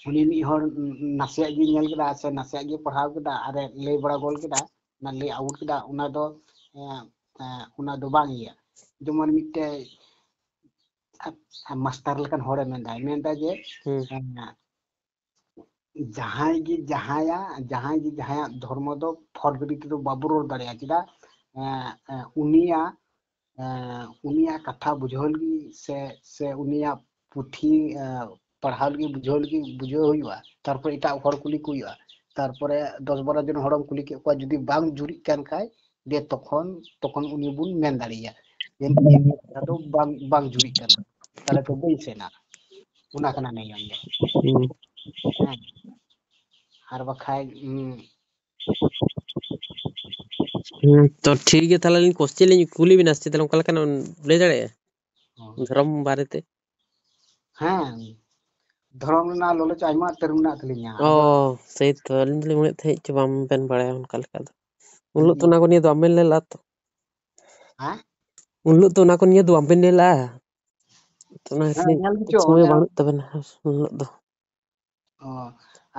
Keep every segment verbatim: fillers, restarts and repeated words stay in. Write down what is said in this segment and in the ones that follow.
ᱩᱱᱤ ᱢᱤᱫ ᱦᱚᱲ ᱱᱟᱥᱮᱭᱟᱜ ᱜᱮ ᱧᱮᱞ ᱠᱮᱫᱟ ᱥᱮ ᱱᱟᱥᱮᱭᱟᱜ ᱜᱮ ᱯᱟᱲᱦᱟᱣ ᱠᱮᱫᱟ ᱟᱨᱮ ᱞᱟᱹᱭ ᱵᱟᱲᱟ ᱜᱚᱞ ᱠᱮᱫᱟ, ᱚᱱᱟ ᱞᱟᱹᱭ ᱟᱣᱩᱴ ᱠᱮᱫᱟ, ᱚᱱᱟ ᱫᱚ ᱮᱸ, ᱮᱸ, ᱚᱱᱟ ᱫᱚ ᱵᱟᱝ ᱤᱭᱟᱹ᱾ ᱡᱮᱢᱚᱱ ᱢᱤᱫᱴᱮᱡ ᱢᱟᱥᱴᱟᱨ ᱞᱮᱠᱟᱱ ᱦᱚᱲᱮ ᱢᱮᱱᱫᱟ, ᱢᱮᱱᱫᱟ ᱡᱮ ᱦᱩᱸ᱾ ᱮᱸ, ᱡᱟᱦᱟᱸᱭ ᱜᱮ ᱡᱟᱦᱟᱸᱭᱟ ᱡᱟᱦᱟᱸᱭ ᱜᱮ ᱡᱟᱦᱟᱸᱭᱟᱜ ᱫᱷᱚᱨᱢᱚ ᱫᱚ ᱯᱷᱚᱨᱜᱨᱤ ᱛᱮᱫᱚ ᱵᱟᱵᱚ ᱨᱚᱲ ᱫᱟᱲᱮᱭᱟᱜᱼᱟ᱾ ᱪᱮᱫᱟᱜ? ᱮᱸ, ᱮᱸ, ᱩᱱᱤᱭᱟᱜ ᱮᱸ, ᱩᱱᱤᱭᱟᱜ ᱠᱟᱛᱷᱟ ᱵᱩᱡᱷᱟᱹᱣ ᱞᱟᱹᱜᱤᱫ ᱥᱮ ᱥᱮ ᱩᱱᱤᱭᱟᱜ ᱯᱩᱛᱷᱤ ᱮᱸ, ᱯᱟᱲᱦᱟᱣ ᱞᱟᱹᱜᱤᱫ ᱵᱩᱡᱷᱟᱹᱣ ᱞᱟᱹᱜᱤᱫ ᱵᱩᱡᱷᱟᱹᱣ ᱦᱩᱭᱩᱜᱼᱟ᱾ ᱛᱟᱨᱯᱚᱨᱮ ᱮᱴᱟᱜ ᱦᱚᱲ ᱠᱩᱞᱤ ᱠᱚ ᱦᱩᱭᱩᱜᱼᱟ᱾ ᱛᱟᱨᱯᱚᱨᱮ ᱫᱚᱥ ᱵᱟᱨᱚ ᱡᱚᱱ ᱦᱚᱲᱮᱢ ᱠᱩᱞᱤ ᱠᱮᱫ ᱠᱚᱣᱟ, ᱡᱩᱫᱤ ᱵᱟᱝ ᱡᱩᱨᱤᱜ ᱠᱟᱱ ᱠᱷᱟᱡ ᱫᱮ ᱛᱚᱠᱷᱚᱱ ᱛᱚᱠᱷᱚᱱ ᱩᱱᱤ ᱵᱚᱱ ᱢᱮᱱ ᱫᱟᱲᱮᱭᱟᱭᱟ ᱡᱮ ᱱᱤᱭᱟᱹ ᱠᱟᱛᱷᱟ ᱫᱚ ᱵᱟᱝ ᱵᱟᱝ ᱡᱩᱨᱤᱜ ᱠᱟᱱᱟ, ᱛᱟᱦᱞᱮ ᱛᱚ ᱵᱟᱹᱧ ᱥᱮᱱᱟ᱾ ᱚᱱᱟ ᱠᱟᱱᱟ ᱱᱤᱭᱚᱢ ᱫᱚ᱾ ᱦᱩᱸ᱾ ᱦᱮᱸ᱾ ᱟᱨ ᱵᱟᱠᱷᱟᱡ ᱩᱸ, ᱦᱩᱸ, ᱛᱚ ᱴᱷᱤᱠ ᱜᱮᱭᱟ, ᱛᱟᱦᱞᱮ ᱟᱹᱞᱤᱧ ᱠᱚᱥᱪᱮᱱ ᱞᱤᱧ ᱠᱩᱞᱤ ᱵᱮᱱᱟ ᱥᱮ, ᱛᱟᱦᱞᱮ ᱚᱱᱠᱟ ᱞᱮᱠᱟᱱᱟᱜ ᱞᱟᱹᱭ ᱫᱟᱲᱮᱭᱟᱜᱼᱟ? ᱦᱚᱸ᱾ ᱫᱷᱚᱨᱚᱢ ᱵᱟᱨᱮᱛᱮ? ᱦᱮᱸ, ᱫᱷᱚᱨᱚᱢ ᱨᱮᱱᱟᱜ ᱞᱟᱞᱚᱪ ᱟᱭᱢᱟ ᱩᱛᱟᱹᱨ ᱢᱮᱱᱟᱜ ᱛᱟᱹᱞᱤᱧᱟ᱾ ᱚ, ᱟᱫᱚ ᱥᱮᱭ ᱛᱚ, ᱟᱹᱞᱤᱧ ᱫᱚᱞᱤᱧ ᱢᱚᱱᱮᱭᱮᱫ ᱛᱟᱦᱮᱸᱫ ᱪᱚ ᱵᱟᱢ ᱵᱮᱱ ᱵᱟᱲᱟᱭᱟ ᱚᱱᱠᱟ ᱞᱮᱠᱟ ᱫᱚ᱾ ᱩᱱ ᱦᱤᱞᱳᱜ ᱛᱚ ᱦᱩᱸ᱾ ᱚᱱᱟ ᱠᱚ ᱱᱤᱭᱟᱹ ᱫᱚ ᱵᱟᱢ ᱢᱮᱱ ᱞᱮᱫᱟ ᱛᱚ? ᱦᱮᱸ? ᱩᱱ ᱦᱤᱞᱳᱜ ᱛᱚ ᱚᱱᱟ ᱠᱚ ᱱᱤᱭᱟᱹ ᱫᱚ ᱵᱟᱢ ᱵᱮᱱ ᱞᱟᱹᱭ ᱞᱮᱫᱟ᱾ ᱛᱚ ᱚᱱᱟ ᱦᱮᱸ, ᱠᱷᱟᱹᱛᱤᱨ ᱧᱮᱞ ᱦᱚᱪᱚ, ᱥᱚᱢᱚᱭ ᱚᱱᱮ ᱵᱟᱹᱱᱩᱜ ᱛᱟᱵᱮᱱᱟ ᱩᱱ ᱦᱤᱞᱳᱜ ᱫᱚ᱾ ᱚ,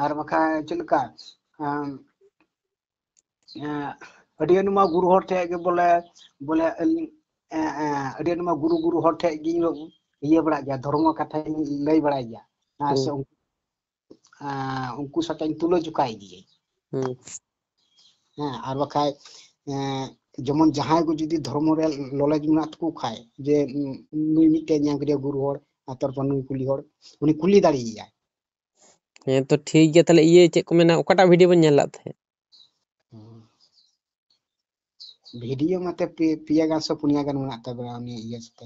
ᱟᱨ ᱵᱟᱠᱷᱟᱡ ᱪᱮᱫ ᱞᱮᱠᱟ? ᱟᱢ, ᱮᱸ, ᱟᱹᱰᱤ ᱟᱭᱢᱟ ᱜᱩᱨᱩ ᱦᱚᱲ ᱴᱷᱮᱡ ᱜᱮ ᱵᱚᱞᱮ, ᱵᱚᱞᱮ ᱟᱹᱞᱤᱧ, ᱮᱸ, ᱮᱸ, ᱟᱹᱰᱤ ᱟᱭᱢᱟ ᱜᱩᱨᱩ, ᱜᱩᱨᱩ ᱦᱚᱲ ᱴᱷᱮᱡ ᱜᱮ ᱤᱭᱟᱹ ᱵᱟᱲᱟᱜ ᱜᱮᱭᱟ, ᱫᱷᱚᱨᱢᱚ ᱠᱟᱛᱷᱟᱧ ᱞᱟᱹᱭ ᱵᱟᱲᱟᱭ ᱜᱮᱭᱟ᱾ ᱦᱮᱸ, ᱦᱩᱸ᱾ ᱥᱮ ᱩᱱᱠᱩ, ᱮᱸ, ᱩᱱᱠᱩ ᱥᱟᱛᱮᱧ ᱛᱩᱞᱟᱹ ᱡᱚᱠᱷᱟ ᱤᱫᱤᱭᱟᱹᱧ᱾ ᱦᱩᱸ᱾ ᱦᱮᱸ, ᱟᱨ ᱵᱟᱠᱷᱟᱡ, ᱮᱸ, ᱡᱮᱢᱚᱱ ᱡᱟᱦᱟᱸᱭ ᱠᱚ ᱡᱩᱫᱤ ᱫᱷᱚᱨᱢᱚ ᱨᱮ ᱞᱚᱞᱮᱡᱽ ᱢᱮᱱᱟᱜ ᱛᱟᱠᱚ ᱠᱷᱟᱡ, ᱡᱮ, ᱩᱸ, ᱱᱩᱭ ᱢᱤᱫᱴᱮᱡ ᱧᱟᱢ ᱠᱮᱫᱮᱭᱟ ᱜᱩᱨᱩ ᱦᱚᱲ, ᱟᱨ ᱛᱟᱨᱯᱚᱨ ᱱᱩᱭ ᱠᱩᱞᱤ ᱦᱚᱲ, ᱩᱱᱤ ᱠᱩᱞᱤ ᱫᱟᱲᱮᱭᱟᱭᱟᱭ᱾ ᱦᱮᱸ, ᱛᱚ ᱴᱷᱤᱠ ᱜᱮᱭᱟ᱾ ᱛᱟᱦᱞᱮ ᱤᱭᱟᱹ ᱪᱮᱫ ᱠᱚ ᱢᱮᱱᱟ, ᱚᱠᱟᱴᱟᱜ ᱵᱷᱤᱰᱤᱭᱳ ᱵᱮᱱ ᱧᱮᱞ ᱞᱮᱫ ᱛᱟᱦᱮᱸᱫ? ᱦᱩᱸ᱾ ᱵᱷᱤᱰᱤᱭᱳ ᱢᱟᱛᱚ ᱯᱮ-, ᱯᱮᱭᱟ ᱜᱟᱱ ᱥᱮ ᱯᱩᱱᱭᱟ ᱜᱟᱱ ᱢᱮᱱᱟᱜ ᱛᱟᱵᱮᱱᱟ ᱩᱱᱤ ᱤᱭᱟᱹ ᱥᱟᱛᱮ᱾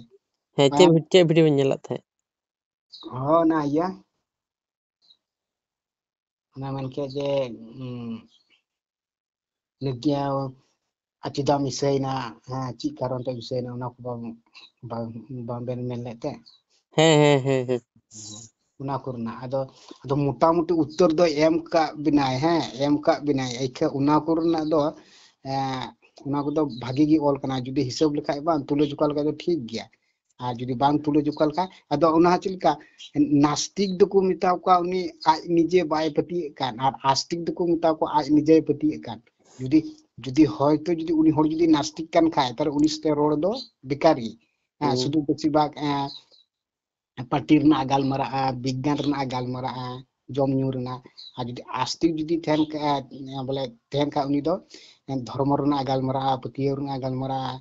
ᱦᱮᱸ, ᱪᱮᱫ ᱟᱨ ᱵᱷᱤ-, ᱪᱮᱫ ᱵᱷᱤᱰᱤᱭᱳ ᱵᱮᱱ ᱧᱮᱞ ᱞᱮᱫ ᱛᱟᱦᱮᱸᱫ? ᱦᱚᱸ, ᱚᱱᱟ ᱤᱭᱟᱹ᱾ ᱚᱱᱟ ᱢᱮᱱ ᱠᱮᱫ ᱡᱮ, ᱩᱸ, ᱱᱤᱛ ᱜᱮ ᱟᱨ ᱪᱮᱫᱟᱜ ᱮᱢ ᱤᱥᱟᱹᱭᱮᱱᱟ? ᱦᱮᱸ, ᱪᱮᱫ ᱠᱟᱨᱚᱱ ᱛᱮᱢ ᱤᱥᱟᱹᱭᱮᱱᱟ? ᱚᱱᱟ ᱠᱚ ᱵᱟᱢ, ᱵᱟᱢ, ᱵᱟᱢ ᱵᱮᱱ ᱢᱮᱱ ᱞᱮᱫ ᱛᱮ? ᱦᱮᱸ, ᱦᱮᱸ, ᱦᱮᱸ, ᱦᱮᱸ᱾ ᱚᱱᱟ ᱠᱚᱨᱮᱱᱟᱜ᱾ ᱟᱫᱚ, ᱟᱫᱚ ᱢᱚᱴᱟᱢᱩᱴᱤ ᱩᱛᱛᱚᱨ ᱫᱚ ᱮᱢ ᱠᱟᱜ ᱵᱮᱱᱟᱭ, ᱦᱮᱸ, ᱮᱢ ᱠᱟᱜ ᱵᱮᱱᱟᱭ᱾ ᱟᱹᱭᱠᱷᱟᱹ ᱚᱱᱟ ᱠᱚᱨᱮᱱᱟᱜ ᱫᱚ, ᱮᱸ, ᱚᱱᱟ ᱠᱚᱫᱚ ᱵᱷᱟᱜᱤ ᱜᱮ ᱚᱞ ᱠᱟᱱᱟ᱾ ᱡᱩᱫᱤ ᱦᱤᱥᱟᱹᱵ ᱞᱮᱠᱷᱟᱡ ᱵᱟᱝ, ᱛᱩᱞᱟᱹ ᱡᱚᱠᱷᱟ ᱞᱮᱠᱷᱟᱡ ᱫᱚ ᱴᱷᱤᱠ ᱜᱮᱭᱟ᱾ ᱟᱨ ᱡᱩᱫᱤ ᱵᱟᱝ ᱛᱩᱞᱟᱹᱡᱚᱠᱷᱟ ᱞᱮᱠᱷᱟᱱ, ᱟᱫᱚ ᱚᱱᱟ ᱪᱮᱫ ᱞᱮᱠᱟ? ᱱᱟᱥᱛᱤᱠ ᱫᱚᱠᱚ ᱢᱮᱛᱟ ᱠᱚᱣᱟ ᱩᱱᱤ ᱟᱡ ᱱᱤᱡᱮ ᱵᱟᱭ ᱯᱟᱹᱛᱭᱟᱹᱜ ᱠᱟᱱ, ᱟᱨ ᱟᱥᱛᱤᱠ ᱫᱚᱠᱚ ᱢᱮᱛᱟ ᱠᱚᱣᱟ ᱟᱡ ᱱᱤᱡᱮᱭ ᱯᱟᱹᱛᱭᱟᱹᱜ ᱠᱟᱱ᱾ ᱡᱩᱫᱤ, ᱡᱩᱫᱤ ᱦᱚᱭᱛᱳ ᱡᱩᱫᱤ ᱩᱱᱤ ᱦᱚᱲ ᱡᱩᱫᱤ ᱱᱟᱥᱛᱤᱠ ᱠᱟᱱ ᱠᱷᱟᱡ, ᱛᱟᱦᱞᱮ ᱩᱱᱤ ᱥᱟᱛᱮ ᱨᱚᱲ ᱫᱚ ᱵᱮᱠᱟᱨ ᱜᱮ᱾ ᱦᱮᱸ, ᱦᱩᱸ᱾ ᱥᱩᱫᱷᱩ ᱵᱮᱥᱤᱨ ᱵᱷᱟᱜᱽ, ᱮᱸ, ᱯᱟᱹᱴᱤ ᱨᱮᱱᱟᱜ ᱜᱟᱞᱢᱟᱨᱟᱜᱼᱟ, ᱵᱤᱜᱽᱜᱟᱱ ᱨᱮᱱᱟᱜ ᱜᱟᱞᱢᱟᱨᱟᱜᱼᱟ, ᱡᱚᱢ ᱧᱩ ᱨᱮᱱᱟᱜ᱾ ᱟᱨ ᱡᱩᱫᱤ ᱟᱥᱛᱤᱠ ᱡᱩᱫᱤ ᱛᱟᱦᱮᱱ ᱠᱷᱟᱡ, ᱮᱸ, ᱵᱚᱞᱮ ᱛᱟᱦᱮᱱ ᱠᱷᱟᱡ, ᱩᱱᱤ ᱫᱚ, ᱮᱸ, ᱫᱷᱚᱨᱢᱚ ᱨᱮᱱᱟᱜ ᱜᱟᱞᱢᱟᱨᱟᱜᱼᱟ, ᱯᱟᱹᱛᱭᱟᱹᱣ ᱨᱮᱱᱟᱜ ᱜᱟᱞᱢᱟᱨᱟᱜᱼᱟ,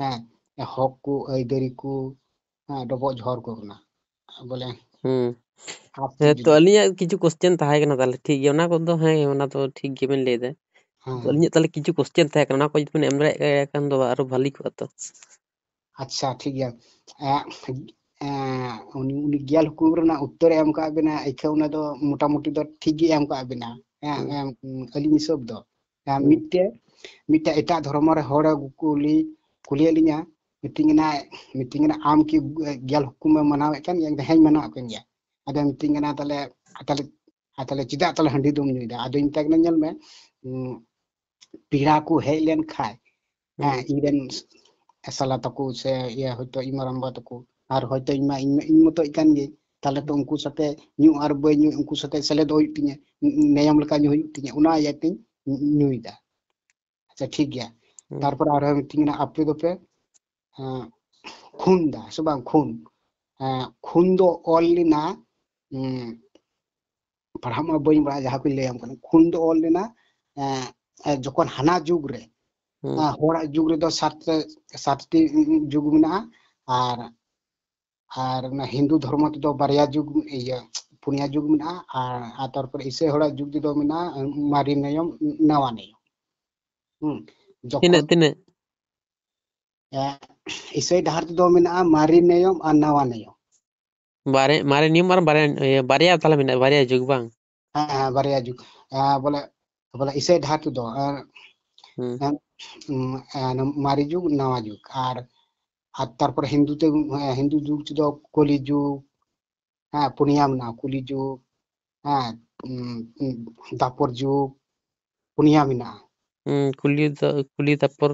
ᱦᱮᱸ, ᱦᱚᱠ ᱠᱚ, ᱟᱹᱭᱫᱟᱹᱨᱤ ᱠᱚ, ᱦᱮᱸ, ᱰᱚᱵᱚᱜ ᱡᱷᱚᱨ ᱠᱚ ᱨᱮᱱᱟᱜ, ᱵᱚᱞᱮ᱾ ᱦᱩᱸ᱾ ᱟᱥᱛᱤᱠ ᱦᱮᱸ, ᱛᱚ ᱡᱩᱫᱤ ᱟᱹᱞᱤᱧᱟᱜ ᱠᱤᱪᱷᱩ question ᱛᱟᱦᱮᱸ ᱠᱟᱱᱟ, ᱛᱟᱦᱞᱮ ᱴᱷᱤᱠ ᱜᱮᱭᱟ, ᱚᱱᱟ ᱠᱚᱫᱚ ᱦᱮᱸ, ᱚᱱᱟ ᱫᱚ ᱴᱷᱤᱠ ᱜᱮᱵᱮᱱ ᱞᱟᱹᱭ ᱮᱫᱟ᱾ ᱦᱮᱸ, ᱛᱚ ᱦᱮᱸ᱾ ᱟᱹᱞᱤᱧᱟᱜ ᱛᱟᱦᱞᱮ ᱠᱤᱪᱷᱩ question ᱛᱟᱦᱮᱸ ᱠᱟᱱᱟ, ᱚᱱᱟ ᱠᱚ ᱡᱩᱫᱤ ᱵᱮᱱ ᱮᱢ ᱫᱟᱲᱮᱭᱟᱜ ᱠᱷᱟᱱ ᱫᱚ ᱟᱨᱚ ᱵᱷᱟᱞᱤ ᱠᱚᱜᱼᱟ ᱛᱚ᱾ ᱟᱪᱪᱷᱟ, ᱴᱷᱤᱠ ᱜᱮᱭᱟ᱾ ᱮᱸ, ᱮᱸ, ᱩᱱᱤ, ᱩᱱᱤ ᱜᱮᱞ ᱦᱩᱠᱩᱢ ᱨᱮᱱᱟᱜ ᱩᱛᱛᱚᱨᱮ ᱮᱢ ᱠᱟᱜ ᱵᱮᱱᱟ, ᱤᱠᱷᱟᱹ ᱚᱱᱟ ᱫᱚ ᱢᱚᱴᱟᱢᱩᱴᱤ ᱫᱚ ᱴᱷᱤᱠ ᱜᱮ ᱮᱢ ᱠᱟᱜ ᱵᱮᱱᱟ᱾ ᱦᱮᱸ, ᱦᱩᱸ᱾ ᱮᱢ, ᱟᱹᱞᱤᱧ ᱦᱤᱥᱟᱹᱵ ᱫᱚ᱾ ᱦᱮᱸ, ᱦᱩᱸ᱾ ᱢᱤᱫᱴᱮᱡ, ᱢᱤᱫᱴᱮᱡ ᱮᱴᱟᱜ ᱫᱷᱚᱨᱢᱚ ᱨᱮ ᱦᱚᱲᱮ ᱠᱩᱞᱤ, ᱠᱩᱞᱤᱭᱮᱫ ᱞᱤᱧᱟ, ᱢᱤᱛᱟᱹᱧ ᱠᱟᱱᱟ, ᱢᱤᱛᱟᱹᱧ ᱠᱟᱱᱟ, "ᱟᱢ ᱠᱤ ᱜᱮᱞ ᱦᱩᱠᱩᱢᱮᱢ ᱢᱟᱱᱟᱣᱮᱫ ᱠᱟᱱ?" ᱤᱧ ᱫᱚ, "ᱦᱮᱸᱧ ᱢᱟᱱᱟᱣᱮᱫ ᱠᱟᱱ ᱜᱮᱭᱟ᱾" ᱟᱫᱚ ᱢᱤᱛᱟᱹᱧ ᱠᱟᱱᱟ, "ᱛᱟᱦᱞᱮ, ᱛᱟᱦᱞᱮ, ᱟᱨ ᱛᱟᱦᱞᱮ ᱪᱮᱫᱟᱜ ᱛᱟᱦᱞᱮ ᱦᱟᱺᱰᱤ ᱫᱚᱢ ᱧᱩᱭᱮᱫᱟ?" ᱟᱫᱚᱧ ᱢᱮᱛᱟᱭ ᱠᱟᱱᱟ, "ᱧᱮᱞ ᱢᱮ, ᱩᱸ, ᱯᱮᱲᱟ ᱠᱚ ᱦᱮᱡ ᱞᱮᱱ ᱠᱷᱟᱡ, ᱦᱮᱸ, ᱦᱩᱸ᱾ ᱤᱧ ᱨᱮᱱ ᱥᱟᱞᱟ ᱛᱟᱠᱚ ᱥᱮ ᱤᱭᱟᱹ ᱦᱚᱭᱛᱳ ᱤᱧ ᱢᱟᱨᱟᱝᱵᱟ ᱛᱟᱠᱚ, ᱟᱨ ᱦᱚᱭᱛᱳ ᱤᱧ ᱢᱟ, ᱤᱧ ᱢᱟ, ᱤᱧ ᱢᱚᱛᱚᱡ ᱠᱟᱱ ᱜᱤᱭᱟᱹᱧ, ᱛᱟᱦᱞᱮ ᱛᱚ ᱦᱩᱸ᱾ ᱩᱱᱠᱩ ᱥᱟᱛᱮ ᱧᱩ ᱟᱨ ᱵᱟᱹᱧ ᱧᱩ, ᱩᱱᱠᱩ ᱥᱟᱛᱮ ᱥᱮᱞᱮᱫᱚᱜ ᱦᱩᱭᱩᱜ ᱛᱤᱧᱟᱹ, ᱱᱤᱭᱚᱢ ᱞᱮᱠᱟ ᱧᱩ ᱦᱩᱭᱩᱜ ᱛᱤᱧᱟᱹ, ᱚᱱᱟ ᱤᱭᱟᱹᱛᱮᱧ ᱧᱩᱭᱮᱫᱟ᱾ ᱟᱪᱪᱷᱟ, ᱴᱷᱤᱠ ᱜᱮᱭᱟ᱾ ᱦᱩᱸ᱾ ᱛᱟᱨᱯᱚᱨᱮ ᱟᱨᱦᱚᱸ ᱢᱤᱛᱟᱹᱧ ᱠᱟᱱᱟ, ᱟᱯᱮ ᱫᱚᱯᱮ, ᱮᱸ, ᱠᱷᱩᱱ ᱫᱟ ᱥᱮ ᱵᱟᱝ? ᱠᱷᱩᱱ, ᱮᱸ, ᱠᱷᱩᱱ ᱫᱚ ᱚᱞ ᱞᱮᱱᱟ, ᱩᱸ, ᱯᱟᱲᱦᱟᱜ ᱢᱟ ᱵᱟᱹᱧ ᱵᱟᱲᱟᱭᱟ, ᱡᱟᱦᱟᱸ ᱠᱚᱧ ᱞᱟᱹᱭᱟᱢ ᱠᱟᱱᱟ, ᱠᱷᱩᱱ ᱫᱚ ᱚᱞ ᱞᱮᱱᱟ, ᱮᱸ, ᱮᱸ, ᱡᱚᱠᱷᱚᱱ ᱦᱟᱱᱟ ᱡᱩᱜᱽ ᱨᱮ, ᱦᱩᱸ᱾ ᱮᱸ, ᱦᱚᱲᱟᱜ ᱡᱩᱜᱽ ᱨᱮᱫᱚ ᱥᱟᱛ, ᱥᱟᱛᱴᱤ ᱡᱩᱜᱽ ᱢᱮᱱᱟᱜᱼᱟ, ᱟᱨ, ᱟᱨ ᱚᱱᱟ ᱦᱤᱱᱫᱩ ᱫᱷᱚᱨᱢᱚ ᱛᱮᱫᱚ ᱵᱟᱨᱭᱟ ᱡᱩᱜᱽ, ᱤᱭᱟᱹ, ᱯᱩᱱᱭᱟ ᱡᱩᱜᱽ ᱢᱮᱱᱟᱜᱼᱟ, ᱟᱨ, ᱟᱨ ᱛᱟᱨᱯᱚᱨᱮ ᱤᱥᱟᱹᱭ ᱦᱚᱲᱟᱜ ᱡᱩᱜᱽ ᱛᱮᱫᱚ ᱢᱮᱱᱟᱜᱼᱟ, ᱮᱸ, ᱢᱟᱨᱮ ᱱᱤᱭᱚᱢ, ᱱᱟᱣᱟ ᱱᱤᱭᱚᱢ᱾ ᱦᱩᱸ, ᱡᱚᱠᱷᱚᱱ ᱛᱤᱱᱟᱹᱜ, ᱛᱤᱱᱟᱹᱜ? ᱮᱸ, ᱤᱥᱟᱹᱭ ᱰᱟᱦᱟᱨ ᱛᱮᱫᱚ ᱢᱮᱱᱟᱜᱼᱟ ᱢᱟᱨᱮ ᱱᱤᱭᱚᱢ ᱟᱨ ᱱᱟᱣᱟ ᱱᱤᱭᱚᱢ᱾ ᱵᱟᱨᱮ-, ᱢᱟᱨᱮ ᱱᱤᱭᱚᱢ ᱟᱨ ᱵᱟᱨᱭᱟ, ᱤᱭᱟᱹ, ᱵᱟᱨᱭᱟ ᱛᱟᱦᱞᱮ ᱢᱮᱱᱟᱜᱼᱟ, ᱵᱟᱨᱭᱟ ᱡᱩᱜᱽ ᱵᱟᱝ? ᱦᱮᱸ, ᱦᱮᱸ, ᱵᱟᱨᱭᱟ ᱡᱩᱜᱽ᱾ ᱮᱸ, ᱵᱚᱞᱮ, ᱵᱚᱞᱮ ᱤᱥᱟᱹᱭ ᱰᱟᱦᱟᱨ ᱛᱮᱫᱚ, ᱮᱸ, ᱦᱩᱸ᱾ ᱮᱸ, ᱩᱸ, ᱮᱸ, ᱢᱟᱨᱮ ᱡᱩᱜᱽ, ᱱᱟᱣᱟ ᱡᱩᱜᱽ᱾ ᱟᱨ, ᱟᱨ ᱛᱟᱨᱯᱚᱨᱮ ᱦᱤᱱᱫᱩ ᱛᱮ, ᱮᱸ, ᱦᱤᱱᱫᱩ ᱡᱩᱜᱽ ᱛᱮᱫᱚ ᱠᱚᱞᱤ ᱡᱩᱜᱽ, ᱦᱮᱸ, ᱯᱩᱱᱭᱟ ᱢᱮᱱᱟᱜᱼᱟ, ᱠᱚᱞᱤ ᱡᱩᱜᱽ, ᱦᱮᱸ, ᱩᱸ, ᱩᱸ, ᱫᱟᱯᱚᱨ ᱡᱩᱜᱽ, ᱯᱩᱱᱭᱟ ᱢᱮᱱᱟᱜᱼᱟ᱾ ᱦᱩᱸ, ᱠᱚᱞᱤ ᱫᱚ, ᱠᱚᱞᱤ ᱛᱟᱯᱚᱨ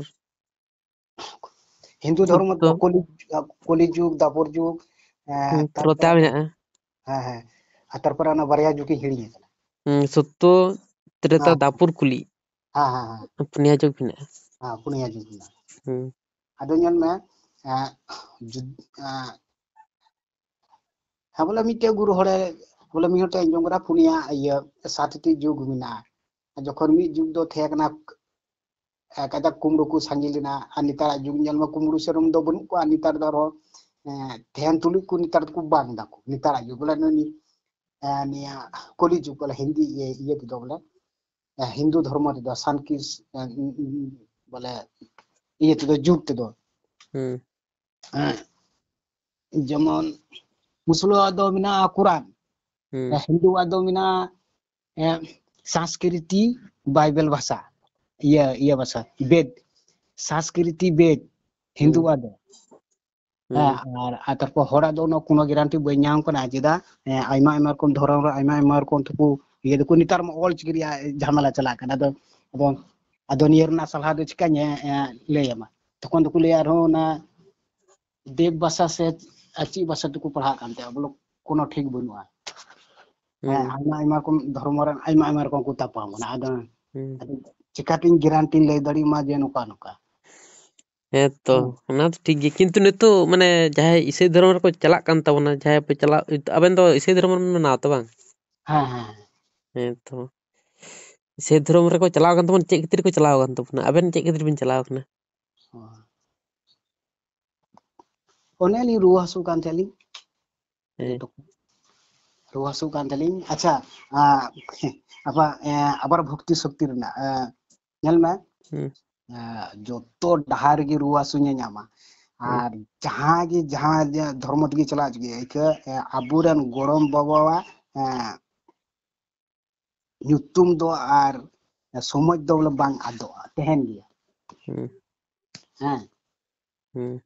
ᱦᱤᱱᱫᱩ ᱫᱷᱚᱨᱢᱚ ᱫᱚ ᱥᱚᱛᱛᱚ᱾ ᱠᱚᱞᱤ, ᱠᱚᱞᱤ ᱡᱩᱜᱽ, ᱫᱟᱯᱚᱨ ᱡᱩᱜᱽ, ᱮᱸ, ᱦᱩᱸ, ᱛᱨᱮᱛᱟ ᱛᱟᱨᱯᱚᱨ, ᱢᱮᱱᱟᱜᱼᱟ᱾ ᱦᱮᱸ, ᱦᱮᱸ᱾ ᱟᱨ ᱛᱟᱨᱯᱚᱨᱮ ᱚᱱᱟ ᱵᱟᱨᱭᱟ ᱡᱩᱜᱽ ᱤᱧ ᱦᱤᱲᱤᱧ ᱟᱠᱟᱫᱟ᱾ ᱦᱩᱸ, ᱥᱚᱛᱛᱚ, ᱛᱨᱮᱛᱟ, ᱦᱮᱸ, ᱫᱟᱯᱚᱨ, ᱠᱚᱞᱤ᱾ ᱦᱮᱸ, ᱦᱮᱸ, ᱦᱮᱸ᱾ ᱯᱩᱱᱭᱟ ᱡᱩᱜᱽ ᱢᱮᱱᱟᱜᱼᱟ᱾ ᱦᱮᱸ, ᱯᱩᱱᱭᱟ ᱡᱩᱜᱽ ᱢᱮᱱᱟᱜᱼᱟ᱾ ᱦᱩᱸ᱾ ᱟᱫᱚ ᱧᱮᱞ ᱢᱮ, ᱮᱸ, ᱡᱩᱫ-, ᱮᱸ, ᱦᱮᱸ, ᱵᱚᱞᱮ ᱢᱤᱫᱴᱮᱡ ᱜᱩᱨᱩ ᱦᱚᱲᱮ, ᱵᱚᱞᱮ ᱢᱤᱫ ᱦᱚᱲ ᱴᱷᱮᱡ ᱟᱸᱡᱚᱢ ᱠᱟᱫᱟ, ᱯᱩᱱᱭᱟ ᱤᱭᱟᱹ, ᱥᱟᱛᱴᱤ ᱡᱩᱜᱽ ᱢᱮᱱᱟᱜᱼᱟ᱾ ᱡᱚᱠᱷᱚᱱ ᱢᱤᱫ ᱡᱩᱜᱽ ᱫᱚ ᱛᱟᱦᱮᱸ ᱠᱟᱱᱟ, ᱮ, ᱠᱟᱡᱟᱠ ᱠᱩᱢᱵᱽᱲᱩ ᱠᱚ ᱥᱟᱸᱜᱮ ᱞᱮᱱᱟ, ᱟᱨ ᱱᱮᱛᱟᱨᱟᱜ ᱡᱩᱜᱽ ᱧᱮᱞ ᱢᱮ, ᱠᱩᱢᱵᱽᱲᱩ ᱥᱮᱨᱚᱢ ᱫᱚ ᱵᱟᱹᱱᱩᱜ ᱠᱚᱣᱟ᱾ ᱱᱮᱛᱟᱨ ᱫᱚ ᱟᱨᱦᱚᱸ, ᱮ, ᱛᱟᱦᱮᱱ ᱛᱩᱞᱩᱡ ᱠᱚ ᱱᱮᱛᱟᱨ ᱫᱚᱠᱚ ᱵᱟᱝ ᱫᱟᱠᱚ᱾ ᱱᱮᱛᱟᱨᱟᱜ ᱡᱩᱜᱽ ᱵᱚᱞᱮ ᱱᱩᱭ, ᱮ, ᱱᱤᱭᱟᱹ ᱠᱚᱞᱤ ᱡᱩᱜᱽ ᱵᱚᱞᱮ ᱦᱤᱱᱫᱤ ᱤᱭᱟᱹ, ᱤᱭᱟᱹ ᱛᱮᱫᱚ ᱵᱚᱞᱮ, ᱮ, ᱦᱤᱱᱫᱩ ᱫᱷᱚᱨᱢᱚ ᱨᱮᱫᱚ ᱥᱟᱱᱠᱤᱥ, ᱮ, ᱵᱚᱞᱮ ᱤᱭᱟᱹ ᱛᱮᱫᱚ, ᱡᱩᱜᱽ ᱛᱮᱫᱚ᱾ ᱦᱩᱸ᱾ ᱦᱮᱸ᱾ ᱡᱮᱢᱚᱱ ᱢᱩᱥᱞᱟᱹᱣᱟᱜ ᱫᱚ ᱢᱮᱱᱟᱜᱼᱟ ᱠᱩᱨᱟᱱ᱾ ᱦᱩᱸ᱾ ᱦᱤᱱᱫᱩᱣᱟᱜ ᱫᱚ ᱢᱮᱱᱟᱜᱼᱟ, ᱮ, ᱥᱟᱸᱥᱠᱨᱤᱛᱤ ᱵᱟᱭᱵᱮᱞ ᱵᱷᱟᱥᱟ, ᱤᱭᱟᱹ, ᱤᱭᱟᱹ ᱵᱷᱟᱥᱟ, ᱵᱮᱫ, ᱥᱟᱸᱥᱠᱨᱤᱛᱤ ᱵᱮᱫ, ᱦᱩᱸ᱾ ᱦᱤᱱᱫᱩᱣᱟᱜ ᱫᱚ᱾ ᱦᱩᱸ᱾ ᱦᱮᱸ, ᱟᱨ, ᱟᱨ ᱛᱟᱨᱯᱚᱨ ᱦᱚᱲᱟᱜ ᱫᱚ ᱩᱱᱟᱹᱜ ᱠᱳᱱᱳ guarantee ᱵᱟᱹᱧ ᱧᱟᱢ ᱠᱟᱱᱟ, ᱪᱮᱫᱟᱜ? ᱦᱮᱸ, ᱟᱭᱢᱟ, ᱟᱭᱢᱟ ᱨᱚᱠᱚᱢ ᱫᱷᱚᱨᱚᱢ ᱨᱮ ᱟᱭᱢᱟ, ᱟᱭᱢᱟ ᱨᱚᱠᱚᱢ ᱛᱮᱠᱚ ᱤᱭᱟᱹ ᱫᱚᱠᱚ, ᱱᱮᱛᱟᱨ ᱢᱟ ᱚᱞ ᱪᱤᱠᱤ ᱨᱮᱭᱟᱜ ᱡᱷᱟᱢᱮᱞᱟ ᱪᱟᱞᱟᱜ ᱠᱟᱱᱟ᱾ ᱟᱫᱚ, ᱟᱫᱚ, ᱟᱫᱚ ᱱᱤᱭᱟᱹ ᱨᱮᱱᱟᱜ ᱥᱟᱞᱦᱟ ᱫᱚ ᱪᱤᱠᱟᱹᱧ, ᱮ, ᱮ, ᱞᱟᱹᱭ ᱟᱢᱟ? ᱛᱚᱠᱷᱚᱱ ᱫᱚᱠᱚ ᱞᱟᱹᱭᱟ ᱟᱨᱦᱚᱸ ᱚᱱᱟ ᱫᱮᱵᱽ ᱵᱷᱟᱥᱟ ᱥᱮ ᱟᱨ ᱪᱮᱫ ᱵᱷᱟᱥᱟ ᱛᱮᱠᱚ ᱯᱟᱲᱦᱟᱜ ᱠᱟᱱ ᱛᱟᱦᱮᱸᱫ, ᱵᱚᱞᱮ ᱠᱳᱱᱳ ᱴᱷᱤᱠ ᱵᱟᱹᱱᱩᱜᱼᱟ᱾ ᱦᱮᱸ, ᱦᱩᱸ᱾ ᱟᱭᱢᱟ, ᱟᱭᱢᱟ ᱨᱚᱠᱚᱢ ᱫᱷᱚᱨᱢᱚ ᱨᱮᱱ ᱟᱭᱢᱟ, ᱟᱭᱢᱟ ᱨᱚᱠᱚᱢ ᱠᱚ ᱛᱟᱯᱟᱢ ᱠᱟᱱᱟ᱾ ᱟᱫᱚ, ᱦᱩᱸ᱾ ᱟᱫᱚ ᱪᱤᱠᱟᱹᱛᱤᱧ guaranteeᱧ ᱞᱟᱹᱭ ᱫᱟᱲᱮᱭᱟᱢᱟ ᱡᱮ ᱱᱚᱝᱠᱟ, ᱱᱚᱝᱠᱟ? ᱦᱮᱸ ᱛᱚ, ᱦᱮᱸ᱾ ᱚᱱᱟ ᱫᱚ ᱴᱷᱤᱠ ᱜᱮ᱾ ᱠᱤᱱᱛᱩ ᱱᱤᱛᱚᱜ ᱢᱟᱱᱮ ᱡᱟᱦᱟᱸᱭ ᱤᱥᱟᱹᱭ ᱫᱷᱚᱨᱚᱢ ᱨᱮᱠᱚ ᱪᱟᱞᱟᱜ ᱠᱟᱱ ᱛᱟᱵᱚᱱᱟ, ᱡᱟᱦᱟᱸᱭ ᱯᱮ ᱪᱟᱞᱟᱜ, ᱟᱵᱮᱱ ᱫᱚ ᱤᱥᱟᱹᱭ ᱫᱷᱚᱨᱚᱢ ᱵᱮᱱ ᱢᱟᱱᱟᱣᱟ ᱛᱚ, ᱵᱟᱝ? ᱦᱮᱸ, ᱦᱮᱸ, ᱦᱮᱸ᱾ ᱦᱮᱸ ᱛᱚ᱾ ᱤᱥᱟᱹᱭ ᱫᱷᱚᱨᱚᱢ ᱨᱮᱠᱚ ᱪᱟᱞᱟᱣ ᱠᱟᱱ ᱛᱟᱵᱚᱱᱟ, ᱪᱮᱫ ᱠᱷᱟᱹᱛᱤᱨ ᱠᱚ ᱪᱟᱞᱟᱣ ᱠᱟᱱ ᱛᱟᱵᱚᱱᱟ? ᱟᱵᱮᱱ ᱪᱮᱫ ᱠᱷᱟᱹᱛᱤᱨ ᱵᱮᱱ ᱪᱟᱞᱟᱣ ᱠᱟᱱᱟ? ᱚ᱾ ᱚᱱᱮ ᱞᱤᱧ ᱨᱩᱣᱟᱹ ᱦᱟᱹᱥᱩ ᱠᱟᱱ ᱛᱟᱦᱮᱸᱫ ᱞᱤᱧ᱾ ᱦᱮᱸ᱾ ᱡᱚᱛᱚ ᱠᱚ ᱨᱩᱣᱟᱹ ᱦᱟᱹᱥᱩ ᱠᱟᱱ ᱛᱟᱦᱮᱸᱫ ᱞᱤᱧ᱾ ᱟᱪᱪᱷᱟ, ᱟ, ᱟᱵᱟᱨ, ᱮ, ᱟᱵᱟᱨ ᱵᱷᱚᱠᱛᱤ ᱥᱚᱠᱛᱤ ᱨᱮᱱᱟᱜ, ᱮ, ᱧᱮᱞ ᱢᱮ, ᱦᱩᱸ᱾ ᱮ, ᱡᱚᱛᱚ ᱰᱟᱦᱟᱨ ᱨᱮᱜᱮ ᱨᱩᱣᱟᱹ ᱦᱟᱹᱥᱩ ᱧᱮᱧᱟᱢᱟ᱾ ᱦᱩᱸ᱾ ᱟᱨ ᱡᱟᱦᱟᱸ ᱜᱮ, ᱡᱟᱦᱟᱸ ᱡᱮ ᱫᱷᱚᱨᱢᱚ ᱛᱮᱜᱮ ᱪᱟᱞᱟᱜ ᱪᱤᱠᱟᱹᱭᱟ, ᱤᱠᱟᱹ, ᱮ, ᱟᱵᱚᱨᱮᱱ ᱜᱚᱲᱚᱢ ᱵᱟᱵᱟᱣᱟᱜ, ᱮ, ᱧᱩᱛᱩᱢ ᱫᱚ ᱟᱨ ᱥᱚᱢᱚᱭ ᱫᱚ ᱵᱚᱞᱮ ᱵᱟᱝ ᱟᱫᱚᱜᱼᱟ, ᱛᱟᱦᱮᱱ ᱜᱮᱭᱟ᱾ ᱦᱩᱸ᱾ ᱦᱮᱸ᱾ ᱦᱩᱸ᱾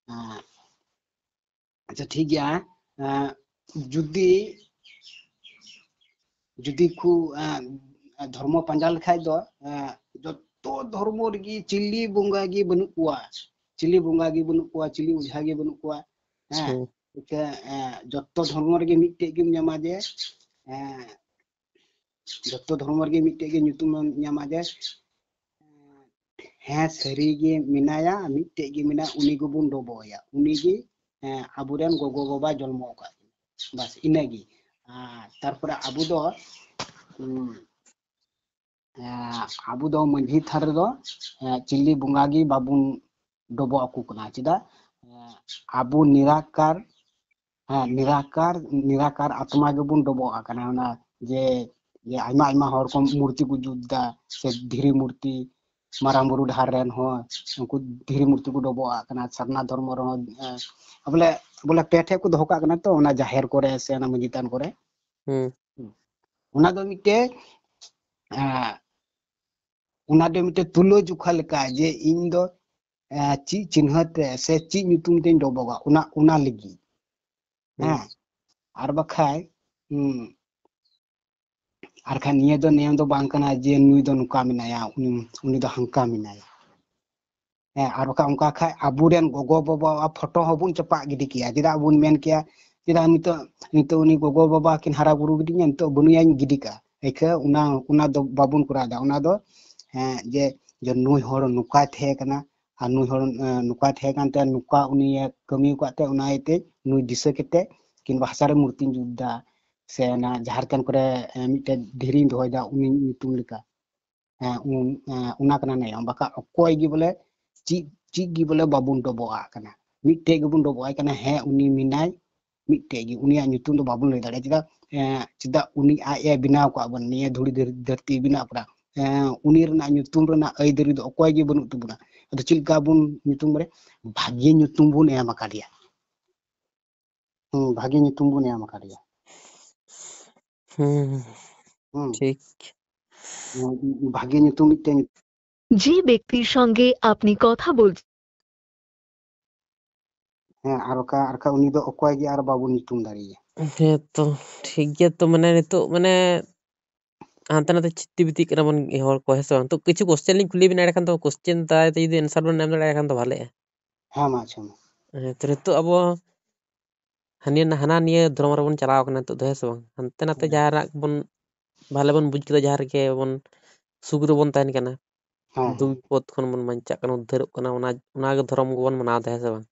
ᱦᱮᱸ᱾ ᱟᱪᱪᱷᱟ, ᱴᱷᱤᱠ ᱜᱮᱭᱟ᱾ ᱮᱸ, ᱡᱩᱫᱤ, ᱡᱩᱫᱤ ᱠᱚ, ᱮᱸ, ᱫᱷᱚᱨᱢᱚ ᱯᱟᱸᱡᱟ ᱞᱮᱠᱷᱟᱡ ᱫᱚ, ᱮᱸ, ᱡᱚᱛ-, ᱡᱚᱛᱚ ᱫᱷᱚᱨᱢᱚ ᱨᱮᱜᱮ ᱪᱤᱞᱤ ᱵᱚᱸᱜᱟ ᱜᱮ ᱵᱟᱹᱱᱩᱜ ᱠᱚᱣᱟ, ᱪᱤᱞᱤ ᱵᱚᱸᱜᱟ ᱜᱮ ᱵᱟᱹᱱᱩᱜ ᱠᱚᱣᱟ, ᱪᱤᱞᱤ ᱚᱡᱷᱟ ᱜᱮ ᱵᱟᱹᱱᱩᱜ ᱠᱚᱣᱟ᱾ ᱦᱮᱸ, ᱦᱩᱸ᱾ ᱮᱱᱠᱷᱟᱱ, ᱮ, ᱡᱚᱛᱚ ᱫᱷᱚᱨᱢᱚ ᱨᱮᱜᱮ ᱢᱤᱫᱴᱮᱡ ᱜᱮᱢ ᱧᱟᱢᱟ ᱡᱮ, ᱮ, ᱡᱚᱛᱚ ᱫᱷᱚᱨᱢᱚ ᱨᱮᱜᱮ ᱢᱤᱫᱴᱮᱡ ᱜᱮ ᱧᱩᱛᱩᱢ ᱮᱢ ᱧᱟᱢᱟ ᱡᱮ, ᱦᱮᱸ, ᱥᱟᱹᱨᱤ ᱜᱮ ᱢᱮᱱᱟᱭᱟ, ᱢᱤᱫᱴᱮᱡ ᱜᱮ ᱢᱮᱱᱟᱭᱟ, ᱩᱱᱤ ᱜᱮᱵᱚᱱ ᱰᱚᱵᱚᱜᱟᱭᱟ, ᱩᱱᱤ ᱜᱮ, ᱮ, ᱟᱵᱚᱨᱮᱱ ᱜᱚᱜᱚ ᱵᱟᱵᱟ ᱡᱚᱱᱢᱚ ᱟᱠᱟᱫ ᱠᱤᱱᱟ᱾ ᱵᱟᱥ, ᱤᱱᱟᱹᱜᱮ᱾ ᱟᱨ ᱛᱟᱨᱯᱚᱨᱮ ᱟᱵᱚ ᱫᱚ, ᱩᱢ, ᱮ, ᱟᱵᱚ ᱫᱚ ᱢᱟᱹᱡᱷᱤ ᱛᱷᱟᱱ ᱨᱮᱫᱚ, ᱮ, ᱪᱤᱞᱤ ᱵᱚᱸᱜᱟ ᱜᱮ ᱵᱟᱵᱚᱱ ᱰᱚᱵᱚᱜ ᱟᱠᱚ ᱠᱟᱱᱟ᱾ ᱪᱮᱫᱟᱜ? ᱮ, ᱟᱵᱚ ᱱᱤᱨᱟᱠᱟᱨ, ᱦᱮᱸ, ᱱᱤᱨᱟᱠᱟᱨ, ᱱᱤᱨᱟᱠᱟᱨ ᱟᱛᱢᱟ ᱜᱮᱵᱚᱱ ᱰᱚᱵᱚᱜ ᱟᱠᱟᱱᱟ᱾ ᱚᱱᱟ ᱡᱮ, ᱡᱮ ᱟᱭᱢᱟ ᱟᱭᱢᱟ ᱦᱚᱲ ᱠᱚ ᱢᱩᱨᱛᱤ ᱠᱚ ᱡᱩᱛ ᱮᱫᱟ, ᱥᱮ ᱫᱷᱤᱨᱤ ᱢᱩᱨᱛᱤ, ᱢᱟᱨᱟᱝ ᱵᱩᱨᱩ ᱰᱟᱦᱟᱨ ᱨᱮᱱ ᱦᱚᱸ ᱩᱱᱠᱩ ᱫᱷᱤᱨᱤ ᱢᱩᱨᱛᱤ ᱠᱚ ᱰᱚᱵᱚᱜ ᱟᱜ ᱠᱟᱱᱟ᱾ ᱥᱟᱨᱱᱟ ᱫᱷᱚᱨᱢᱚ ᱨᱮᱦᱚᱸ, ᱮ, ᱵᱚᱞᱮ, ᱵᱚᱞᱮ ᱯᱮ ᱴᱷᱮᱡ ᱠᱚ ᱫᱚᱦᱚ ᱠᱟᱜ ᱠᱟᱱᱟ ᱛᱚ, ᱚᱱᱟ ᱡᱟᱦᱮᱨ ᱠᱚᱨᱮ ᱥᱮ ᱚᱱᱟ ᱢᱟᱹᱡᱷᱤ ᱛᱷᱟᱱ ᱠᱚᱨᱮ᱾ ᱦᱩᱸ᱾ ᱚᱱᱟ ᱫᱚ ᱢᱤᱫᱴᱮᱡ, ᱮ, ᱚᱱᱟ ᱫᱚ ᱢᱤᱫᱴᱮᱡ ᱛᱩᱞᱟᱹ ᱡᱚᱠᱷᱟ ᱞᱮᱠᱟ ᱡᱮ ᱤᱧ ᱫᱚ, ᱮ, ᱪᱮᱫ ᱪᱤᱱᱦᱟᱹ ᱛᱮ ᱥᱮ ᱪᱮᱫ ᱧᱩᱛᱩᱢ ᱛᱮᱧ ᱰᱚᱵᱚᱜᱟ, ᱚᱱᱟ, ᱚᱱᱟ ᱞᱟᱹᱜᱤᱫ᱾ ᱦᱩᱸ᱾ ᱦᱮᱸ, ᱟᱨ ᱵᱟᱠᱷᱟᱡ, ᱦᱩᱸ, ᱟᱨ ᱠᱷᱟᱱ ᱱᱤᱭᱟᱹ ᱫᱚ ᱱᱤᱭᱚᱢ ᱫᱚ ᱵᱟᱝ ᱠᱟᱱᱟ ᱡᱮ ᱱᱩᱭ ᱫᱚ ᱱᱚᱝᱠᱟ ᱢᱮᱱᱟᱭᱟ, ᱩᱱᱤ, ᱩᱱᱤ ᱫᱚ ᱦᱟᱝᱠᱟ ᱢᱮᱱᱟᱭᱟ᱾ ᱦᱮᱸ, ᱟᱨ ᱵᱟᱠᱷᱟᱡ ᱚᱱᱠᱟ ᱠᱷᱟᱡ ᱟᱵᱚᱨᱮᱱ ᱜᱚᱜᱚ ᱵᱟᱵᱟᱣᱟᱜ ᱯᱷᱳᱴᱳ ᱦᱚᱸᱵᱚᱱ ᱪᱟᱯᱟᱜ ᱜᱤᱰᱤ ᱠᱮᱭᱟ᱾ ᱪᱮᱫᱟᱜ ᱵᱚᱱ ᱢᱮᱱ ᱠᱮᱭᱟ, ᱪᱮᱫᱟᱜ ᱱᱤᱛᱚᱜ, ᱱᱤᱛᱚᱜ ᱩᱱᱤ ᱜᱚᱜᱚ ᱵᱟᱵᱟ ᱠᱤᱱ ᱦᱟᱨᱟ ᱵᱩᱨᱩ ᱠᱤᱫᱤᱧᱟ, ᱱᱤᱛᱚᱜ ᱵᱟᱹᱱᱩᱭᱟᱧ ᱜᱤᱰᱤ ᱠᱟᱜᱼᱟ? ᱟᱹᱭᱠᱟᱹ ᱚᱱᱟ, ᱚᱱᱟ ᱫᱚ ᱵᱟᱵᱚᱱ ᱠᱚᱨᱟᱣ ᱮᱫᱟ᱾ ᱚᱱᱟ ᱫᱚ, ᱦᱮᱸ, ᱡᱮ, ᱡᱮ ᱱᱩᱭ ᱦᱚᱲ ᱱᱚᱝᱠᱟᱭ ᱛᱟᱦᱮᱸ ᱠᱟᱱᱟ, ᱟᱨ ᱱᱩᱭ ᱦᱚᱲ, ᱮ, ᱱᱚᱝᱠᱟᱭ ᱛᱟᱦᱮᱸ ᱠᱟᱱ ᱛᱟᱭᱟ, ᱱᱚᱝᱠᱟ ᱩᱱᱤᱭᱮ ᱠᱟᱹᱢᱤ ᱟᱠᱟᱫ ᱛᱮ, ᱚᱱᱟ ᱤᱭᱟᱹᱛᱮ ᱱᱩᱭ ᱫᱤᱥᱟᱹ ᱠᱟᱛᱮ ᱠᱤᱝᱵᱟ ᱦᱟᱥᱟ ᱨᱮ ᱢᱩᱨᱛᱤᱧ ᱡᱩᱛ ᱮᱫᱟ, ᱥᱮ ᱚᱱᱟ ᱡᱟᱦᱮᱨ ᱛᱷᱟᱱ ᱠᱚᱨᱮ, ᱮ, ᱢᱤᱫᱴᱮᱡ ᱫᱷᱤᱨᱤᱧ ᱫᱚᱦᱚᱭᱮᱫᱟ ᱩᱱᱤ ᱧᱩᱛᱩᱢ ᱞᱮᱠᱟ᱾ ᱦᱮᱸ, ᱩᱱ-, ᱮ, ᱚᱱᱟ ᱠᱟᱱᱟ ᱱᱤᱭᱚᱢ᱾ ᱵᱟᱠᱷᱟᱡ ᱚᱠᱚᱭ ᱜᱮ ᱵᱚᱞᱮ ᱪᱮᱫ, ᱪᱮᱫ ᱜᱮ ᱵᱚᱞᱮ ᱵᱟᱵᱚᱱ ᱰᱚᱵᱚᱜ ᱟᱜ ᱠᱟᱱᱟ᱾ ᱢᱤᱫᱴᱮᱡ ᱜᱮᱵᱚᱱ ᱰᱚᱵᱚᱜ ᱟᱭ ᱠᱟᱱᱟ, ᱦᱮᱸ, ᱩᱱᱤ ᱢᱮᱱᱟᱭ, ᱢᱤᱫᱴᱮᱡ ᱜᱮ᱾ ᱩᱱᱤᱭᱟᱜ ᱧᱩᱛᱩᱢ ᱫᱚ ᱵᱟᱵᱚᱱ ᱞᱟᱹᱭ ᱫᱟᱲᱮᱭᱟᱜᱼᱟ᱾ ᱪᱮᱫᱟᱜ? ᱮ, ᱪᱮᱫᱟᱜ ᱩᱱᱤ ᱟᱡ ᱮ ᱵᱮᱱᱟᱣ ᱠᱟᱜ ᱵᱚᱱ, ᱱᱤᱭᱟᱹ ᱫᱷᱩᱲᱤ ᱫᱷᱟᱹᱨ-, ᱫᱷᱟᱹᱨᱛᱤ ᱵᱮᱱᱟᱣ ᱠᱟᱱᱟ᱾ ᱮ, ᱩᱱᱤ ᱨᱮᱱᱟᱜ ᱧᱩᱛᱩᱢ ᱨᱮᱱᱟᱜ ᱟᱹᱭᱫᱟᱹᱨᱤ ᱫᱚ ᱚᱠᱚᱭ ᱜᱮ ᱵᱟᱹᱱᱩᱜ ᱛᱟᱵᱚᱱᱟ᱾ ᱟᱫᱚ ᱪᱮᱫ ᱞᱮᱠᱟ ᱵᱚᱱ ᱧᱩᱛᱩᱢ ᱵᱟᱲᱟᱭᱟ? ᱵᱷᱟᱜᱮ ᱧᱩᱛᱩᱢ ᱵᱚᱱ ᱮᱢ ᱟᱠᱟᱫᱮᱭᱟ᱾ ᱦᱩᱸ, ᱵᱷᱟᱜᱮ ᱧᱩᱛᱩᱢ ᱵᱚᱱ ᱮᱢ ᱟᱠᱟᱫᱮᱭᱟ᱾ ᱦᱩᱸ, ᱦᱩᱸ᱾ ᱴᱷᱤᱠ᱾ ᱦᱩᱸ, ᱵᱷᱟᱜᱮ ᱧᱩᱛᱩᱢ ᱢᱤᱫᱴᱮᱱ᱾ যে ব্যক্তির সঙ্গে আপনি কথা বলছেন। ᱦᱮᱸ, ᱟᱨ ᱵᱟᱠᱷᱟᱡ, ᱟᱨ ᱵᱟᱠᱷᱟᱡ ᱩᱱᱤ ᱫᱚ ᱚᱠᱚᱭ ᱜᱮ ᱟᱨ ᱵᱟᱵᱚᱱ ᱧᱩᱛᱩᱢ ᱫᱟᱲᱮᱭᱟᱭᱟ᱾ ᱦᱮᱸ ᱛᱚ, ᱴᱷᱤᱠ ᱜᱮᱭᱟ ᱛᱚ, ᱢᱟᱱᱮ ᱱᱤᱛᱚᱜ ᱢᱟᱱᱮ ᱦᱟᱱᱛᱮ ᱱᱟᱛᱮ ᱪᱷᱤᱛᱤ ᱵᱤᱛᱤᱜ ᱠᱟᱱᱟ ᱵᱚᱱ ᱦᱚᱲ ᱠᱚ, ᱦᱮᱸ ᱥᱮ ᱵᱟᱝ? ᱛᱚ ᱠᱤᱪᱷᱩ question ᱞᱤᱧ ᱠᱩᱞᱤ ᱵᱮᱱᱟ, ᱮᱸᱰᱮᱠᱷᱟᱱ ᱫᱚ question ᱛᱟᱭ ᱛᱮ ᱡᱩᱫᱤ answer ᱵᱚᱱ ᱮᱢ ᱫᱟᱲᱮᱭᱟᱜ ᱠᱷᱟᱱ ᱫᱚ ᱵᱷᱟᱞᱮᱜᱼᱟ᱾ ᱦᱮᱸ, ᱢᱟ, ᱟᱪᱪᱷᱟ, ᱢᱟ᱾ ᱦᱮᱸ, ᱛᱚ ᱱᱤᱛᱚᱜ ᱟᱵᱚ ᱦᱟᱱᱤ-, ᱦᱟᱱᱟ ᱱᱤᱭᱟᱹ ᱫᱷᱚᱨᱚᱢ ᱨᱮᱵᱚᱱ ᱪᱟᱞᱟᱣ ᱠᱟᱱᱟ ᱱᱤᱛᱚᱜ ᱫᱚ, ᱦᱮᱸ ᱥᱮ ᱵᱟᱝ? ᱦᱟᱱᱛᱮ ᱱᱟᱛᱮ ᱦᱮᱸ᱾ ᱡᱟᱦᱟᱸ ᱨᱮᱱᱟᱜ ᱵᱚᱱ ᱵᱷᱟᱞᱮ ᱵᱚᱱ ᱵᱩᱡᱽ ᱠᱮᱫᱟ, ᱡᱟᱦᱟᱸ ᱨᱮᱜᱮ ᱵᱚᱱ ᱥᱩᱠ ᱨᱮᱵᱚᱱ ᱛᱟᱦᱮᱱ ᱠᱟᱱᱟ, ᱦᱮᱸ, ᱫᱩᱠ ᱦᱮᱸ᱾ ᱵᱤᱯᱚᱫ ᱠᱷᱚᱱ ᱵᱚᱱ ᱵᱟᱧᱪᱟᱜ ᱠᱟᱱᱟ, ᱩᱫᱽᱫᱷᱟᱹᱨᱚᱜ ᱠᱟᱱᱟ, ᱚᱱᱟ, ᱚᱱᱟᱜᱮ ᱫᱷᱚᱨᱚᱢ ᱜᱮᱵᱚᱱ ᱢᱟᱱᱟᱣ ᱮᱫᱟ, ᱦᱮᱸ ᱥᱮ ᱵᱟᱝ?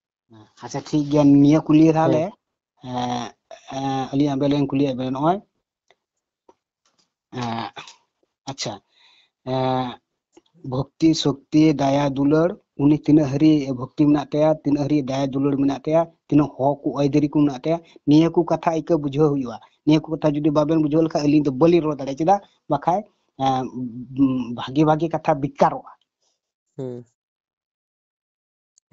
ᱟᱪᱪᱷᱟ, ᱴᱷᱤᱠ ᱜᱮᱭᱟ, ᱱᱤᱭᱟᱹ ᱠᱩᱞᱤ ᱛᱟᱦᱚᱞᱮ, ᱦᱮᱸ᱾ ᱮᱸ, ᱮᱸ, ᱟᱹᱞᱤᱧ ᱟᱵᱮᱱ ᱞᱤᱧ ᱠᱩᱞᱤᱭᱮᱫ ᱵᱮᱱᱟ ᱱᱚᱜᱼᱚᱭ, ᱮᱸ, ᱟᱪᱪᱷᱟ, ᱮᱸ, ᱵᱷᱚᱠᱛᱤ, ᱥᱚᱠᱛᱤ, ᱫᱟᱭᱟ, ᱫᱩᱞᱟᱹᱲ, ᱩᱱᱤ ᱛᱤᱱᱟᱹᱜ ᱦᱟᱹᱨᱤ ᱵᱷᱚᱠᱛᱤ ᱢᱮᱱᱟᱜ ᱛᱟᱭᱟ, ᱛᱤᱱᱟᱹᱜ ᱦᱟᱹᱨᱤ ᱫᱟᱭᱟ ᱫᱩᱞᱟᱹᱲ ᱢᱮᱱᱟᱜ ᱛᱟᱭᱟ, ᱛᱤᱱᱟᱹᱜ ᱦᱚᱸ ᱠᱚ ᱟᱹᱭᱫᱟᱹᱨᱤ ᱠᱚ ᱢᱮᱱᱟᱜ ᱛᱟᱭᱟ, ᱱᱤᱭᱟᱹ ᱠᱚ ᱠᱟᱛᱷᱟ ᱟᱹᱭᱠᱟᱹᱣ ᱵᱩᱡᱷᱟᱹᱣ ᱦᱩᱭᱩᱜᱼᱟ᱾ ᱱᱤᱭᱟᱹ ᱠᱚ ᱠᱟᱛᱷᱟ ᱡᱩᱫᱤ ᱵᱟᱵᱮᱱ ᱵᱩᱡᱷᱟᱹᱣ ᱞᱮᱠᱷᱟᱱ ᱟᱹᱞᱤᱧ ᱫᱚ ᱵᱟᱹᱞᱤᱧ ᱨᱚᱲ ᱫᱟᱲᱮᱭᱟᱜᱼᱟ, ᱪᱮᱫᱟᱜ? ᱵᱟᱠᱷᱟᱡ, ᱮᱸ, ᱵᱷᱟᱜᱮ ᱵᱷᱟᱜᱮ ᱠᱟᱛᱷᱟ ᱵᱮᱠᱟᱨᱚᱜᱼᱟ᱾ ᱦᱩᱸ᱾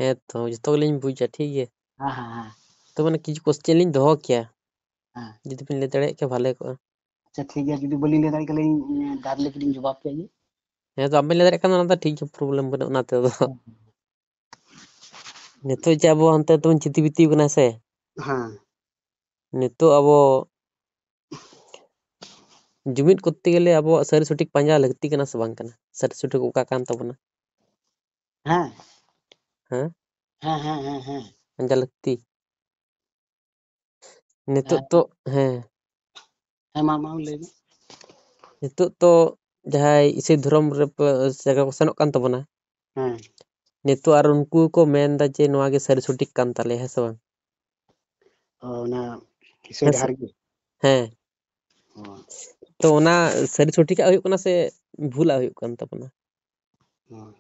ᱦᱮᱸ ᱛᱚ, ᱡᱚᱛᱚ ᱜᱮᱞᱤᱧ ᱵᱩᱡᱟ, ᱴᱷᱤᱠ ᱜᱮᱭᱟ᱾ ᱦᱮᱸ, ᱦᱮᱸ, ᱦᱮᱸ᱾ ᱛᱚ ᱢᱟᱱᱮ ᱠᱤᱪᱷᱩ question ᱞᱤᱧ ᱫᱚᱦᱚ ᱠᱮᱭᱟ᱾ ᱦᱮᱸ᱾ ᱡᱩᱫᱤ ᱵᱤᱱ ᱞᱟᱹᱭ ᱫᱟᱲᱮᱭᱟᱜ ᱠᱷᱟᱱ ᱵᱷᱟᱞᱮ ᱠᱚᱜᱼᱟ᱾ ᱟᱪᱪᱷᱟ, ᱴᱷᱤᱠ ᱜᱮᱭᱟ, ᱡᱩᱫᱤ ᱵᱟᱹᱞᱤᱧ ᱞᱟᱹᱭ ᱫᱟᱲᱮᱭᱟᱜ ᱠᱷᱟᱱ ᱞᱤᱧ, ᱮᱸ, direct ᱞᱤᱧ ᱡᱚᱵᱟᱵ ᱠᱮᱫ ᱜᱮ᱾ ᱦᱮᱸ ᱛᱚ, ᱟᱵᱮᱱ ᱞᱟᱹᱭ ᱫᱟᱲᱮᱭᱟᱜ ᱠᱷᱟᱱ ᱚᱱᱟ ᱫᱚ ᱴᱷᱤᱠ ᱜᱮᱭᱟ, problem ᱵᱟᱹᱱᱩᱜᱼᱟ ᱚᱱᱟ ᱛᱮᱫᱚ᱾ ᱦᱮᱸ᱾ ᱱᱤᱛᱚᱜ ᱡᱮ ᱟᱵᱚ ᱦᱟᱱᱛᱮ ᱛᱮᱵᱚᱱ ᱪᱷᱤᱛᱤ ᱵᱤᱛᱤ ᱠᱟᱱᱟ ᱥᱮ, ᱦᱮᱸ᱾ ᱱᱤᱛᱚᱜ ᱟᱵᱚ ᱡᱩᱢᱤᱫ ᱠᱚᱨᱛᱮ ᱜᱮᱞᱮ ᱟᱵᱚᱣᱟᱜ ᱥᱟᱹᱨᱤ ᱥᱚᱴᱷᱤᱠ ᱯᱟᱸᱡᱟ ᱞᱟᱹᱠᱛᱤ ᱠᱟᱱᱟ ᱥᱮ ᱵᱟᱝ ᱠᱟᱱᱟ? ᱥᱟᱹᱨᱤ ᱥᱚᱴᱷᱤᱠ ᱚᱠᱟ ᱠᱟᱱ ᱛᱟᱵᱚᱱᱟ? ᱦᱮᱸ᱾ ᱦᱮᱸ? ᱦᱮᱸ, ᱦᱮᱸ, ᱦᱮᱸ, ᱦᱮᱸ᱾ ᱯᱟᱸᱡᱟ ᱞᱟᱹᱠᱛᱤ᱾ ᱱᱤᱛᱚᱜ ᱦᱮᱸ᱾ ᱛᱚ, ᱦᱮᱸ᱾ ᱦᱮᱸ, ᱢᱟ, ᱢᱟ, ᱞᱟᱹᱭ ᱢᱮ᱾ ᱱᱤᱛᱚᱜ ᱛᱚ ᱡᱟᱦᱟᱸᱭ ᱤᱥᱟᱹᱭ ᱫᱷᱚᱨᱚᱢ ᱨᱮ ᱯᱮ, ᱡᱟᱭᱜᱟ ᱠᱚ ᱥᱮᱱᱚᱜ ᱠᱟᱱ ᱛᱟᱵᱚᱱᱟ᱾ ᱦᱮᱸ᱾ ᱱᱤᱛᱚᱜ ᱟᱨ ᱩᱱᱠᱩ ᱠᱚ ᱢᱮᱱ ᱮᱫᱟ ᱡᱮ ᱱᱚᱣᱟ ᱜᱮ ᱥᱟᱹᱨᱤ ᱥᱚᱴᱷᱤᱠ ᱠᱟᱱ ᱛᱟᱞᱮᱭᱟ, ᱦᱮᱸ ᱥᱮ ᱵᱟᱝ? ᱚ, ᱚᱱᱟ ᱤᱥᱟᱹᱭ ᱦᱮᱸ ᱥᱮ? ᱰᱟᱦᱟᱨ ᱜᱮ? ᱦᱮᱸ᱾ ᱚ᱾ ᱛᱚ ᱚᱱᱟ ᱥᱟᱹᱨᱤ ᱥᱚᱴᱷᱤᱠᱟᱜ ᱦᱩᱭᱩᱜ ᱠᱟᱱᱟ ᱥᱮ ᱵᱷᱩᱞᱟᱜ ᱦᱩᱭᱩᱜ ᱠᱟᱱ ᱛᱟᱵᱚᱱᱟ? ᱚ᱾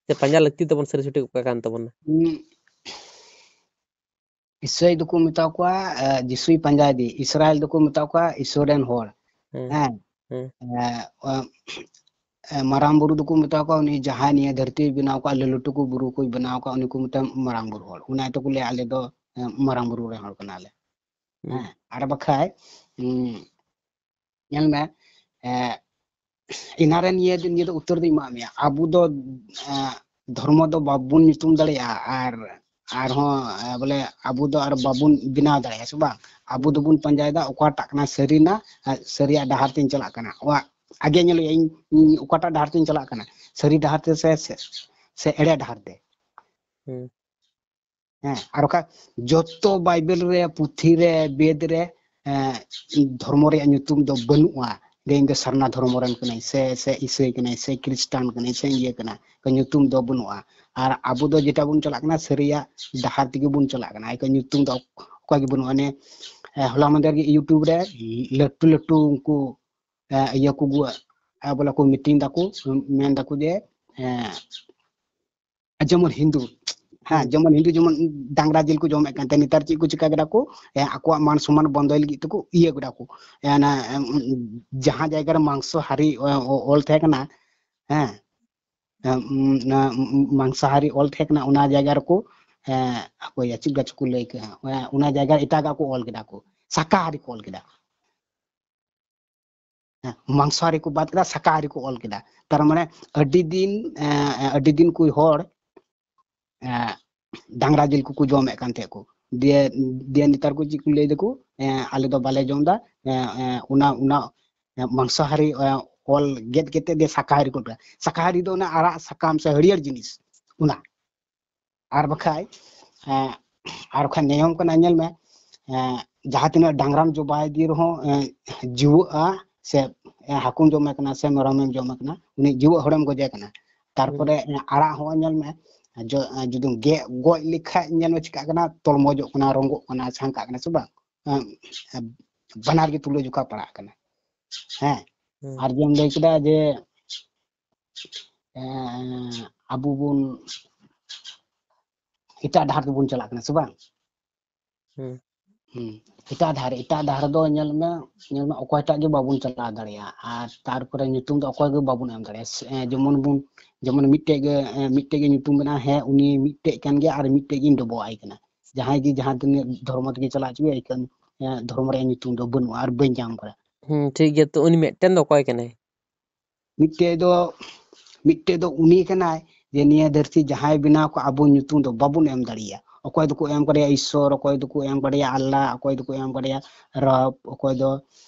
ᱥᱮ ᱯᱟᱸᱡᱟ ᱞᱟᱹᱠᱛᱤ ᱛᱟᱵᱚᱱ ᱥᱟᱹᱨᱤ ᱥᱚᱴᱷᱤᱠ ᱚᱠᱟ ᱠᱟᱱ ᱛᱟᱵᱚᱱᱟ? ᱩᱸ, ᱤᱥᱟᱹᱭ ᱫᱚᱠᱚ ᱢᱮᱛᱟ ᱠᱚᱣᱟ, ᱮ, ᱡᱤᱥᱩᱭ ᱯᱟᱸᱡᱟᱭᱮᱫᱮ᱾ ᱤᱥᱨᱟᱭᱮᱞ ᱫᱚᱠᱚ ᱢᱮᱛᱟ ᱠᱚᱣᱟ ᱤᱥᱚᱨ ᱨᱮᱱ ᱦᱚᱲ᱾ ᱦᱮᱸ, ᱦᱮᱸ᱾ ᱦᱮᱸ᱾ ᱮ, ᱚ, ᱮ, ᱢᱟᱨᱟᱝ ᱵᱩᱨᱩ ᱫᱚᱠᱚ ᱢᱮᱛᱟ ᱠᱚᱣᱟ ᱩᱱᱤ ᱡᱟᱦᱟᱸᱭ ᱱᱤᱭᱟᱹ ᱫᱷᱟᱹᱨᱛᱤᱭ ᱵᱮᱱᱟᱣ ᱠᱟᱜᱼᱟ, ᱞᱟᱹᱴᱩ ᱞᱟᱹᱴᱩ ᱠᱚ ᱵᱩᱨᱩ ᱠᱚᱭ ᱵᱮᱱᱟᱣ ᱠᱟᱜᱼᱟ, ᱩᱱᱤ ᱠᱚ ᱢᱮᱛᱟᱭᱟ ᱢᱟᱨᱟᱝ ᱵᱩᱨᱩ ᱦᱚᱲ᱾ ᱚᱱᱟ ᱤᱭᱟᱹᱛᱮ ᱠᱚ ᱞᱟᱹᱭᱟ, "ᱟᱞᱮ ᱫᱚ, ᱮ, ᱢᱟᱨᱟᱝ ᱵᱩᱨᱩ ᱨᱮᱱ ᱦᱚᱲ ᱠᱟᱱᱟᱞᱮ᱾" ᱦᱩᱸ᱾ ᱦᱮᱸ, ᱟᱨ ᱵᱟᱠᱷᱟᱡ, ᱩᱸ, ᱧᱮᱞ ᱢᱮ, ᱮ, ᱮᱱᱟ ᱨᱮ ᱱᱤᱭᱟᱹ, ᱱᱤᱭᱟᱹ ᱫᱚ ᱩᱛᱛᱚᱨ ᱫᱚᱧ ᱮᱢᱟᱜ ᱢᱮᱭᱟ᱾ ᱟᱵᱚ ᱫᱚ, ᱮ, ᱫᱷᱚᱨᱢᱚ ᱫᱚ ᱵᱟᱵᱚᱱ ᱧᱩᱛᱩᱢ ᱫᱟᱲᱮᱭᱟᱜᱼᱟ, ᱟᱨ ᱟᱨᱦᱚᱸ, ᱮ, ᱵᱚᱞᱮ ᱟᱵᱚ ᱫᱚ ᱟᱨ ᱵᱟᱵᱚᱱ ᱵᱮᱱᱟᱣ ᱫᱟᱲᱮᱭᱟᱜᱼᱟ, ᱥᱮ ᱵᱟᱝ? ᱟᱵᱚ ᱫᱚᱵᱚᱱ ᱯᱟᱸᱡᱟᱭᱮᱫᱟ ᱚᱠᱟᱴᱟᱜ ᱠᱟᱱᱟ ᱥᱟᱹᱨᱤᱱᱟ, ᱮ, ᱥᱟᱹᱨᱤᱭᱟᱜ ᱰᱟᱦᱟᱨ ᱛᱤᱧ ᱪᱟᱞᱟᱜ ᱠᱟᱱᱟ᱾ ᱚᱣᱟ-, ᱟᱜᱮ ᱧᱮᱞᱮᱜ ᱟᱹᱧ, ᱤᱧ ᱚᱠᱟᱴᱟᱜ ᱰᱟᱦᱟᱨ ᱛᱤᱧ ᱪᱟᱞᱟᱜ ᱠᱟᱱᱟ, ᱥᱟᱹᱨᱤ ᱰᱟᱦᱟᱨ ᱛᱮ ᱥᱮ, ᱥᱮ, ᱥᱮ ᱮᱲᱮ ᱰᱟᱦᱟᱨ ᱛᱮ? ᱦᱩᱸ᱾ ᱦᱮᱸ, ᱟᱨ ᱚᱠᱟ ᱡᱚᱛᱚ ᱵᱟᱭᱵᱮᱞ ᱨᱮ, ᱯᱩᱛᱷᱤ ᱨᱮ, ᱵᱮᱫ ᱨᱮ, ᱮᱸ, ᱫᱷᱚᱨᱢᱚ ᱨᱮᱭᱟᱜ ᱧᱩᱛᱩᱢ ᱫᱚ ᱵᱟᱹᱱᱩᱜᱼᱟ᱾ ᱡᱮ ᱤᱧ ᱫᱚ ᱥᱟᱨᱱᱟ ᱫᱷᱚᱨᱢᱚ ᱨᱮᱱ ᱠᱟᱹᱱᱟᱹᱧ, ᱥᱮ, ᱥᱮ ᱤᱥᱟᱹᱭ ᱠᱟᱹᱱᱟᱹᱧ, ᱥᱮ ᱠᱷᱨᱤᱥᱴᱟᱱ ᱠᱟᱹᱱᱟᱹᱧ, ᱥᱮ ᱤᱭᱟᱹ ᱠᱟᱱᱟ, ᱧᱩᱛᱩᱢ ᱫᱚ ᱵᱟᱹᱱᱩᱜᱼᱟ᱾ ᱟᱨ ᱟᱵᱚ ᱫᱚ ᱡᱮᱴᱟ ᱵᱚᱱ ᱪᱟᱞᱟᱜ ᱠᱟᱱᱟ, ᱥᱟᱹᱨᱤᱭᱟᱜ ᱰᱟᱦᱟᱨ ᱛᱮᱜᱮ ᱵᱚᱱ ᱪᱟᱞᱟᱜ ᱠᱟᱱᱟ᱾ ᱮᱱᱠᱷᱟᱱ ᱧᱩᱛᱩᱢ ᱫᱚ ᱚᱠᱟ ᱜᱮ ᱵᱟᱹᱱᱩᱜᱼᱟ᱾ ᱚᱱᱮ, ᱮ, ᱦᱚᱞᱟ ᱢᱟᱫᱷᱮᱨ ᱜᱮ YouTube ᱨᱮ ᱞᱟᱹᱴᱩ ᱞᱟᱹᱴᱩ ᱩᱱᱠᱩ, ᱮ, ᱤᱭᱟᱹ ᱠᱚ, ᱮ, ᱵᱚᱞᱮ ᱠᱚ meeting ᱫᱟᱠᱚ, ᱢᱮᱱ ᱫᱟᱠᱚ ᱡᱮ, ᱮ, ᱡᱮᱢᱚᱱ ᱦᱤᱱᱫᱩ, ᱦᱮᱸ, ᱦᱩᱸ᱾ ᱡᱮᱢᱚᱱ ᱦᱤᱱᱫᱩ ᱡᱮᱢᱚᱱ ᱰᱟᱝᱨᱟ ᱡᱤᱞ ᱠᱚ ᱡᱚᱢᱮᱫ ᱠᱟᱱ ᱛᱟᱦᱮᱸ, ᱱᱮᱛᱟᱨ ᱪᱮᱫ ᱠᱚ ᱪᱤᱠᱟ ᱠᱮᱫᱟ ᱠᱚ? ᱮ, ᱟᱠᱚᱣᱟᱜ ᱢᱟᱱ ᱥᱚᱢᱢᱟᱱ ᱵᱚᱱᱫᱚᱭ ᱞᱟᱹᱜᱤᱫ ᱛᱮᱠᱚ ᱤᱭᱟᱹ ᱠᱮᱫᱟ ᱠᱚ᱾ ᱮ, ᱚᱱᱟ, ᱮ, ᱡᱟᱦᱟᱸ ᱡᱟᱭᱜᱟ ᱨᱮ ᱢᱟᱝᱥᱚᱦᱟᱨᱤ, ᱚ, ᱚ, ᱚᱞ ᱛᱟᱦᱮᱸ ᱠᱟᱱᱟ, ᱦᱮᱸ, ᱮ, ᱚᱱᱟ ᱢᱟᱝᱥᱟᱦᱟᱨᱤ ᱚᱞ ᱛᱟᱦᱮᱸ ᱠᱟᱱᱟ, ᱚᱱᱟ ᱡᱟᱭᱜᱟ ᱨᱮᱠᱚ, ᱮ, ᱦᱟᱯᱳᱭᱟ, ᱪᱮᱫ ᱠᱟᱪᱚ ᱠᱚ ᱞᱟᱹᱭ ᱠᱮᱫᱟ, ᱚᱱᱟ, ᱚᱱᱟ ᱡᱟᱭᱜᱟ ᱨᱮ ᱮᱴᱟᱜᱟᱜ ᱠᱚ ᱚᱞ ᱠᱮᱫᱟ ᱠᱚ, ᱥᱟᱠᱟᱦᱟᱨᱤ ᱠᱚ ᱚᱞ ᱠᱮᱫᱟ᱾ ᱦᱮᱸ, ᱢᱟᱝᱥᱚᱦᱟᱨᱤ ᱠᱚ ᱵᱟᱫ ᱠᱮᱫᱟ, ᱥᱟᱠᱟᱦᱟᱨᱤ ᱠᱚ ᱚᱞ ᱠᱮᱫᱟ᱾ ᱛᱟᱨ ᱢᱟᱱᱮ ᱟᱹᱰᱤ ᱫᱤᱱ, ᱮ, ᱟᱹᱰᱤ ᱫᱤᱱ ᱠᱚ ᱦᱚᱲ, ᱮ, ᱰᱟᱝᱨᱟ ᱡᱤᱞ ᱠᱚᱠᱚ ᱡᱚᱢᱮᱫ ᱠᱟᱱ ᱛᱟᱦᱮᱸᱫ ᱠᱚ᱾ ᱫᱤᱭᱮ, ᱫᱤᱭᱮ ᱱᱮᱛᱟᱨ ᱠᱚ ᱪᱮᱫ ᱠᱚ ᱞᱟᱹᱭ ᱫᱟᱠᱚ, ᱮ, ᱟᱞᱮ ᱫᱚ ᱵᱟᱞᱮ ᱡᱚᱢ ᱮᱫᱟ, ᱮ, ᱮ, ᱚᱱᱟ, ᱚᱱᱟ, ᱮ, ᱢᱟᱝᱥᱚᱦᱟᱨᱤ, ᱮ, ᱚᱞ ᱜᱮᱫ ᱠᱟᱛᱮ ᱫᱤᱭᱮ ᱥᱟᱠᱟᱦᱟᱨᱤ ᱠᱚ ᱚᱞ ᱠᱮᱫᱟ᱾ ᱥᱟᱠᱟᱦᱟᱨᱤ ᱫᱚ ᱚᱱᱟ ᱟᱲᱟᱜ ᱥᱟᱠᱟᱢ ᱥᱮ ᱦᱟᱹᱨᱭᱟᱹᱲ ᱡᱤᱱᱤᱥ, ᱚᱱᱟ᱾ ᱟᱨ ᱵᱟᱠᱷᱟᱡ, ᱮᱸ, ᱟᱨ ᱵᱟᱠᱷᱟᱡ ᱱᱤᱭᱚᱢ ᱠᱟᱱᱟ, ᱧᱮᱞ ᱢᱮ, ᱮᱸ, ᱡᱟᱦᱟᱸ ᱛᱤᱱᱟᱹᱜ ᱰᱟᱝᱨᱟᱢ ᱡᱚᱵᱟᱭ ᱫᱮ ᱨᱮᱦᱚᱸ, ᱮᱸ, ᱡᱤᱣᱟᱹᱜᱼᱟ, ᱥᱮ, ᱮᱸ, ᱦᱟᱹᱠᱩᱢ ᱡᱚᱢᱮ ᱠᱟᱱᱟ ᱥᱮ ᱢᱮᱨᱚᱢᱮᱢ ᱡᱚᱢᱮ ᱠᱟᱱᱟ, ᱩᱱᱤ ᱡᱤᱣᱟᱹᱜ ᱦᱚᱲᱮᱢ ᱜᱚᱡᱮ ᱠᱟᱱᱟ᱾ ᱛᱟᱨᱯᱚᱨᱮ, ᱦᱩᱸ᱾ ᱮᱸ, ᱟᱲᱟᱜ ᱦᱚᱸ ᱧᱮᱞ ᱢᱮ, ᱡᱚ-, ᱮᱸ, ᱡᱩᱫᱤᱢ ᱜᱮᱫ ᱜᱚᱡ ᱞᱮᱠᱷᱟᱡ ᱧᱮᱞ ᱢᱮ ᱪᱤᱠᱟᱜ ᱠᱟᱱᱟ, ᱛᱚᱲᱢᱚᱡᱚᱜ ᱠᱟᱱᱟ, ᱨᱚᱸᱜᱚᱜ ᱠᱟᱱᱟ, ᱪᱷᱟᱝᱠᱟᱜ ᱠᱟᱱᱟ, ᱥᱮ ᱵᱟᱝ? ᱮᱸ, ᱮᱸ, ᱵᱟᱱᱟᱨ ᱜᱮ ᱛᱩᱞᱟᱹ ᱡᱚᱠᱷᱟ ᱯᱟᱲᱟᱜ ᱠᱟᱱᱟ᱾ ᱦᱮᱸ᱾ ᱦᱩᱸ᱾ ᱟᱨ ᱡᱮᱢ ᱞᱟᱹᱭ ᱠᱮᱫᱟ ᱡᱮ, ᱮᱸ, ᱟᱵᱚ ᱵᱚᱱ ᱮᱴᱟᱜ ᱰᱟᱦᱟᱨ ᱛᱮᱵᱚᱱ ᱪᱟᱞᱟᱜ ᱠᱟᱱᱟ, ᱥᱮ ᱵᱟᱝ? ᱦᱩᱸ᱾ ᱦᱩᱸ᱾ ᱮᱴᱟᱜ ᱰᱟᱦᱟᱨ, ᱮᱴᱟᱜ ᱰᱟᱦᱟᱨ ᱫᱚ ᱧᱮᱞ ᱢᱮ, ᱧᱮᱞ ᱢᱮ, ᱚᱠᱚᱭᱴᱟᱜ ᱜᱮ ᱵᱟᱵᱚᱱ ᱪᱟᱞᱟᱣ ᱫᱟᱲᱮᱭᱟᱜᱼᱟ᱾ ᱟᱨ ᱛᱟᱨᱯᱚᱨᱮ ᱧᱩᱛᱩᱢ ᱫᱚ ᱚᱠᱚᱭ ᱜᱮ ᱵᱟᱵᱚᱱ ᱮᱢ ᱫᱟᱲᱮᱭᱟᱜᱼᱟ᱾ ᱥᱮ, ᱮᱸ, ᱡᱮᱢᱚᱱ ᱵᱚᱱ, ᱡᱮᱢᱚᱱ ᱢᱤᱫᱴᱮᱡ ᱜᱮ, ᱮᱸ, ᱢᱤᱫᱴᱮᱡ ᱜᱮ ᱧᱩᱛᱩᱢ ᱢᱮᱱᱟᱜᱼᱟ, ᱦᱮᱸ, ᱩᱱᱤ ᱢᱤᱫᱴᱮᱡ ᱠᱟᱱ ᱜᱮᱭᱟ ᱟᱨ ᱢᱤᱫᱴᱮᱡ ᱜᱤᱧ ᱰᱚᱵᱚᱜ ᱟᱭ ᱠᱟᱱᱟ᱾ ᱡᱟᱦᱟᱸᱭ ᱜᱮ ᱡᱟᱦᱟᱸ ᱛᱤᱱᱟᱹᱜ ᱫᱷᱚᱨᱢᱚ ᱛᱮᱜᱮ ᱪᱟᱞᱟᱜ ᱦᱚᱪᱚᱭ, ᱮᱱᱠᱷᱟᱱ, ᱮᱸ, ᱫᱷᱚᱨᱢᱚ ᱨᱮᱭᱟᱜ ᱧᱩᱛᱩᱢ ᱫᱚ ᱵᱟᱹᱱᱩᱜᱼᱟ ᱟᱨ ᱵᱟᱹᱧ ᱧᱟᱢ ᱠᱟᱫᱟ᱾ ᱦᱩᱸ, ᱴᱷᱤᱠ ᱜᱮᱭᱟ᱾ ᱛᱚ, ᱩᱱᱤ ᱢᱤᱫᱴᱮᱱ ᱫᱚ ᱚᱠᱚᱭ ᱠᱟᱱᱟᱭ? ᱢᱤᱫᱴᱮᱡ ᱫᱚ, ᱢᱤᱫᱴᱮᱡ ᱫᱚ ᱩᱱᱤ ᱠᱟᱱᱟᱭ, ᱡᱮ ᱱᱤᱭᱟᱹ ᱫᱷᱟᱹᱨᱛᱤ ᱡᱟᱦᱟᱸᱭ ᱵᱮᱱᱟᱣ ᱠᱚ, ᱟᱵᱚ ᱧᱩᱛᱩᱢ ᱫᱚ ᱵᱟᱵᱚᱱ ᱮᱢ ᱫᱟᱲᱮᱭᱟᱜᱼᱟ᱾ ᱚᱠᱚᱭ ᱫᱚᱠᱚ ᱮᱢ ᱠᱟᱫᱮᱭᱟ ᱤᱥᱥᱚᱨ, ᱚᱠᱚᱭ ᱫᱚᱠᱚ ᱮᱢ ᱠᱟᱫᱮᱭᱟ ᱟᱞᱞᱟ, ᱚᱠᱚᱭ ᱫᱚᱠᱚ ᱮᱢ ᱠᱟᱫᱮᱭᱟ ᱨᱚᱵ, ᱚᱠᱚᱭ ᱫᱚ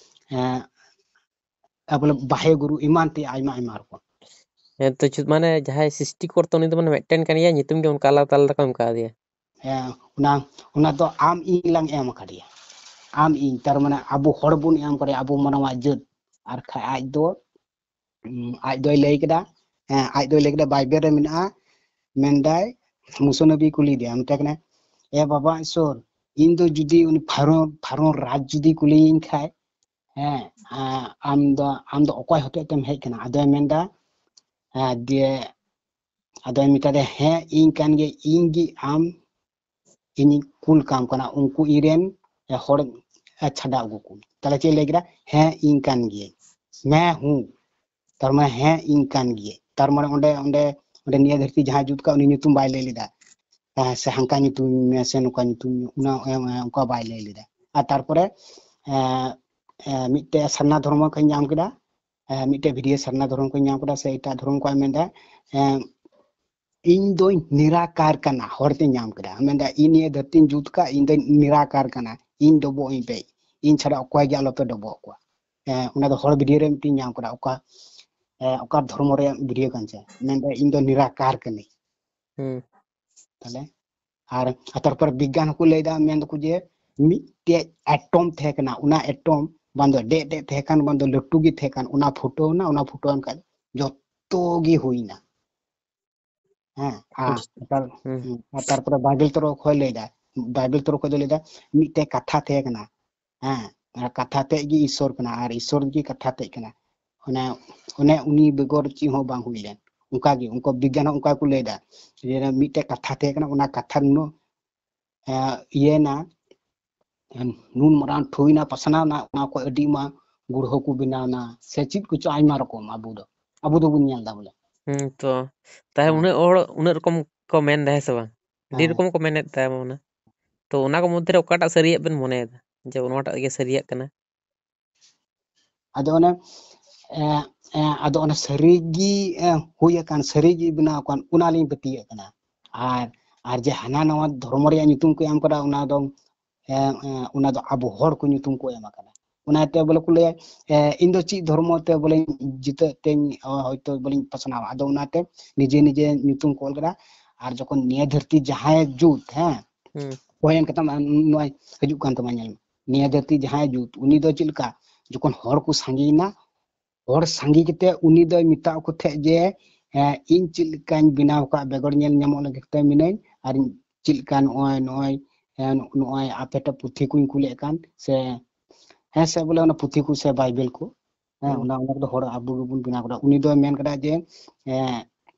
ᱮᱸ, ᱵᱚᱞᱮ ᱵᱟᱦᱮ ᱜᱩᱨᱩ ᱮᱢᱟᱱ ᱛᱮ ᱟᱭᱢᱟ ᱟᱭᱢᱟ ᱨᱚᱠᱚᱢ᱾ ᱦᱮᱸ, ᱛᱚ ᱪᱮᱫ ᱢᱟᱱᱮ ᱡᱟᱦᱟᱸᱭ ᱥᱨᱤᱥᱴᱤ ᱠᱚᱨᱛᱟ ᱩᱱᱤ ᱫᱚ ᱢᱟᱱᱮ ᱢᱤᱫᱴᱮᱱ ᱠᱟᱱ ᱜᱮᱭᱟ, ᱧᱩᱛᱩᱢ ᱜᱮ ᱚᱱᱠᱟ ᱟᱞᱟᱫᱟ ᱟᱞᱟᱫᱟ ᱠᱚ ᱮᱢ ᱠᱟᱣᱫᱮᱭᱟ᱾ ᱦᱮᱸ, ᱚᱱᱟ ᱚᱱᱟ ᱫᱚ ᱟᱢ ᱤᱧ ᱞᱟᱝ ᱮᱢ ᱟᱠᱟᱫᱮᱭᱟ, ᱟᱢ ᱤᱧ, ᱛᱟᱨ ᱢᱟᱱᱮ ᱟᱵᱚ ᱦᱚᱲ ᱵᱚᱱ ᱮᱢ ᱠᱟᱫᱮᱭᱟ, ᱟᱵᱚ ᱢᱟᱱᱣᱟ ᱡᱟᱹᱛ᱾ ᱟᱨ ᱠᱷᱟᱡ ᱟᱡ ᱫᱚ ᱩᱸ, ᱟᱡ ᱫᱚᱭ ᱞᱟᱹᱭ ᱠᱮᱫᱟ, ᱦᱮᱸ, ᱟᱡ ᱫᱚᱭ ᱞᱟᱹᱭ ᱠᱮᱫᱟ, ᱵᱟᱭᱵᱮᱞ ᱨᱮ ᱢᱮᱱᱟᱜᱼᱟ, ᱢᱮᱱᱫᱟᱭ, ᱢᱩᱥᱟᱹ ᱱᱚᱵᱤ ᱠᱩᱞᱤᱭᱮᱫᱮᱭᱟ, ᱢᱮᱛᱟᱭ ᱠᱟᱱᱟ, "ᱮ ᱵᱟᱵᱟ ᱤᱥᱚᱨ, ᱤᱧ ᱫᱚ ᱡᱩᱫᱤ ᱩᱱᱤ ᱯᱷᱟᱨᱚᱱ ᱯᱷᱟᱨᱚᱱ ᱨᱟᱡᱽ ᱡᱩᱫᱤ ᱠᱩᱞᱤᱭᱤᱧ ᱠᱷᱟᱡ, ᱦᱮᱸ, ᱟ- ᱟᱢ ᱫᱚ ᱟᱢ ᱫᱚ ᱚᱠᱚᱭ ᱦᱚᱛᱮᱡ ᱛᱮᱢ ᱦᱮᱡ ᱠᱟᱱᱟ?" ᱟᱫᱚᱭ ᱢᱮᱱᱫᱟ, ᱦᱮᱸ, ᱫᱤᱭᱮ ᱟᱫᱚᱭ ᱢᱮᱛᱟᱫᱮᱭᱟ, "ᱦᱮᱸ, ᱤᱧ ᱠᱟᱱ ᱜᱮ, ᱤᱧ ᱜᱮ ᱟᱢ ᱤᱧᱤᱧ ᱠᱩᱞ ᱠᱟᱢ ᱠᱟᱱᱟ, ᱩᱱᱠᱩ ᱤᱧ ᱨᱮᱱ ᱦᱚᱲ ᱪᱷᱟᱰᱟ ᱟᱹᱜᱩ ᱠᱚᱢ᱾" ᱛᱟᱦᱞᱮ ᱪᱮᱫ ᱮ ᱞᱟᱹᱭ ᱠᱮᱫᱟ? "ᱦᱮᱸ, ᱤᱧ ᱠᱟᱱ ᱜᱤᱭᱟᱹᱧ, ᱢᱮ ᱦᱩᱸ", ᱛᱟᱨ ᱢᱟᱱᱮ ᱦᱮᱸ, ᱤᱧ ᱠᱟᱱ ᱜᱤᱭᱟᱹᱧ᱾ ᱛᱟᱨ ᱢᱟᱱᱮ ᱚᱸᱰᱮ ᱚᱸᱰᱮ ᱚᱸᱰᱮ ᱱᱤᱭᱟᱹ ᱫᱷᱟᱹᱨᱛᱤ ᱡᱟᱦᱟᱸᱭ ᱡᱩᱛ ᱠᱟᱜ, ᱩᱱᱤ ᱧᱩᱛᱩᱢ ᱵᱟᱭ ᱞᱟᱹᱭ ᱞᱮᱫᱟ, ᱦᱮᱸ, ᱥᱮ ᱦᱟᱱᱠᱟ ᱧᱩᱛᱩᱢ ᱢᱮ ᱥᱮ ᱱᱚᱝᱠᱟ ᱧᱩᱛᱩᱢ ᱢᱮ, ᱚᱱᱟ ᱚᱱᱠᱟ ᱵᱟᱭ ᱞᱟᱹᱭ ᱞᱮᱫᱟ᱾ ᱟᱨ ᱛᱟᱨᱯᱚᱨᱮ ᱮᱸ, ᱮᱸ, ᱢᱤᱫᱴᱮᱡ ᱥᱟᱨᱱᱟ ᱫᱷᱚᱨᱢᱚ ᱠᱷᱚᱱ ᱧᱟᱢ ᱠᱮᱫᱟ, ᱮᱸ, ᱢᱤᱫᱴᱮᱡ ᱵᱷᱤᱰᱤᱭᱳ ᱥᱟᱨᱱᱟ ᱫᱷᱚᱨᱚᱢ ᱠᱷᱚᱱ ᱧᱟᱢ ᱠᱮᱫᱟ, ᱥᱮ ᱮᱴᱟᱜ ᱫᱷᱚᱨᱚᱢ ᱠᱷᱚᱱ ᱢᱮᱱᱫᱟ, ᱮᱸ, "ᱤᱧ ᱫᱚᱧ ᱱᱤᱨᱟᱠᱟᱨ ᱠᱟᱱᱟ", ᱦᱚᱲᱛᱮ ᱧᱟᱢ ᱠᱮᱫᱟ, ᱢᱮᱱᱫᱟ, "ᱤᱧ ᱱᱤᱭᱟᱹ ᱫᱷᱟᱹᱨᱛᱤᱧ ᱡᱩᱛ ᱠᱟᱜ, ᱤᱧ ᱫᱚᱧ ᱱᱤᱨᱟᱠᱟᱨ ᱠᱟᱱᱟ, ᱤᱧ ᱰᱚᱵᱚᱜ ᱟᱹᱧ ᱯᱮ, ᱤᱧ ᱪᱷᱟᱰᱟ ᱚᱠᱚᱭ ᱜᱮ ᱟᱞᱚᱯᱮ ᱰᱚᱵᱚᱜ ᱠᱚᱣᱟ᱾" ᱮᱸ, ᱚᱱᱟ ᱫᱚ ᱦᱚᱲ ᱵᱷᱤᱰᱤᱭᱳ ᱨᱮ ᱢᱤᱫᱴᱮᱱ ᱧᱟᱢ ᱠᱮᱫᱟ, ᱚᱠᱟ ᱮᱸ, ᱚᱠᱟ ᱫᱷᱚᱨᱢᱚ ᱨᱮᱭᱟᱜ ᱵᱷᱤᱰᱤᱭᱳ ᱠᱟᱱ ᱪᱮ, ᱢᱮᱱᱫᱟ, "ᱤᱧ ᱫᱚ ᱱᱤᱨᱟᱠᱟᱨ ᱠᱟᱹᱱᱟᱹᱧ᱾" ᱦᱩᱸ᱾ ᱛᱟᱦᱞᱮ ᱟᱨ ᱛᱟᱨᱯᱚᱨ ᱵᱤᱜᱽᱜᱟᱱ ᱦᱚᱸᱠᱚ ᱞᱟᱹᱭᱫᱟ, ᱢᱮᱱ ᱫᱟᱠᱚ ᱡᱮ ᱢᱤᱫᱴᱮᱡ ᱮᱴᱚᱢ ᱛᱟᱦᱮᱸ ᱠᱟᱱᱟ, ᱚᱱᱟ ᱮᱴᱚᱢ ᱵᱟᱝ ᱫᱚ ᱰᱮᱜ ᱰᱮᱜ ᱛᱟᱦᱮᱸ ᱠᱟᱱ, ᱵᱟᱝ ᱫᱚ ᱞᱟᱹᱴᱩ ᱜᱮ ᱛᱟᱦᱮᱸ ᱠᱟᱱ, ᱚᱱᱟ ᱯᱷᱩᱴᱟᱹᱣ ᱮᱱᱟ, ᱚᱱᱟ ᱯᱷᱩᱴᱟᱹᱣ ᱮᱱ ᱠᱷᱟᱡ ᱡᱚᱛᱚ ᱜᱮ ᱦᱩᱭᱱᱟ᱾ ᱦᱮᱸ, ᱟᱨ, ᱦᱩᱸ᱾ ᱟᱨ ᱛᱟᱨᱯᱚᱨᱮ ᱵᱟᱭᱵᱮᱞ ᱛᱚᱨᱚᱯ ᱠᱷᱚᱡ ᱞᱟᱹᱭᱫᱟ, ᱵᱟᱭᱵᱮᱞ ᱛᱚᱨᱚᱯ ᱠᱷᱚᱡ ᱫᱚ ᱞᱟᱹᱭᱫᱟ ᱢᱤᱫᱴᱮᱡ ᱠᱟᱛᱷᱟ ᱛᱟᱦᱮᱸ ᱠᱟᱱᱟ, ᱦᱮᱸ, ᱟᱨ ᱠᱟᱛᱷᱟ ᱛᱮᱫ ᱜᱮ ᱤᱥᱥᱚᱨ ᱠᱟᱱᱟ ᱟᱨ ᱤᱥᱥᱚᱨ ᱜᱮ ᱠᱟᱛᱷᱟ ᱛᱮᱫ ᱠᱟᱱᱟ᱾ ᱚᱱᱮ, ᱚᱱᱮ ᱩᱱᱤ ᱵᱮᱜᱚᱨ ᱪᱮᱫ ᱦᱚᱸ ᱵᱟᱝ ᱦᱩᱭ ᱞᱮᱱ᱾ ᱚᱱᱠᱟ ᱜᱮ, ᱩᱱᱠᱩ ᱵᱤᱜᱽᱜᱟᱱ ᱦᱚᱸ ᱚᱱᱠᱟ ᱜᱮᱠᱚ ᱞᱟᱹᱭᱫᱟ, ᱡᱮ ᱢᱤᱫᱴᱮᱡ ᱠᱟᱛᱷᱟ ᱛᱟᱦᱮᱸ ᱠᱟᱱᱟ, ᱚᱱᱟ ᱠᱟᱛᱷᱟ ᱱᱩᱱᱟᱹᱜ, ᱮᱸ, ᱤᱭᱟᱹᱭᱮᱱᱟ, ᱱᱩᱱ ᱢᱟᱨᱟᱝ ᱴᱷᱩᱭᱱᱟ, ᱯᱟᱥᱱᱟᱣᱱᱟ, ᱚᱱᱟ ᱠᱷᱚᱡ ᱟᱹᱰᱤ ᱢᱟ ᱜᱩᱲᱦᱟᱹ ᱠᱚ ᱵᱮᱱᱟᱣᱱᱟ, ᱥᱮ ᱪᱮᱫ ᱠᱚᱪᱚ ᱟᱭᱢᱟ ᱨᱚᱠᱚᱢ ᱟᱵᱚ ᱫᱚ, ᱟᱵᱚ ᱫᱚᱵᱚᱱ ᱧᱮᱞ ᱮᱫᱟ ᱵᱚᱞᱮ᱾ ᱦᱩᱸ, ᱛᱚ ᱛᱟᱦᱮ ᱦᱮᱸ᱾ ᱩᱱᱟᱹᱜ ᱦᱚᱲ ᱩᱱᱟᱹᱜ ᱨᱚᱠᱚᱢ ᱠᱚ ᱢᱮᱱ ᱫᱟ, ᱦᱮᱸ ᱥᱮ ᱵᱟᱝ? ᱟᱹᱰᱤ ᱦᱮᱸ᱾ ᱨᱚᱠᱚᱢ ᱠᱚ ᱢᱮᱱᱮᱫ ᱛᱟᱵᱚᱱᱟ᱾ ᱛᱚ ᱚᱱᱟ ᱠᱚ ᱢᱚᱫᱽᱫᱷᱮ ᱨᱮ ᱚᱠᱟᱴᱟᱜ ᱥᱟᱹᱨᱤᱭᱟᱜ ᱵᱮᱱ ᱢᱚᱱᱮᱭᱮᱫᱟ ᱡᱮ ᱱᱚᱣᱟᱴᱟᱜ ᱜᱮ ᱥᱟᱹᱨᱤᱭᱟᱜ ᱠᱟᱱᱟ? ᱟᱫᱚ ᱚᱱᱮ, ᱮ, ᱮ, ᱟᱫᱚ ᱚᱱᱟ ᱥᱟᱹᱨᱤ ᱜᱮ, ᱮ, ᱦᱩᱭ ᱟᱠᱟᱱ, ᱥᱟᱹᱨᱤ ᱜᱮ ᱵᱮᱱᱟᱣ ᱟᱠᱟᱱ, ᱚᱱᱟ ᱞᱤᱧ ᱯᱟᱹᱛᱭᱟᱹᱜ ᱠᱟᱱᱟ᱾ ᱟᱨ, ᱟᱨ ᱡᱮ ᱦᱟᱱᱟ ᱱᱟᱣᱟ ᱫᱷᱚᱨᱢᱚ ᱨᱮᱭᱟᱜ ᱧᱩᱛᱩᱢ ᱠᱚ ᱮᱢ ᱠᱟᱫᱟ, ᱚᱱᱟ ᱫᱚ, ᱮ, ᱮ, ᱚᱱᱟ ᱫᱚ ᱟᱵᱚ ᱦᱚᱲ ᱠᱚ ᱧᱩᱛᱩᱢ ᱠᱚ ᱮᱢ ᱟᱠᱟᱫᱟ᱾ ᱚᱱᱟᱛᱮ ᱵᱚᱞᱮ ᱠᱚ ᱞᱟᱹᱭᱟ, ᱮ, ᱤᱧ ᱫᱚ ᱪᱮᱫ ᱫᱷᱚᱨᱢᱚ ᱛᱮ ᱵᱚᱞᱮᱧ ᱡᱤᱛᱟᱹᱜ ᱛᱮᱧ, ᱚ, ᱦᱚᱭᱛᱳ ᱵᱚᱞᱮᱧ ᱯᱟᱥᱱᱟᱣᱟ᱾ ᱟᱫᱚ ᱚᱱᱟᱛᱮ ᱱᱤᱡᱮ ᱱᱤᱡᱮ ᱧᱩᱛᱩᱢ ᱠᱚ ᱚᱞ ᱠᱮᱫᱟ᱾ ᱟᱨ ᱡᱚᱠᱷᱚᱱ ᱱᱤᱭᱟᱹ ᱫᱷᱟᱹᱨᱛᱤ ᱡᱟᱦᱟᱸᱭ ᱡᱩᱛ, ᱦᱮᱸ, ᱦᱩᱸ᱾ ᱚᱠᱚᱭᱮᱱ ᱠᱟᱛᱷᱟ ᱢᱟ ᱱᱚᱜᱼᱚᱭ ᱦᱤᱡᱩᱜ ᱠᱟᱱ ᱛᱟᱢᱟ, ᱧᱮᱞ ᱢᱮ᱾ ᱱᱤᱭᱟᱹ ᱫᱷᱟᱹᱨᱛᱤ ᱡᱟᱦᱟᱸᱭ ᱡᱩᱛ, ᱩᱱᱤ ᱫᱚ ᱪᱮᱫ ᱞᱮᱠᱟ? ᱡᱚᱠᱷᱚᱱ ᱦᱚᱲ ᱠᱚ ᱥᱟᱸᱜᱮᱭᱮᱱᱟ, ᱦᱚᱲ ᱥᱟᱸᱜᱮ ᱠᱟᱛᱮ ᱩᱱᱤ ᱫᱚᱭ ᱢᱮᱛᱟᱜ ᱠᱚ ᱛᱟᱦᱮᱸᱫ ᱡᱮ, ᱮ, ᱤᱧ ᱪᱮᱫ ᱞᱮᱠᱟᱧ ᱵᱮᱱᱟᱣ ᱠᱟᱜ ᱵᱮᱜᱚᱨ ᱧᱮᱞ ᱧᱟᱢᱚᱜ ᱞᱟᱹᱜᱤᱫ ᱛᱮ ᱢᱤᱱᱟᱹᱧ, ᱟᱨ ᱪᱮᱫ ᱞᱮᱠᱟ ᱱᱚᱜᱼᱚᱭ, ᱱᱚᱜᱼᱚᱭ, ᱮ, ᱱᱚᱜᱼᱚᱭ ᱟᱯᱮ ᱴᱷᱮᱱ ᱯᱩᱛᱷᱤ ᱠᱚᱧ ᱠᱩᱞᱮᱫ ᱠᱟᱱ, ᱥᱮ, ᱦᱮᱸ, ᱥᱮ ᱵᱚᱞᱮ ᱚᱱᱟ ᱯᱩᱛᱷᱤ ᱠᱚ ᱥᱮ ᱵᱟᱭᱵᱮᱞ ᱠᱚ, ᱦᱮᱸ, ᱦᱩᱸ᱾ ᱚᱱᱟ, ᱚᱱᱟ ᱠᱚᱫᱚ ᱦᱚᱲ ᱟᱵᱚ ᱜᱮᱵᱚᱱ ᱵᱮᱱᱟᱣ ᱠᱟᱫᱟ᱾ ᱩᱱᱤ ᱫᱚᱭ ᱢᱮᱱ ᱠᱟᱫᱟ ᱡᱮ, ᱮ,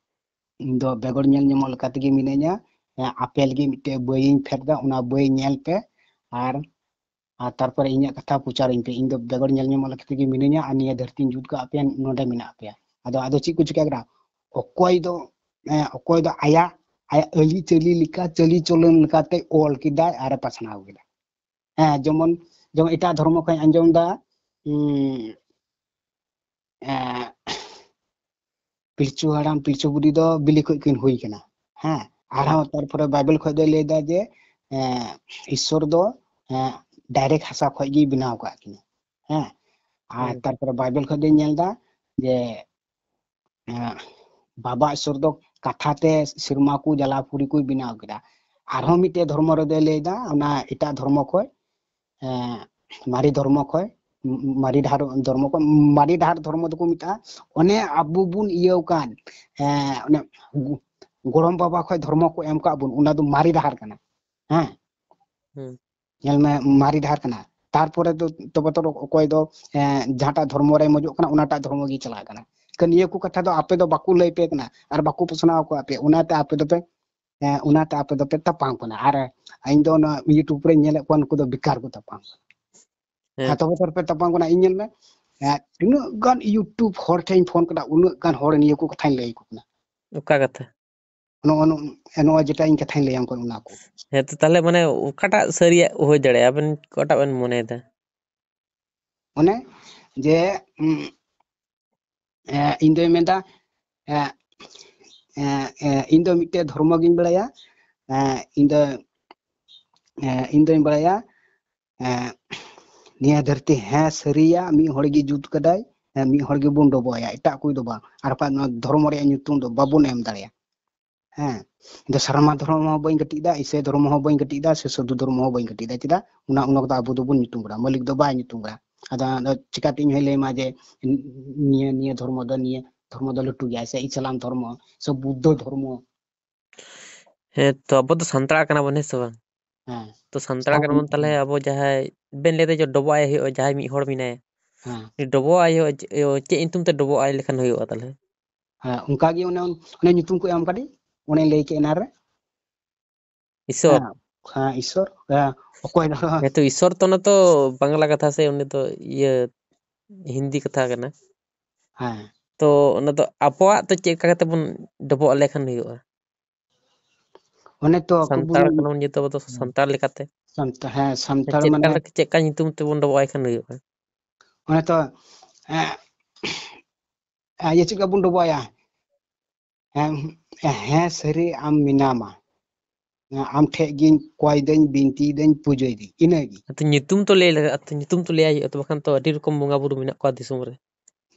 ᱤᱧ ᱫᱚ ᱵᱮᱜᱚᱨ ᱧᱮᱞ ᱧᱟᱢᱚᱜ ᱞᱮᱠᱟ ᱛᱮᱜᱮ ᱢᱤᱱᱟᱹᱧᱟ, ᱮ, ᱟᱯᱮ ᱞᱟᱹᱜᱤᱫ ᱢᱤᱫᱴᱮᱡ ᱵᱳᱭᱤᱧ ᱯᱷᱮᱰ ᱮᱫᱟ, ᱚᱱᱟ ᱵᱳᱭ ᱧᱮᱞ ᱯᱮ, ᱟᱨ ᱟᱨ ᱛᱟᱨᱯᱚᱨᱮ ᱤᱧᱟᱹᱜ ᱠᱟᱛᱷᱟ ᱯᱨᱚᱪᱟᱨᱟᱹᱧ ᱯᱮ᱾ ᱤᱧ ᱫᱚ ᱵᱮᱜᱚᱨ ᱧᱮᱞ ᱧᱟᱢᱚᱜ ᱞᱮᱠᱟ ᱛᱮᱜᱮ ᱢᱤᱱᱟᱹᱧᱟ, ᱟᱨ ᱱᱤᱭᱟᱹ ᱫᱷᱟᱹᱨᱛᱤᱧ ᱡᱩᱛ ᱠᱟᱜ ᱯᱮᱭᱟ, ᱱᱚᱰᱮ ᱢᱮᱱᱟᱜ ᱯᱮᱭᱟ᱾ ᱟᱫᱚ, ᱟᱫᱚ ᱪᱮᱫ ᱠᱚ ᱪᱤᱠᱟ ᱠᱮᱫᱟ? ᱚᱠᱚᱭ ᱫᱚ, ᱮ, ᱚᱠᱚᱭ ᱫᱚ ᱟᱭᱟᱜ, ᱟᱭᱟᱜ ᱟᱹᱨᱤᱪᱟᱹᱞᱤ ᱞᱮᱠᱟ, ᱪᱟᱹᱞᱤ ᱪᱚᱞᱚᱱ ᱞᱮᱠᱟᱛᱮ ᱚᱞ ᱠᱮᱫᱟᱭ ᱟᱨᱮ ᱯᱟᱥᱱᱟᱣ ᱠᱮᱫᱟ᱾ ᱦᱮᱸ, ᱡᱮᱢᱚᱱ, ᱡᱮᱢᱚᱱ ᱮᱴᱟᱜ ᱫᱷᱚᱨᱢᱚ ᱠᱷᱚᱱ ᱟᱸᱡᱚᱢ ᱮᱫᱟ, ᱩᱸ, ᱮ, ᱯᱤᱞᱪᱩ ᱦᱟᱲᱟᱢ, ᱯᱤᱞᱪᱩ ᱵᱩᱰᱷᱤ ᱫᱚ ᱵᱤᱞᱤ ᱠᱷᱚᱡ ᱠᱤᱱ ᱦᱩᱭ ᱠᱟᱱᱟ᱾ ᱦᱮᱸ, ᱟᱨᱦᱚᱸ ᱦᱮᱸ᱾ ᱛᱟᱨᱯᱚᱨᱮ ᱵᱟᱭᱵᱮᱞ ᱠᱷᱚᱡ ᱫᱚᱭ ᱞᱟᱹᱭ ᱮᱫᱟ ᱡᱮ, ᱮ, ᱤᱥᱥᱚᱨ ᱫᱚ, ᱮ, direct ᱦᱟᱥᱟ ᱠᱷᱚᱡ ᱜᱮᱭ ᱵᱮᱱᱟᱣ ᱟᱠᱟᱫ ᱠᱤᱱᱟ᱾ ᱦᱮᱸ, ᱟᱨ ᱦᱮᱸ᱾ ᱛᱟᱨᱯᱚᱨᱮ ᱵᱟᱭᱵᱮᱞ ᱠᱷᱚᱡ ᱫᱚᱧ ᱧᱮᱞ ᱮᱫᱟ ᱡᱮ, ᱮ, ᱵᱟᱵᱟ ᱤᱥᱥᱚᱨ ᱫᱚ ᱠᱟᱛᱷᱟ ᱛᱮ ᱥᱮᱨᱢᱟ ᱠᱚ ᱡᱟᱞᱟ ᱯᱩᱨᱤ ᱠᱚᱭ ᱵᱮᱱᱟᱣ ᱠᱮᱫᱟ᱾ ᱟᱨᱦᱚᱸ ᱢᱤᱫᱴᱮᱡ ᱫᱷᱚᱨᱢᱚ ᱨᱮᱫᱚᱭ ᱞᱟᱹᱭ ᱮᱫᱟ, ᱚᱱᱟ ᱮᱴᱟᱜ ᱫᱷᱚᱨᱢᱚ ᱠᱷᱚᱡ, ᱮ, ᱢᱟᱨᱮ ᱫᱷᱚᱨᱢᱚ ᱠᱷᱚᱡ, ᱢᱟᱨᱮ ᱰᱟᱦᱟᱨ ᱫᱷᱚᱨᱢᱚ ᱠᱷᱚᱡ, ᱢᱟᱨᱮ ᱰᱟᱦᱟᱨ ᱫᱷᱚᱨᱢᱚ ᱫᱚᱠᱚ ᱢᱮᱛᱟᱜᱼᱟ ᱚᱱᱮ ᱟᱵᱚ ᱵᱚᱱ ᱤᱭᱟᱹᱣ ᱠᱟᱱ, ᱮ, ᱚᱱᱮ ᱜᱚ-, ᱜᱚᱲᱚᱢ ᱵᱟᱵᱟ ᱠᱷᱚᱡ ᱫᱷᱚᱨᱢᱚ ᱠᱚ ᱮᱢ ᱠᱟᱜ ᱵᱚᱱ, ᱚᱱᱟ ᱫᱚ ᱢᱟᱨᱮ ᱰᱟᱦᱟᱨ ᱠᱟᱱᱟ᱾ ᱦᱮᱸ᱾ ᱦᱩᱸ᱾ ᱧᱮᱞ ᱢᱮ, ᱢᱟᱨᱮ ᱰᱟᱦᱟᱨ ᱠᱟᱱᱟ᱾ ᱛᱟᱨᱯᱚᱨᱮ ᱫᱚ ᱛᱚᱵᱮ ᱛᱚ ᱚᱠᱚᱭ ᱫᱚ, ᱮ, ᱡᱟᱦᱟᱸᱴᱟᱜ ᱫᱷᱚᱨᱢᱚ ᱨᱮ ᱢᱚᱡᱚᱜ ᱠᱟᱱᱟ, ᱚᱱᱟᱴᱟᱜ ᱫᱷᱚᱨᱢᱚ ᱜᱮ ᱪᱟᱞᱟᱜ ᱠᱟᱱᱟ᱾ ᱠᱟᱨᱚᱱ ᱱᱤᱭᱟᱹ ᱠᱚ ᱠᱟᱛᱷᱟ ᱫᱚ ᱟᱯᱮ ᱫᱚ ᱵᱟᱠᱚ ᱞᱟᱹᱭ ᱯᱮ ᱠᱟᱱᱟ ᱟᱨ ᱵᱟᱠᱚ ᱯᱟᱥᱱᱟᱣ ᱟᱠᱚ ᱟᱯᱮ, ᱚᱱᱟᱛᱮ ᱟᱯᱮ ᱫᱚᱯᱮ, ᱮ, ᱚᱱᱟᱛᱮ ᱟᱯᱮ ᱫᱚᱯᱮ ᱛᱟᱯᱟᱢ ᱠᱟᱱᱟ᱾ ᱟᱨ ᱤᱧ ᱫᱚ ᱚᱱᱟ YouTube ᱨᱮ ᱧᱮᱞᱮᱫ ᱠᱚᱣᱟ, ᱱᱩᱠᱩ ᱫᱚ ᱵᱮᱠᱟᱨ ᱠᱚ ᱛᱟᱯᱟᱢ ᱠᱟᱱᱟ᱾ ᱦᱮᱸ᱾ ᱟᱨ ᱛᱚᱵᱮ ᱛᱚ ᱯᱮ ᱛᱟᱯᱟᱢ ᱠᱟᱱᱟ᱾ ᱤᱧ ᱧᱮᱞ ᱢᱮ, ᱮ, ᱛᱤᱱᱟᱹᱜ ᱜᱟᱱ YouTube ᱦᱚᱲ ᱴᱷᱮᱱ ᱤᱧ ᱯᱷᱳᱱ ᱠᱟᱫᱟ, ᱩᱱᱟᱹᱜ ᱜᱟᱱ ᱦᱚᱲ ᱱᱤᱭᱟᱹ ᱠᱚ ᱠᱟᱛᱷᱟᱧ ᱞᱟᱹᱭ ᱟᱠᱚ ᱠᱟᱱᱟ᱾ ᱚᱠᱟ ᱠᱟᱛᱷᱟ? ᱱᱚᱜᱼᱚ, ᱱᱚᱜᱼᱚ, ᱱᱚᱜᱼᱚ ᱡᱮᱴᱟ ᱤᱧ ᱠᱟᱛᱷᱟᱧ ᱞᱟᱹᱭᱟᱢ ᱠᱟᱱᱟ, ᱚᱱᱟ ᱠᱚ᱾ ᱦᱮᱸ, ᱛᱚ ᱛᱟᱦᱞᱮ ᱢᱟᱱᱮ ᱚᱠᱟᱴᱟᱜ ᱥᱟᱹᱨᱤᱭᱟᱜ ᱦᱩᱭ ᱫᱟᱲᱮᱭᱟᱜᱼᱟ? ᱟᱵᱮᱱ ᱚᱠᱟᱴᱟᱜ ᱵᱮᱱ ᱢᱚᱱᱮᱭᱮᱫᱟ? ᱚᱱᱮ ᱡᱮ, ᱩᱸ, ᱮ, ᱤᱧ ᱫᱚᱧ ᱢᱮᱱᱫᱟ, ᱮ, ᱮ, ᱮ, ᱤᱧ ᱫᱚ ᱢᱤᱫᱴᱮᱡ ᱫᱷᱚᱨᱢᱚ ᱜᱤᱧ ᱵᱟᱲᱟᱭᱟ᱾ ᱮ, ᱤᱧ ᱫᱚ, ᱮ, ᱤᱧ ᱫᱚᱧ ᱵᱟᱲᱟᱭᱟ, ᱮ, ᱱᱤᱭᱟᱹ ᱫᱷᱟᱹᱨᱛᱤ ᱦᱮᱸ ᱥᱟᱹᱨᱤᱭᱟ ᱢᱤᱫ ᱦᱚᱲ ᱜᱮ ᱡᱩᱛ ᱠᱟᱫᱟᱭ, ᱮ, ᱢᱤᱫ ᱦᱚᱲ ᱜᱮᱵᱚᱱ ᱰᱚᱵᱚᱜ ᱟᱭᱟ, ᱮᱴᱟᱜ ᱠᱚ ᱫᱚ ᱵᱟᱝ᱾ ᱟᱨ ᱵᱟᱠᱷᱟᱡ ᱱᱚᱣᱟ ᱫᱷᱚᱨᱢᱚ ᱨᱮᱭᱟᱜ ᱧᱩᱛᱩᱢ ᱫᱚ ᱵᱟᱵᱚᱱ ᱮᱢ ᱫᱟᱲᱮᱭᱟᱜᱼᱟ᱾ ᱦᱮᱸ, ᱤᱧ ᱫᱚ ᱥᱟᱨᱱᱟ ᱫᱷᱚᱨᱚᱢ ᱦᱚᱸ ᱵᱟᱹᱧ ᱠᱟᱹᱴᱤᱡ ᱫᱟ, ᱤᱥᱟᱹᱭ ᱫᱷᱚᱨᱚᱢ ᱦᱚᱸ ᱵᱟᱹᱧ ᱠᱟᱹᱴᱤᱡ ᱫᱟ, ᱥᱮ ᱥᱟᱹᱫᱷᱩ ᱫᱷᱚᱨᱚᱢ ᱦᱚᱸ ᱵᱟᱹᱧ ᱠᱟᱹᱴᱤᱡ ᱫᱟ᱾ ᱪᱮᱫᱟᱜ? ᱚᱱᱟ, ᱚᱱᱟ ᱠᱚᱫᱚ ᱟᱵᱚ ᱫᱚᱵᱚᱱ ᱧᱩᱛᱩᱢ ᱠᱟᱫᱟ, ᱢᱟᱹᱞᱤᱠ ᱫᱚ ᱵᱟᱭ ᱧᱩᱛᱩᱢ ᱠᱟᱫᱟ᱾ ᱟᱫᱚ, ᱟᱫᱚ ᱪᱤᱠᱟᱹᱛᱮ ᱤᱧ ᱦᱚᱸᱧ ᱞᱟᱹᱭ ᱟᱢᱟ ᱡᱮ ᱱᱤᱭᱟᱹ, ᱱᱤᱭᱟᱹ ᱫᱷᱚᱨᱢᱚ ᱫᱚ, ᱱᱤᱭᱟᱹ ᱫᱷᱚᱨᱢᱚ ᱫᱚ ᱞᱟᱹᱴᱩ ᱜᱮᱭᱟ, ᱥᱮ ᱤᱥᱞᱟᱢ ᱫᱷᱚᱨᱢᱚ, ᱥᱮ ᱵᱩᱫᱽᱫᱷᱚ ᱫᱷᱚᱨᱢᱚ? ᱦᱮᱸ, ᱛᱚ ᱟᱵᱚ ᱫᱚ ᱥᱟᱱᱛᱟᱲ ᱠᱟᱱᱟ ᱵᱚᱱ, ᱦᱮᱸ ᱥᱮ ᱵᱟᱝ? ᱦᱮᱸ᱾ ᱛᱚ ᱥᱟᱱᱛᱟᱲ ᱠᱟᱱᱟ ᱵᱚᱱ, ᱛᱟᱦᱞᱮ ᱟᱵᱚ ᱡᱟᱦᱟᱸᱭ ᱵᱮᱱ ᱞᱟᱹᱭᱫᱟ ᱡᱮ ᱰᱚᱵᱚᱜ ᱟᱭ ᱦᱩᱭᱩᱜᱼᱟ, ᱡᱟᱦᱟᱸᱭ ᱢᱤᱫ ᱦᱚᱲ ᱢᱮᱱᱟᱭᱟ, ᱦᱮᱸ᱾ ᱩᱱᱤ ᱰᱚᱵᱚᱜ ᱟᱭ ᱦᱩᱭᱩᱜᱼᱟ, ᱪᱮᱫ, ᱪᱮᱫ ᱧᱩᱛᱩᱢ ᱛᱮ ᱰᱚᱵᱚᱜ ᱟᱭ ᱞᱮᱠᱷᱟᱱ ᱦᱩᱭᱩᱜᱼᱟ ᱛᱟᱦᱞᱮ? ᱦᱮᱸ, ᱚᱱᱠᱟ ᱜᱮ ᱚᱱᱮ, ᱚᱱᱮ ᱧᱩᱛᱩᱢ ᱠᱚ ᱮᱢ ᱠᱟᱫᱮ, ᱚᱱᱮᱧ ᱞᱟᱹᱭ ᱠᱮᱫ ᱮᱱᱟ ᱨᱮ᱾ ᱤᱥᱚᱨ? ᱦᱮᱸ, ᱦᱮᱸ, ᱤᱥᱚᱨ᱾ ᱦᱮᱸ, ᱚᱠᱚᱭ ᱫᱚ? ᱦᱮᱸ, ᱛᱚ ᱤᱥᱚᱨ ᱛᱚ ᱚᱱᱟ ᱛᱚ ᱵᱟᱝᱞᱟ ᱠᱟᱛᱷᱟ ᱥᱮ, ᱩᱱᱤ ᱫᱚ ᱤᱭᱟᱹ ᱦᱤᱱᱫᱤ ᱠᱟᱛᱷᱟ ᱠᱟᱱᱟ᱾ ᱦᱮᱸ᱾ ᱛᱚ ᱚᱱᱟ ᱫᱚ ᱟᱵᱚᱣᱟᱜ ᱛᱚ ᱪᱮᱫ ᱞᱮᱠᱟ ᱠᱟᱛᱮ ᱵᱚᱱ ᱰᱚᱵᱚᱜ ᱟᱞᱮ ᱠᱷᱟᱱ ᱦᱩᱭᱩᱜᱼᱟ? ᱚᱱᱮ ᱛᱚ ᱟᱠᱚ ᱥᱟᱱᱛᱟᱲ ᱵᱚᱱ ᱠᱟᱱᱟ ᱵᱚᱱ ᱡᱮᱦᱮᱛᱩ ᱟᱵᱚ ᱫᱚ ᱦᱮᱸ᱾ ᱥᱟᱱᱛᱟᱲ ᱞᱮᱠᱟᱛᱮ᱾ ᱥᱟᱱᱛᱟ-, ᱦᱮᱸ, ᱥᱟᱱᱛᱟᱲ ᱪᱮᱫ ᱞᱮᱠᱟ ᱢᱟᱱᱮ ᱞᱮᱠᱟ, ᱪᱮᱫ ᱞᱮᱠᱟ ᱧᱩᱛᱩᱢ ᱛᱮᱵᱚᱱ ᱰᱚᱵᱚᱜ ᱟᱭ ᱠᱷᱟᱱ ᱦᱩᱭᱩᱜᱼᱟ? ᱚᱱᱮ ᱛᱚ, ᱮᱸ, ᱮᱸ, ᱤᱭᱟᱹ ᱪᱮᱫ ᱞᱮᱠᱟ ᱵᱚᱱ ᱰᱚᱵᱚᱜ ᱟᱭᱟ? ᱦᱮᱸ, ᱦᱮᱸ, ᱥᱟᱹᱨᱤ ᱟᱢ ᱢᱮᱱᱟᱢᱟ᱾ ᱦᱮᱸ, ᱟᱢ ᱴᱷᱮᱡ ᱜᱤᱧ ᱠᱚᱭ ᱫᱟᱹᱧ, ᱵᱤᱱᱛᱤᱭ ᱫᱟᱹᱧ, ᱯᱩᱡᱟᱹᱭ ᱫᱟᱹᱧ, ᱤᱱᱟᱹ ᱜᱮ᱾ ᱟᱫᱚ ᱧᱩᱛᱩᱢ ᱛᱚ ᱞᱟᱹᱭ ᱞᱟᱜᱟᱜᱼᱟ, ᱛᱚ ᱧᱩᱛᱩᱢ ᱛᱚ ᱞᱟᱹᱭᱟᱭ ᱦᱩᱭᱩᱜᱼᱟ, ᱛᱚ ᱵᱟᱠᱷᱟᱱ ᱛᱚ ᱟᱹᱰᱤ ᱨᱚᱠᱚᱢ ᱵᱚᱸᱜᱟ ᱵᱩᱨᱩ ᱢᱮᱱᱟᱜ ᱠᱚᱣᱟ ᱫᱤᱥᱚᱢ ᱨᱮ᱾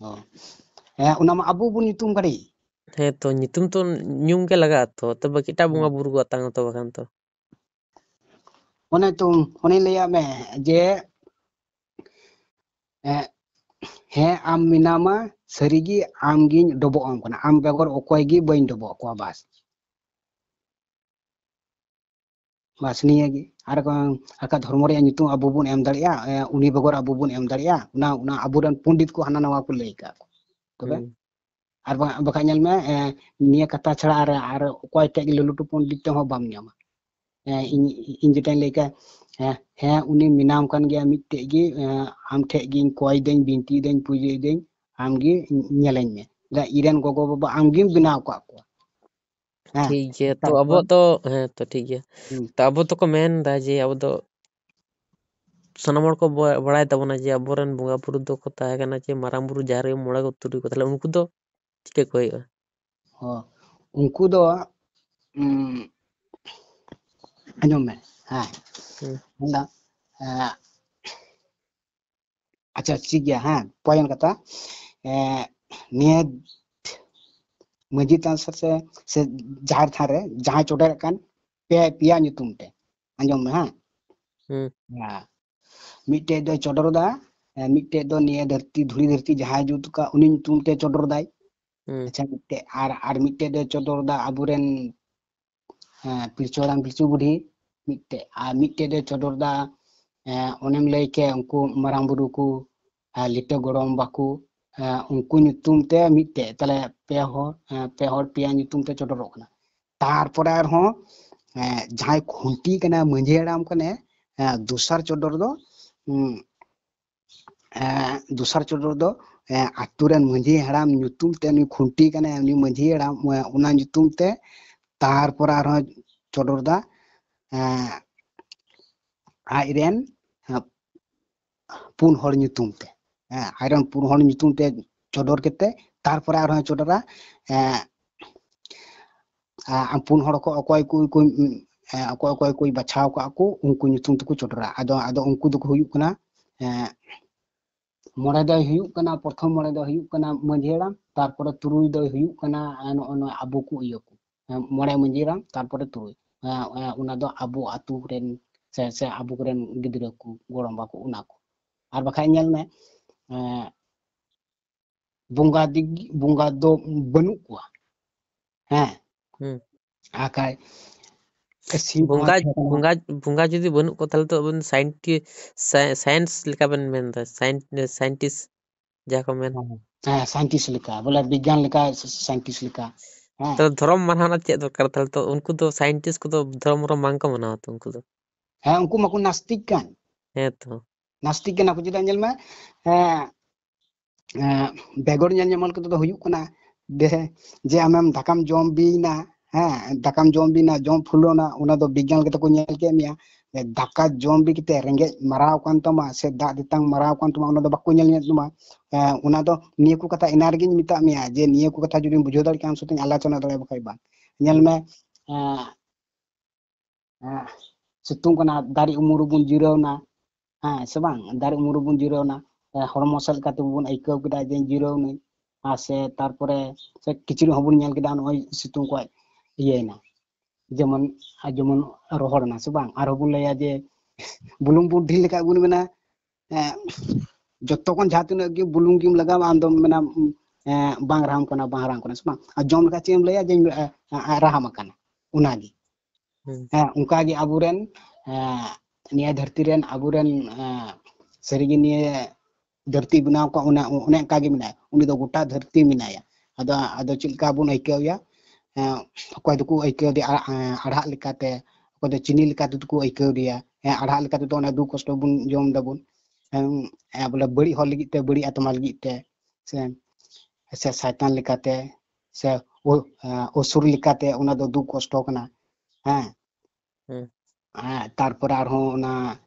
ᱚ᱾ ᱦᱮᱸ, ᱚᱱᱟ ᱢᱟ ᱟᱵᱚ ᱵᱚᱱ ᱧᱩᱛᱩᱢ ᱠᱟᱫᱮ᱾ ᱦᱮᱸ, ᱛᱚ ᱧᱩᱛᱩᱢ ᱛᱚ ᱧᱩᱢ ᱜᱮ ᱞᱟᱜᱟᱜᱼᱟ ᱛᱚ, ᱛᱚᱵᱮ ᱮᱴᱟᱜ ᱵᱚᱸᱜᱟ ᱦᱮᱸ᱾ ᱵᱩᱨᱩ ᱠᱚ ᱟᱛᱟᱝᱟ ᱛᱚ ᱵᱟᱠᱷᱟᱱ ᱛᱚ᱾ ᱚᱱᱮ ᱛᱚ, ᱚᱱᱮᱧ ᱞᱟᱹᱭᱟᱫ ᱢᱮ ᱡᱮ, ᱮᱸ, ᱦᱮᱸ, ᱟᱢ ᱢᱮᱱᱟᱢᱟ, ᱥᱟᱹᱨᱤᱜᱮ ᱟᱢᱜᱤᱧ ᱰᱚᱵᱚᱜ ᱟᱢ ᱠᱟᱱᱟ, ᱟᱢ ᱵᱮᱜᱚᱨ ᱚᱠᱚᱭ ᱜᱮ ᱵᱟᱹᱧ ᱰᱚᱵᱚᱜ ᱠᱚᱣᱟ, ᱵᱟᱥ᱾ ᱵᱟᱥ, ᱱᱤᱭᱟᱹ ᱜᱮ᱾ ᱟᱨ ᱵᱟᱝ, ᱟᱠᱟ ᱫᱷᱚᱨᱢᱚ ᱨᱮᱭᱟᱜ ᱧᱩᱛᱩᱢ ᱟᱵᱚ ᱵᱚᱱ ᱮᱢ ᱫᱟᱲᱮᱭᱟᱜᱼᱟ, ᱮᱸ, ᱩᱱᱤ ᱵᱮᱜᱚᱨ ᱟᱵᱚ ᱵᱚᱱ ᱮᱢ ᱫᱟᱲᱮᱭᱟᱜᱼᱟ, ᱚᱱᱟ, ᱚᱱᱟ ᱟᱵᱚᱨᱮᱱ ᱯᱚᱱᱰᱤᱛ ᱠᱚ ᱦᱟᱱᱟ ᱱᱟᱣᱟ ᱠᱚ ᱞᱟᱹᱭ ᱟᱠᱟᱫ ᱠᱚ᱾ ᱛᱚᱵᱮ? ᱦᱩᱸ᱾ ᱟᱨ ᱵᱟᱝ, ᱵᱟᱠᱷᱟᱡ ᱧᱮᱞ ᱢᱮ, ᱮᱸ, ᱱᱤᱭᱟᱹ ᱠᱟᱛᱷᱟ ᱪᱷᱟᱲᱟ ᱟᱨ, ᱟᱨ ᱚᱠᱚᱭ ᱴᱷᱮᱡ ᱜᱮ ᱞᱟᱹᱴᱩ ᱯᱚᱱᱰᱤᱛ ᱴᱷᱮᱡ ᱦᱚᱸ ᱵᱟᱢ ᱧᱟᱢᱟ᱾ ᱮᱸ, ᱤᱧ, ᱤᱧ ᱡᱮᱴᱟᱧ ᱞᱟᱹᱭ ᱠᱮᱫ, ᱮᱸ, ᱦᱮᱸ, ᱩᱱᱤ ᱢᱮᱱᱟᱢ ᱠᱟᱱ ᱜᱮᱭᱟ ᱢᱤᱫᱴᱮᱡ ᱜᱮ, ᱮᱸ, ᱟᱢ ᱴᱷᱮᱡ ᱜᱤᱧ ᱠᱚᱭ ᱫᱟᱹᱧ, ᱵᱤᱱᱛᱤᱭ ᱫᱟᱹᱧ, ᱯᱩᱡᱟᱹᱭ ᱫᱟᱹᱧ, ᱟᱢ ᱜᱮ ᱧᱮᱞᱟᱹᱧ ᱢᱮ᱾ ᱤᱧ ᱨᱮᱱ ᱜᱚᱜᱚ ᱵᱟᱵᱟ ᱟᱢ ᱜᱮᱢ ᱵᱮᱱᱟᱣ ᱟᱠᱟᱫ ᱠᱚᱣᱟ᱾ ᱦᱮᱸ, ᱴᱷᱤᱠ ᱜᱮᱭᱟ, ᱛᱚ ᱛᱟᱨᱯᱚᱨ ᱟᱵᱚᱣᱟᱜ ᱫᱚ, ᱦᱮᱸ, ᱛᱚ ᱴᱷᱤᱠ ᱜᱮᱭᱟ᱾ ᱦᱩᱸ᱾ ᱛᱚ ᱟᱵᱚ ᱫᱚᱠᱚ ᱢᱮᱱ ᱮᱫᱟ ᱡᱮ ᱟᱵᱚ ᱫᱚ ᱥᱟᱱᱟᱢ ᱦᱚᱲ ᱠᱚ ᱵᱟ-, ᱵᱟᱲᱟᱭ ᱛᱟᱵᱚᱱᱟ ᱡᱮ ᱟᱵᱚᱨᱮᱱ ᱵᱚᱸᱜᱟ ᱵᱩᱨᱩ ᱫᱚᱠᱚ ᱛᱟᱦᱮᱸ ᱠᱟᱱᱟ ᱡᱮ ᱢᱟᱨᱟᱝ ᱵᱩᱨᱩ, ᱡᱟᱦᱮᱨ ᱟᱭᱳ, ᱢᱚᱬᱮ ᱠᱚ ᱛᱩᱨᱩᱭ ᱠᱚ, ᱛᱟᱦᱞᱮ ᱩᱱᱠᱩ ᱫᱚ ᱪᱤᱠᱟᱹ ᱠᱚ ᱦᱩᱭᱩᱜᱼᱟ? ᱚ, ᱩᱱᱠᱩ ᱫᱚ, ᱩᱢ, ᱟᱸᱡᱚᱢ ᱢᱮ, ᱦᱮᱸ, ᱦᱩᱸ᱾ ᱢᱮᱱᱫᱟ, ᱮᱸ, ᱟᱪᱪᱷᱟ, ᱴᱷᱤᱠ ᱜᱮᱭᱟ, ᱦᱮᱸ, point ᱠᱟᱛᱷᱟ, ᱮᱸ, ᱱᱤᱭᱟᱹ ᱢᱟᱹᱡᱷᱤ ᱛᱷᱟᱱ ᱥᱮ, ᱥᱮ, ᱥᱮ ᱡᱟᱦᱮᱨ ᱛᱷᱟᱱ ᱨᱮ ᱡᱟᱦᱟᱸᱭ ᱪᱚᱰᱚᱨᱮᱫ ᱠᱟᱱ ᱯᱮ, ᱯᱮᱭᱟ ᱧᱩᱛᱩᱢ ᱛᱮ, ᱟᱸᱡᱚᱢ ᱢᱮ, ᱦᱮᱸ, ᱦᱩᱸ᱾ ᱦᱮᱸ, ᱢᱤᱫᱴᱮᱡ ᱫᱚᱭ ᱪᱚᱰᱚᱨ ᱫᱟ, ᱮᱸ, ᱢᱤᱫᱴᱮᱡ ᱫᱚ ᱱᱤᱭᱟᱹ ᱫᱷᱟᱹᱨᱛᱤ, ᱫᱷᱩᱲᱤ ᱫᱷᱟᱹᱨᱛᱤ ᱡᱟᱦᱟᱸᱭ ᱡᱩᱛ ᱠᱟᱜ, ᱩᱱᱤ ᱧᱩᱛᱩᱢ ᱛᱮ ᱪᱚᱰᱚᱨ ᱫᱟᱭ᱾ ᱦᱩᱸ᱾ ᱟᱪᱪᱷᱟ, ᱢᱤᱫᱴᱮᱡ ᱟᱨ, ᱟᱨ ᱢᱤᱫᱴᱮᱡ ᱫᱚᱭ ᱪᱚᱰᱚᱨ ᱫᱟ ᱟᱵᱚᱨᱮᱱ, ᱦᱮᱸ, ᱯᱤᱞᱪᱩ ᱦᱟᱲᱟᱢ, ᱯᱤᱞᱪᱩ ᱵᱩᱰᱷᱤ ᱢᱤᱫᱴᱮᱡ, ᱟᱨ ᱢᱤᱫᱴᱮᱡ ᱫᱚᱭ ᱪᱚᱰᱚᱨ ᱫᱟ, ᱮᱸ, ᱚᱱᱮᱢ ᱞᱟᱹᱭ ᱠᱮᱫ, ᱩᱱᱠᱩ ᱢᱟᱨᱟᱝ ᱵᱩᱨᱩ ᱠᱚ, ᱟᱨ ᱞᱤᱴᱟᱹ ᱜᱚᱲᱚᱢ ᱵᱟ ᱠᱚ, ᱮᱸ, ᱩᱱᱠᱩ ᱧᱩᱛᱩᱢ ᱛᱮ ᱢᱤᱫᱴᱮᱡ, ᱛᱟᱦᱞᱮ ᱯᱮ ᱦᱚᱲ, ᱮᱸ, ᱯᱮ ᱦᱚᱲ ᱯᱮᱭᱟ ᱧᱩᱛᱩᱢ ᱛᱮ ᱪᱚᱰᱚᱨᱚᱜ ᱠᱟᱱᱟ᱾ ᱛᱟᱨᱯᱚᱨᱮ ᱟᱨᱦᱚᱸ, ᱮᱸ, ᱡᱟᱦᱟᱸᱭ ᱠᱷᱩᱱᱴᱤ ᱠᱟᱱᱟᱭ, ᱢᱟᱹᱡᱷᱤ ᱦᱟᱲᱟᱢ ᱠᱟᱱᱟᱭ, ᱮᱸ, ᱫᱚᱥᱟᱨ ᱪᱚᱰᱚᱨ ᱫᱚ, ᱩᱸ, ᱮᱸ, ᱫᱚᱥᱟᱨ ᱪᱚᱰᱚᱨ ᱫᱚ, ᱮᱸ, ᱟᱛᱳ ᱨᱮᱱ ᱢᱟᱹᱡᱷᱤ ᱦᱟᱲᱟᱢ ᱧᱩᱛᱩᱢ ᱛᱮ, ᱩᱱᱤ ᱠᱷᱩᱱᱴᱤ ᱠᱟᱱᱟᱭ, ᱩᱱᱤ ᱢᱟᱹᱡᱷᱤ ᱦᱟᱲᱟᱢ, ᱮᱸ, ᱚᱱᱟ ᱧᱩᱛᱩᱢ ᱛᱮ, ᱛᱟᱨᱯᱚᱨᱮ ᱟᱨᱦᱚᱸ ᱪᱚᱰᱚᱨ ᱫᱟ, ᱮᱸ, ᱟᱡᱨᱮᱱ, ᱮᱸ, ᱯᱩᱱ ᱦᱚᱲ ᱧᱩᱛᱩᱢ ᱛᱮ, ᱦᱮᱸ, ᱟᱡᱨᱮᱱ ᱯᱩᱱ ᱦᱚᱲ ᱧᱩᱛᱩᱢ ᱛᱮ ᱪᱚᱰᱚᱨ ᱠᱟᱛᱮ, ᱛᱟᱨᱯᱚᱨᱮ ᱟᱨᱦᱚᱸ ᱪᱚᱰᱚᱨᱟ, ᱮᱸ, ᱮᱸ, ᱯᱩᱱ ᱦᱚᱲ ᱠᱚ ᱚᱠᱚᱭ ᱠᱚ, ᱠᱚ, ᱮᱸ, ᱚᱠᱚᱭ ᱚᱠᱚᱭ ᱠᱚ ᱵᱟᱪᱷᱟᱣ ᱠᱟᱜ ᱠᱚ, ᱩᱱᱠᱩ ᱧᱩᱛᱩᱢ ᱛᱮᱠᱚ ᱪᱚᱰᱚᱨᱟ᱾ ᱟᱫᱚ, ᱟᱫᱚ ᱩᱱᱠᱩ ᱫᱚᱠᱚ ᱦᱩᱭᱩᱜ ᱠᱟᱱᱟ, ᱮᱸ, ᱢᱚᱬᱮ ᱫᱚᱭ ᱦᱩᱭᱩᱜ ᱠᱟᱱᱟ, ᱯᱨᱚᱛᱷᱚᱢ ᱢᱚᱬᱮ ᱫᱚᱭ ᱦᱩᱭᱩᱜ ᱠᱟᱱᱟ ᱢᱟᱹᱡᱷᱤ ᱦᱟᱲᱟᱢ, ᱛᱟᱨᱯᱚᱨᱮ ᱛᱩᱨᱩᱭ ᱫᱚᱭ ᱦᱩᱭᱩᱜ ᱠᱟᱱᱟ, ᱮᱸ, ᱱᱚᱜᱼᱚ ᱱᱚᱣᱟ ᱟᱵᱚ ᱠᱚ ᱤᱭᱟᱹ ᱠᱚ, ᱮᱸ, ᱢᱚᱬᱮ ᱢᱟᱹᱡᱷᱤ ᱦᱟᱲᱟᱢ, ᱛᱟᱨᱯᱚᱨᱮ ᱛᱩᱨᱩᱭ᱾ ᱮᱸ, ᱮᱸ, ᱚᱱᱟ ᱫᱚ ᱟᱵᱚ ᱟᱛᱳ ᱨᱮᱱ ᱥᱮ, ᱥᱮ ᱟᱵᱚ ᱠᱚᱨᱮᱱ ᱜᱤᱫᱽᱨᱟᱹ ᱠᱚ, ᱜᱚᱲᱚᱢ ᱵᱟ ᱠᱚ, ᱚᱱᱟ ᱠᱚ᱾ ᱟᱨ ᱵᱟᱠᱷᱟᱡ ᱧᱮᱞ ᱢᱮ, ᱮᱸ, ᱵᱚᱸᱜᱟ ᱫᱤᱠ, ᱵᱚᱸᱜᱟ ᱫᱚ ᱵᱟᱹᱱᱩᱜ ᱠᱚᱣᱟ᱾ ᱦᱮᱸ᱾ ᱦᱩᱸ᱾ ᱟᱨ ᱠᱷᱟᱡ ᱥᱤᱧ ᱵᱚᱸᱜᱟ, ᱦᱚᱸ ᱛᱟᱦᱮᱸ ᱠᱟᱱᱟ᱾ ᱵᱚᱸᱜᱟ, ᱵᱚᱸᱜᱟ ᱡᱩᱫᱤ ᱵᱟᱹᱱᱩᱜ ᱠᱚᱣᱟ, ᱛᱟᱦᱞᱮ ᱛᱚ ᱟᱵᱚ scienti-, sci-, science ᱞᱮᱠᱟ ᱵᱮᱱ ᱢᱮᱱᱫᱟ, science, scientist ᱡᱟᱦᱟᱸ ᱠᱚ ᱢᱮᱱ᱾ ᱦᱮᱸ, scientist ᱞᱮᱠᱟ, ᱵᱚᱞᱮ ᱵᱤᱜᱽᱜᱟᱱ ᱞᱮᱠᱟ, scientist ᱞᱮᱠᱟ᱾ ᱦᱮᱸ᱾ ᱛᱚ ᱫᱷᱚᱨᱚᱢ ᱢᱟᱱᱟᱣ ᱨᱮᱱᱟᱜ ᱪᱮᱫ ᱫᱚᱨᱠᱟᱨ? ᱛᱟᱦᱞᱮ ᱛᱚ ᱩᱱᱠᱩ ᱫᱚ scientist ᱠᱚᱫᱚ ᱫᱷᱚᱨᱚᱢ ᱢᱚᱨᱚᱢ ᱵᱟᱝ ᱠᱚ ᱢᱟᱱᱟᱣᱟ ᱛᱚ ᱩᱱᱠᱩ ᱫᱚ᱾ ᱦᱮᱸ, ᱩᱱᱠᱩ ᱢᱟᱠᱚ ᱱᱟᱥᱛᱤᱠ ᱠᱟᱱ᱾ ᱦᱮᱸ ᱛᱚ᱾ ᱱᱟᱥᱛᱤᱠ ᱠᱟᱱᱟ ᱠᱚ, ᱪᱮᱫᱟᱜ ᱧᱮᱞ ᱢᱮ, ᱮᱸ, ᱮᱸ, ᱵᱮᱜᱚᱨ ᱧᱮᱞ ᱧᱟᱢᱚᱞ ᱠᱚᱫᱚ ᱫᱚ ᱦᱩᱭᱩᱜ ᱠᱟᱱᱟ ᱡᱮ, ᱡᱮ ᱟᱢᱮᱢ ᱫᱟᱠᱟᱢ ᱡᱚᱢ ᱵᱤᱭᱮᱱᱟ, ᱦᱮᱸ, ᱫᱟᱠᱟᱢ ᱡᱚᱢ ᱵᱤᱭᱮᱱᱟ, ᱡᱚᱢ ᱯᱷᱩᱞᱟᱹᱣᱱᱟ, ᱚᱱᱟ ᱫᱚ ᱵᱤᱜᱽᱜᱟᱱ ᱠᱟᱛᱮ ᱠᱚ ᱧᱮᱞ ᱠᱮᱫ ᱢᱮᱭᱟ, ᱫᱟᱠᱟ ᱡᱚᱢ ᱵᱤ ᱠᱟᱛᱮ ᱨᱮᱸᱜᱮᱡ ᱢᱟᱨᱟᱣ ᱠᱟᱱ ᱛᱟᱢᱟ ᱥᱮ ᱫᱟᱜ ᱛᱮᱛᱟᱝ ᱢᱟᱨᱟᱣ ᱠᱟᱱ ᱛᱟᱢᱟ, ᱚᱱᱟ ᱫᱚ ᱵᱟᱠᱚ ᱧᱮᱞ ᱧᱚᱜ ᱛᱟᱢᱟ᱾ ᱮ, ᱚᱱᱟ ᱫᱚ ᱱᱤᱭᱟᱹ ᱠᱚ ᱠᱟᱛᱷᱟ ᱮᱱᱟ ᱨᱮᱜᱮᱧ ᱢᱮᱛᱟᱜ ᱢᱮᱭᱟ ᱡᱮ ᱱᱤᱭᱟᱹ ᱠᱚ ᱠᱟᱛᱷᱟ ᱡᱩᱫᱤᱢ ᱵᱩᱡᱷᱟᱹᱣ ᱫᱟᱲᱮᱭᱟᱜ ᱠᱷᱟᱱ ᱥᱩᱛᱩᱧ ᱟᱞᱳᱪᱚᱱᱟ ᱫᱟᱲᱮᱭᱟᱜᱼᱟ, ᱵᱟᱠᱷᱟᱡ ᱵᱟᱝ᱾ ᱧᱮᱞ ᱢᱮ, ᱮ, ᱮ, ᱥᱤᱛᱩᱝ ᱠᱟᱱᱟ, ᱫᱟᱨᱮ ᱩᱢᱩᱞ ᱨᱮᱵᱚᱱ ᱡᱤᱨᱟᱹᱣ ᱮᱱᱟ, ᱦᱮᱸ ᱥᱮ ᱵᱟᱝ? ᱫᱟᱨᱮ ᱩᱢᱩᱞ ᱨᱮᱵᱚᱱ ᱡᱤᱨᱟᱹᱣ ᱮᱱᱟ, ᱮ, ᱦᱚᱲᱢᱚ ᱥᱮᱫ ᱞᱮᱠᱟ ᱛᱮᱵᱚᱱ ᱟᱹᱭᱠᱟᱹᱣ ᱠᱮᱫᱟ ᱡᱮ ᱡᱤᱨᱟᱹᱣ ᱮᱱᱟᱹᱧ, ᱟᱨ ᱥᱮ ᱛᱟᱨᱯᱚᱨᱮ ᱥᱮ ᱠᱤᱪᱨᱤᱡ ᱦᱚᱸᱵᱚᱱ ᱧᱮᱞ ᱠᱮᱫᱟ ᱱᱚᱜᱼᱚᱭ ᱥᱤᱛᱩᱝ ᱠᱷᱚᱡ ᱤᱭᱟᱹᱭᱮᱱᱟ, ᱡᱮᱢᱚᱱ, ᱟᱨ ᱡᱮᱢᱚᱱ ᱨᱚᱦᱚᱲ ᱮᱱᱟ ᱥᱮ ᱵᱟᱝ? ᱟᱨᱦᱚᱸ ᱵᱚᱱ ᱞᱟᱹᱭᱟ ᱡᱮ ᱵᱩᱞᱩᱝ ᱵᱚᱱ ᱰᱷᱤᱞ ᱞᱮᱠᱷᱟᱡ ᱵᱚᱱ ᱢᱮᱱᱟ, ᱮ, ᱡᱚᱛᱚ ᱠᱷᱚᱱ ᱡᱟᱦᱟᱸ ᱛᱤᱱᱟᱹᱜ ᱜᱮ ᱵᱩᱞᱩᱝ ᱜᱮᱢ ᱞᱟᱜᱟᱣᱟ, ᱟᱢ ᱫᱚᱢ ᱢᱮᱱᱟ, ᱮ, ᱵᱟᱝ ᱨᱟᱦᱟᱢ ᱠᱟᱱᱟ, ᱵᱟᱝ ᱨᱟᱦᱟᱢ ᱠᱟᱱᱟ ᱥᱮ ᱵᱟᱝ? ᱟᱨ ᱡᱚᱢ ᱞᱮᱠᱷᱟᱡ ᱪᱮᱫ ᱮᱢ ᱞᱟᱹᱭᱟ? ᱡᱮ, ᱮ, ᱮ, ᱨᱟᱦᱟᱢ ᱟᱠᱟᱱᱟ, ᱚᱱᱟᱜᱮ᱾ ᱦᱩᱸ᱾ ᱦᱮᱸ, ᱚᱱᱠᱟᱜᱮ ᱟᱵᱚᱨᱮᱱ, ᱮ, ᱱᱤᱭᱟᱹ ᱫᱷᱟᱹᱨᱛᱤ ᱨᱮᱱ ᱟᱵᱚᱨᱮᱱ, ᱮ, ᱥᱟᱹᱨᱤᱜᱮ ᱱᱤᱭᱟᱹ ᱫᱷᱟᱹᱨᱛᱤ ᱵᱮᱱᱟᱣ ᱠᱚᱣᱟ, ᱚᱱᱮ, ᱚᱱᱮ ᱚᱱᱠᱟᱜᱮ ᱢᱮᱱᱟᱭᱟ᱾ ᱩᱱᱤ ᱫᱚ ᱜᱚᱴᱟ ᱫᱷᱟᱹᱨᱛᱤ ᱢᱮᱱᱟᱭᱟ᱾ ᱟᱫᱚ, ᱟᱫᱚ ᱪᱮᱫ ᱞᱮᱠᱟ ᱵᱚᱱ ᱟᱹᱭᱠᱟᱹᱣ ᱮᱭᱟ? ᱮ, ᱚᱠᱚᱭ ᱫᱚᱠᱚ ᱟᱹᱭᱠᱟᱹᱣ ᱮᱫᱮᱭᱟ ᱟᱲᱟᱜ, ᱮ, ᱟᱲᱦᱟᱜ ᱞᱮᱠᱟᱛᱮ, ᱚᱠᱚᱭ ᱫᱚ ᱪᱤᱱᱤ ᱞᱮᱠᱟ ᱛᱮᱫᱚ ᱠᱚ ᱟᱹᱭᱠᱟᱹᱣ ᱮᱭᱟ᱾ ᱦᱮᱸ, ᱟᱲᱦᱟᱜ ᱞᱮᱠᱟ ᱛᱮᱫᱚ ᱚᱱᱟ ᱫᱩᱠ ᱠᱚᱥᱴᱚ ᱵᱚᱱ ᱡᱚᱢ ᱫᱟᱵᱚᱱ᱾ ᱦᱮᱸ, ᱮ, ᱵᱚᱞᱮ ᱵᱟᱹᱲᱤᱡ ᱦᱚᱲ ᱞᱟᱹᱜᱤᱫ ᱛᱮ, ᱵᱟᱹᱲᱤᱡ ᱟᱛᱢᱟ ᱞᱟᱹᱜᱤᱫ ᱛᱮ, ᱥᱮ, ᱥᱮ ᱥᱟᱭᱛᱟᱱ ᱞᱮᱠᱟᱛᱮ, ᱥᱮ ᱚ-, ᱮ, ᱚᱥᱩᱨ ᱞᱮᱠᱟᱛᱮ ᱚᱱᱟ ᱫᱚ ᱫᱩᱠ ᱠᱚᱥᱴᱚ ᱠᱟᱱᱟ᱾ ᱦᱮᱸ᱾ ᱦᱩᱸ᱾ ᱦᱮᱸ, ᱛᱟᱨᱯᱚᱨᱮ ᱟᱨᱦᱚᱸ ᱚᱱᱟ,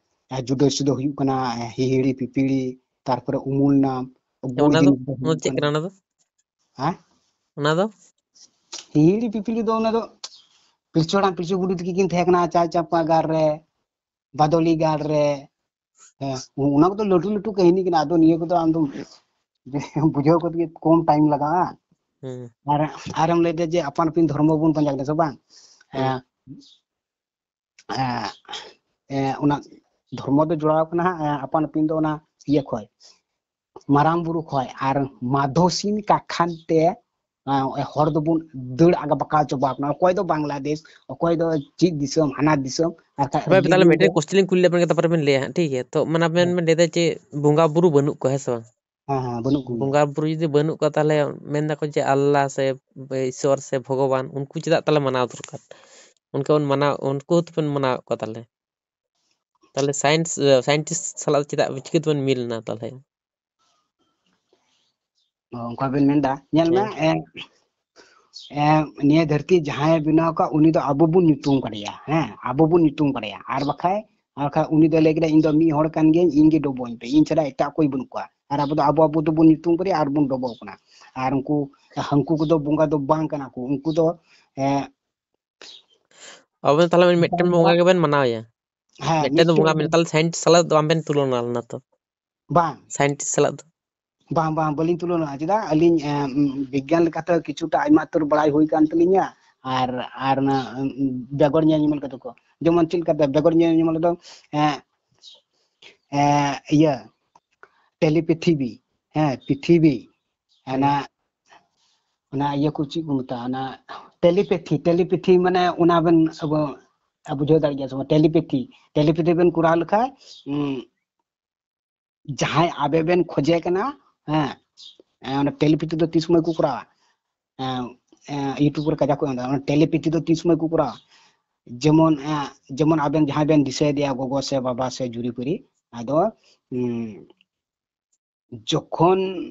ᱮ, ᱡᱩᱫᱟᱹ ᱥᱩᱫᱟᱹ ᱦᱩᱭᱩᱜ ᱠᱟᱱᱟ, ᱮ, ᱦᱤᱦᱤᱲᱤ ᱯᱤᱯᱤᱲᱤ, ᱛᱟᱨᱯᱚᱨᱮ ᱩᱢᱩᱞ ᱱᱟᱢ, ᱛᱚ ᱜᱩᱲ ᱚᱱᱟ ᱫᱚ, ᱡᱤᱱᱤᱥ ᱫᱚ ᱚᱱᱟ ᱦᱩᱭᱩᱜ ᱪᱮᱫ ᱠᱟᱱᱟ᱾ ᱠᱟᱱᱟ ᱚᱱᱟ ᱫᱚ? ᱦᱮᱸ? ᱚᱱᱟ ᱫᱚ? ᱦᱤᱦᱤᱲᱤ ᱯᱤᱯᱤᱲᱤ ᱫᱚ ᱚᱱᱟ ᱫᱚ ᱯᱤᱞᱪᱩ ᱦᱟᱲᱟᱢ ᱯᱤᱞᱪᱩ ᱵᱩᱰᱷᱤ ᱛᱟᱹᱠᱤᱱ ᱠᱤᱱ ᱛᱟᱦᱮᱸ ᱠᱟᱱᱟ ᱪᱟ ᱪᱟᱯᱟ ᱜᱟᱲ ᱨᱮ, ᱵᱟᱫᱚᱞᱤ ᱜᱟᱲ ᱨᱮ᱾ ᱦᱮᱸ, ᱚᱱᱟ ᱠᱚᱫᱚ ᱞᱟᱹᱴᱩ ᱞᱟᱹᱴᱩ ᱠᱟᱹᱦᱱᱤ ᱠᱟᱱᱟ᱾ ᱟᱫᱚ ᱱᱤᱭᱟᱹ ᱠᱚᱫᱚ ᱟᱢ ᱫᱚ ᱵᱩᱡᱷᱟᱹᱣ ᱠᱚᱛᱮ ᱜᱮ ᱠᱚᱢ time ᱞᱟᱜᱟᱜᱼᱟ᱾ ᱦᱩᱸ᱾ ᱟᱨ ᱟᱨᱮᱢ ᱞᱟᱹᱭ ᱫᱟ ᱡᱮ ᱟᱯᱟᱱ ᱟᱹᱯᱤᱱ ᱫᱷᱚᱨᱢᱚ ᱵᱚᱱ ᱯᱟᱸᱡᱟ ᱠᱮᱫᱟ ᱥᱮ ᱵᱟᱝ? ᱦᱩᱸ᱾ ᱮᱸ, ᱮᱸ, ᱮᱸ, ᱚᱱᱟ ᱫᱷᱚᱨᱢᱚ ᱫᱚ ᱡᱚᱲᱟᱣ ᱠᱟᱱᱟ ᱦᱟᱸᱜ, ᱮᱸ, ᱟᱯᱟᱱ ᱟᱹᱯᱤᱱ ᱫᱚ ᱚᱱᱟ ᱤᱭᱟᱹ ᱠᱷᱚᱡ, ᱢᱟᱨᱟᱝ ᱵᱩᱨᱩ ᱠᱷᱚᱡ, ᱟᱨ ᱢᱟᱫᱷᱚᱥᱤᱱ ᱠᱟᱠᱷᱟᱱ ᱛᱮ, ᱮᱸ, ᱦᱚᱲ ᱫᱚᱵᱚᱱ ᱫᱟᱹᱲ ᱟᱜ ᱵᱟᱠᱟᱣ ᱪᱟᱵᱟ ᱠᱟᱱᱟ᱾ ᱚᱠᱚᱭ ᱫᱚ ᱵᱟᱝᱞᱟᱫᱮᱥ, ᱚᱠᱚᱭ ᱫᱚ ᱪᱮᱫ ᱫᱤᱥᱚᱢ, ᱦᱟᱱᱟ ᱫᱤᱥᱚᱢ, ᱟᱨ ᱠᱷᱟᱡ ᱦᱳᱭ, ᱟᱹᱰᱤ ᱛᱟᱦᱞᱮ ᱫᱤᱱ ᱢᱤᱫᱴᱮᱱ ᱨᱮ question ᱤᱧ ᱠᱩᱞᱤ ᱞᱮᱫ ᱵᱮᱱ ᱜᱮ, ᱛᱟᱨᱯᱚᱨᱮ ᱵᱮᱱ ᱞᱟᱹᱭᱟ ᱦᱟᱸᱜ, ᱴᱷᱤᱠ ᱜᱮᱭᱟ? ᱛᱚ, ᱢᱟᱱᱮ ᱟᱵᱮᱱ ᱦᱮᱸ᱾ ᱵᱮᱱ ᱞᱟᱹᱭ ᱫᱟ ᱡᱮ ᱵᱚᱸᱜᱟ ᱵᱩᱨᱩ ᱵᱟᱹᱱᱩᱜ ᱠᱚᱣᱟ, ᱦᱮᱸ ᱥᱮ ᱵᱟᱝ? ᱦᱮᱸ, ᱦᱮᱸ, ᱵᱟᱹᱱᱩᱜ ᱠᱚᱣᱟ᱾ ᱵᱚᱸᱜᱟ ᱵᱩᱨᱩ ᱡᱩᱫᱤ ᱵᱟᱹᱱᱩᱜ ᱠᱚᱣᱟ, ᱛᱟᱦᱞᱮ ᱢᱮᱱ ᱫᱟᱠᱚ ᱡᱮ ᱟᱞᱞᱟ ᱥᱮ ᱤᱥᱚᱨ ᱥᱮ ᱵᱷᱚᱜᱚᱵᱟᱱ, ᱩᱱᱠᱩ ᱪᱮᱫᱟᱜ ᱛᱟᱦᱞᱮ ᱢᱟᱱᱟᱣ ᱫᱚᱨᱠᱟᱨ? ᱩᱱᱠᱩ ᱵᱚᱱ ᱢᱟᱱᱟᱣ, ᱩᱱᱠᱩ ᱦᱚᱸᱛᱚ ᱵᱚᱱ ᱢᱟᱱᱟᱣᱮᱫ ᱠᱚᱣᱟ ᱛᱟᱦᱞᱮ᱾ ᱛᱟᱦᱞᱮ science, scientist ᱥᱟᱞᱟᱜ ᱪᱮᱫᱟᱜ, ᱪᱤᱠᱟᱹ ᱛᱮᱵᱚᱱ ᱢᱤᱞ ᱮᱱᱟ ᱛᱟᱦᱞᱮ? ᱚ, ᱚᱱᱠᱟ ᱵᱮᱱ ᱢᱮᱱᱫᱟ? ᱧᱮᱞ ᱢᱮ, ᱦᱮᱸ᱾ ᱮ, ᱮ, ᱱᱤᱭᱟᱹ ᱫᱷᱟᱹᱨᱛᱤ ᱡᱟᱦᱟᱸᱭᱮ ᱵᱮᱱᱟᱣ ᱠᱟᱜ, ᱩᱱᱤ ᱫᱚ ᱟᱵᱚ ᱵᱚᱱ ᱧᱩᱛᱩᱢ ᱠᱟᱫᱮᱭᱟ᱾ ᱦᱮᱸ, ᱟᱵᱚ ᱵᱚᱱ ᱧᱩᱛᱩᱢ ᱠᱟᱫᱮᱭᱟ᱾ ᱟᱨ ᱵᱟᱠᱷᱟᱡ, ᱟᱨ ᱵᱟᱠᱷᱟᱡ ᱩᱱᱤ ᱫᱚᱭ ᱞᱟᱹᱭ ᱠᱮᱫᱟ, "ᱤᱧ ᱫᱚ ᱢᱤᱫ ᱦᱚᱲ ᱠᱟᱱ ᱜᱤᱭᱟᱹᱧ, ᱤᱧ ᱜᱮ ᱰᱚᱵᱚᱜ ᱟᱹᱧ ᱯᱮ, ᱤᱧ ᱪᱷᱟᱲᱟ ᱮᱴᱟᱜ ᱚᱠᱚᱭ ᱵᱟᱹᱱᱩᱜ ᱠᱚᱣᱟ᱾" ᱟᱨ ᱟᱵᱚ ᱫᱚ, ᱟᱵᱚ, ᱟᱵᱚ ᱫᱚᱵᱚᱱ ᱧᱩᱛᱩᱢ ᱠᱟᱫᱮᱭᱟ ᱟᱨ ᱵᱚᱱ ᱰᱚᱵᱚᱜ ᱠᱟᱱᱟ᱾ ᱟᱨ ᱩᱱᱠᱩ, ᱦᱟᱹᱱᱠᱩ ᱠᱚᱫᱚ ᱵᱚᱸᱜᱟ ᱫᱚ ᱵᱟᱝ ᱠᱟᱱᱟ ᱠᱚ, ᱩᱱᱠᱩ ᱫᱚ, ᱮ, ᱟᱵᱚ ᱫᱚ ᱛᱟᱦᱚᱞᱮ ᱢᱤᱫᱴᱮᱱ ᱵᱚᱸᱜᱟ ᱜᱮᱵᱚᱱ ᱢᱟᱱᱟᱣᱮᱭᱟ᱾ ᱦᱮᱸ, ᱢᱤᱫᱴᱮᱱ ᱫᱚ ᱵᱚᱸᱜᱟ ᱢᱤᱫᱴᱮᱱ ᱢᱮᱱᱟᱜ, ᱛᱟᱦᱚᱞᱮ ᱥᱟᱭᱮᱱᱥ ᱥᱟᱞᱟᱜ ᱫᱚ ᱵᱟᱝᱵᱮᱱ ᱛᱩᱞᱚᱱᱟ ᱞᱮᱱᱟ ᱛᱚ? ᱵᱟᱝ᱾ ᱥᱟᱭᱮᱱᱥ ᱥᱟᱞᱟᱜ ᱫᱚ? ᱵᱟᱝ, ᱵᱟᱝ, ᱵᱟᱹᱞᱤᱧ ᱛᱩᱞᱚᱱᱟ᱾ ᱪᱮᱫᱟᱜ? ᱟᱹᱞᱤᱧ, ᱮ, ᱵᱤᱜᱽᱜᱟᱱ ᱞᱮᱠᱟᱛᱮ ᱠᱤᱪᱷᱩᱴᱟ ᱟᱭᱢᱟ ᱩᱛᱟᱹᱨ ᱵᱟᱲᱟᱭ ᱦᱩᱭ ᱠᱟᱱ ᱛᱟᱹᱞᱤᱧᱟ᱾ ᱟᱨ, ᱟᱨ ᱚᱱᱟ, ᱩᱢ, ᱵᱮᱜᱚᱨ ᱧᱮᱞ ᱧᱮᱢᱮᱞ ᱠᱟᱛᱮ ᱠᱚ, ᱡᱮᱢᱚᱱ ᱪᱮᱫ ᱞᱮᱠᱟᱛᱮ ᱵᱮᱜᱚᱨ ᱧᱮᱞ ᱧᱮᱢᱮᱞ ᱫᱚ, ᱮ, ᱮ, ᱤᱭᱟᱹ, ᱴᱮᱞᱤᱯᱮᱛᱷᱤ ᱵᱤ, ᱦᱮᱸ, ᱯᱤᱛᱷᱤᱵᱤ, ᱚᱱᱟ, ᱚᱱᱟ ᱤᱭᱟᱹ ᱠᱚ ᱪᱮᱫ ᱠᱚ ᱢᱮᱛᱟᱜᱼᱟ, ᱚᱱᱟ ᱴᱮᱞᱤᱯᱮᱛᱷᱤ, ᱴᱮᱞᱤᱯᱮᱛᱷᱤ ᱢᱟᱱᱮ ᱚᱱᱟ ᱵᱮᱱ, ᱟᱵᱚ, ᱟᱵᱚ ᱵᱩᱡᱷᱟᱹᱣ ᱫᱟᱲᱮᱭᱟᱜ ᱜᱮᱭᱟ ᱥᱮ ᱵᱟᱝ? ᱴᱮᱞᱤᱯᱮᱛᱷᱤ, ᱴᱮᱞᱤᱯᱮᱛᱷᱤ ᱵᱮᱱ ᱠᱚᱨᱟᱣ ᱞᱮᱠᱷᱟᱡ, ᱩᱢ, ᱡᱟᱦᱟᱸᱭ ᱟᱵᱮ ᱵᱮᱱ ᱠᱷᱚᱡᱮ ᱠᱟᱱᱟ, ᱦᱮᱸ, ᱮ, ᱚᱱᱟ ᱴᱮᱞᱤᱯᱮᱛᱷᱤ ᱫᱚ ᱛᱤᱥ ᱥᱚᱢᱚᱭ ᱠᱚ ᱠᱚᱨᱟᱣᱟ? ᱮ, ᱮ, YouTube ᱨᱮ ᱠᱟᱡᱟᱠ ᱠᱚ ᱮᱢ ᱮᱫᱟ, ᱚᱱᱟ ᱴᱮᱞᱤᱯᱮᱛᱷᱤ ᱫᱚ ᱛᱤᱥ ᱥᱚᱢᱚᱭ ᱠᱚ ᱠᱚᱨᱟᱣᱟ? ᱡᱮᱢᱚᱱ, ᱮ, ᱡᱮᱢᱚᱱ ᱟᱵᱮᱱ ᱡᱟᱦᱟᱸᱭ ᱵᱮᱱ ᱫᱤᱥᱟᱹᱭᱮᱫᱮᱭᱟ, ᱜᱚᱜᱚ ᱥᱮ ᱵᱟᱵᱟ ᱥᱮ ᱡᱩᱨᱤᱯᱩᱨᱤ, ᱟᱫᱚ, ᱩᱢ, ᱡᱚᱠᱷᱚᱱ,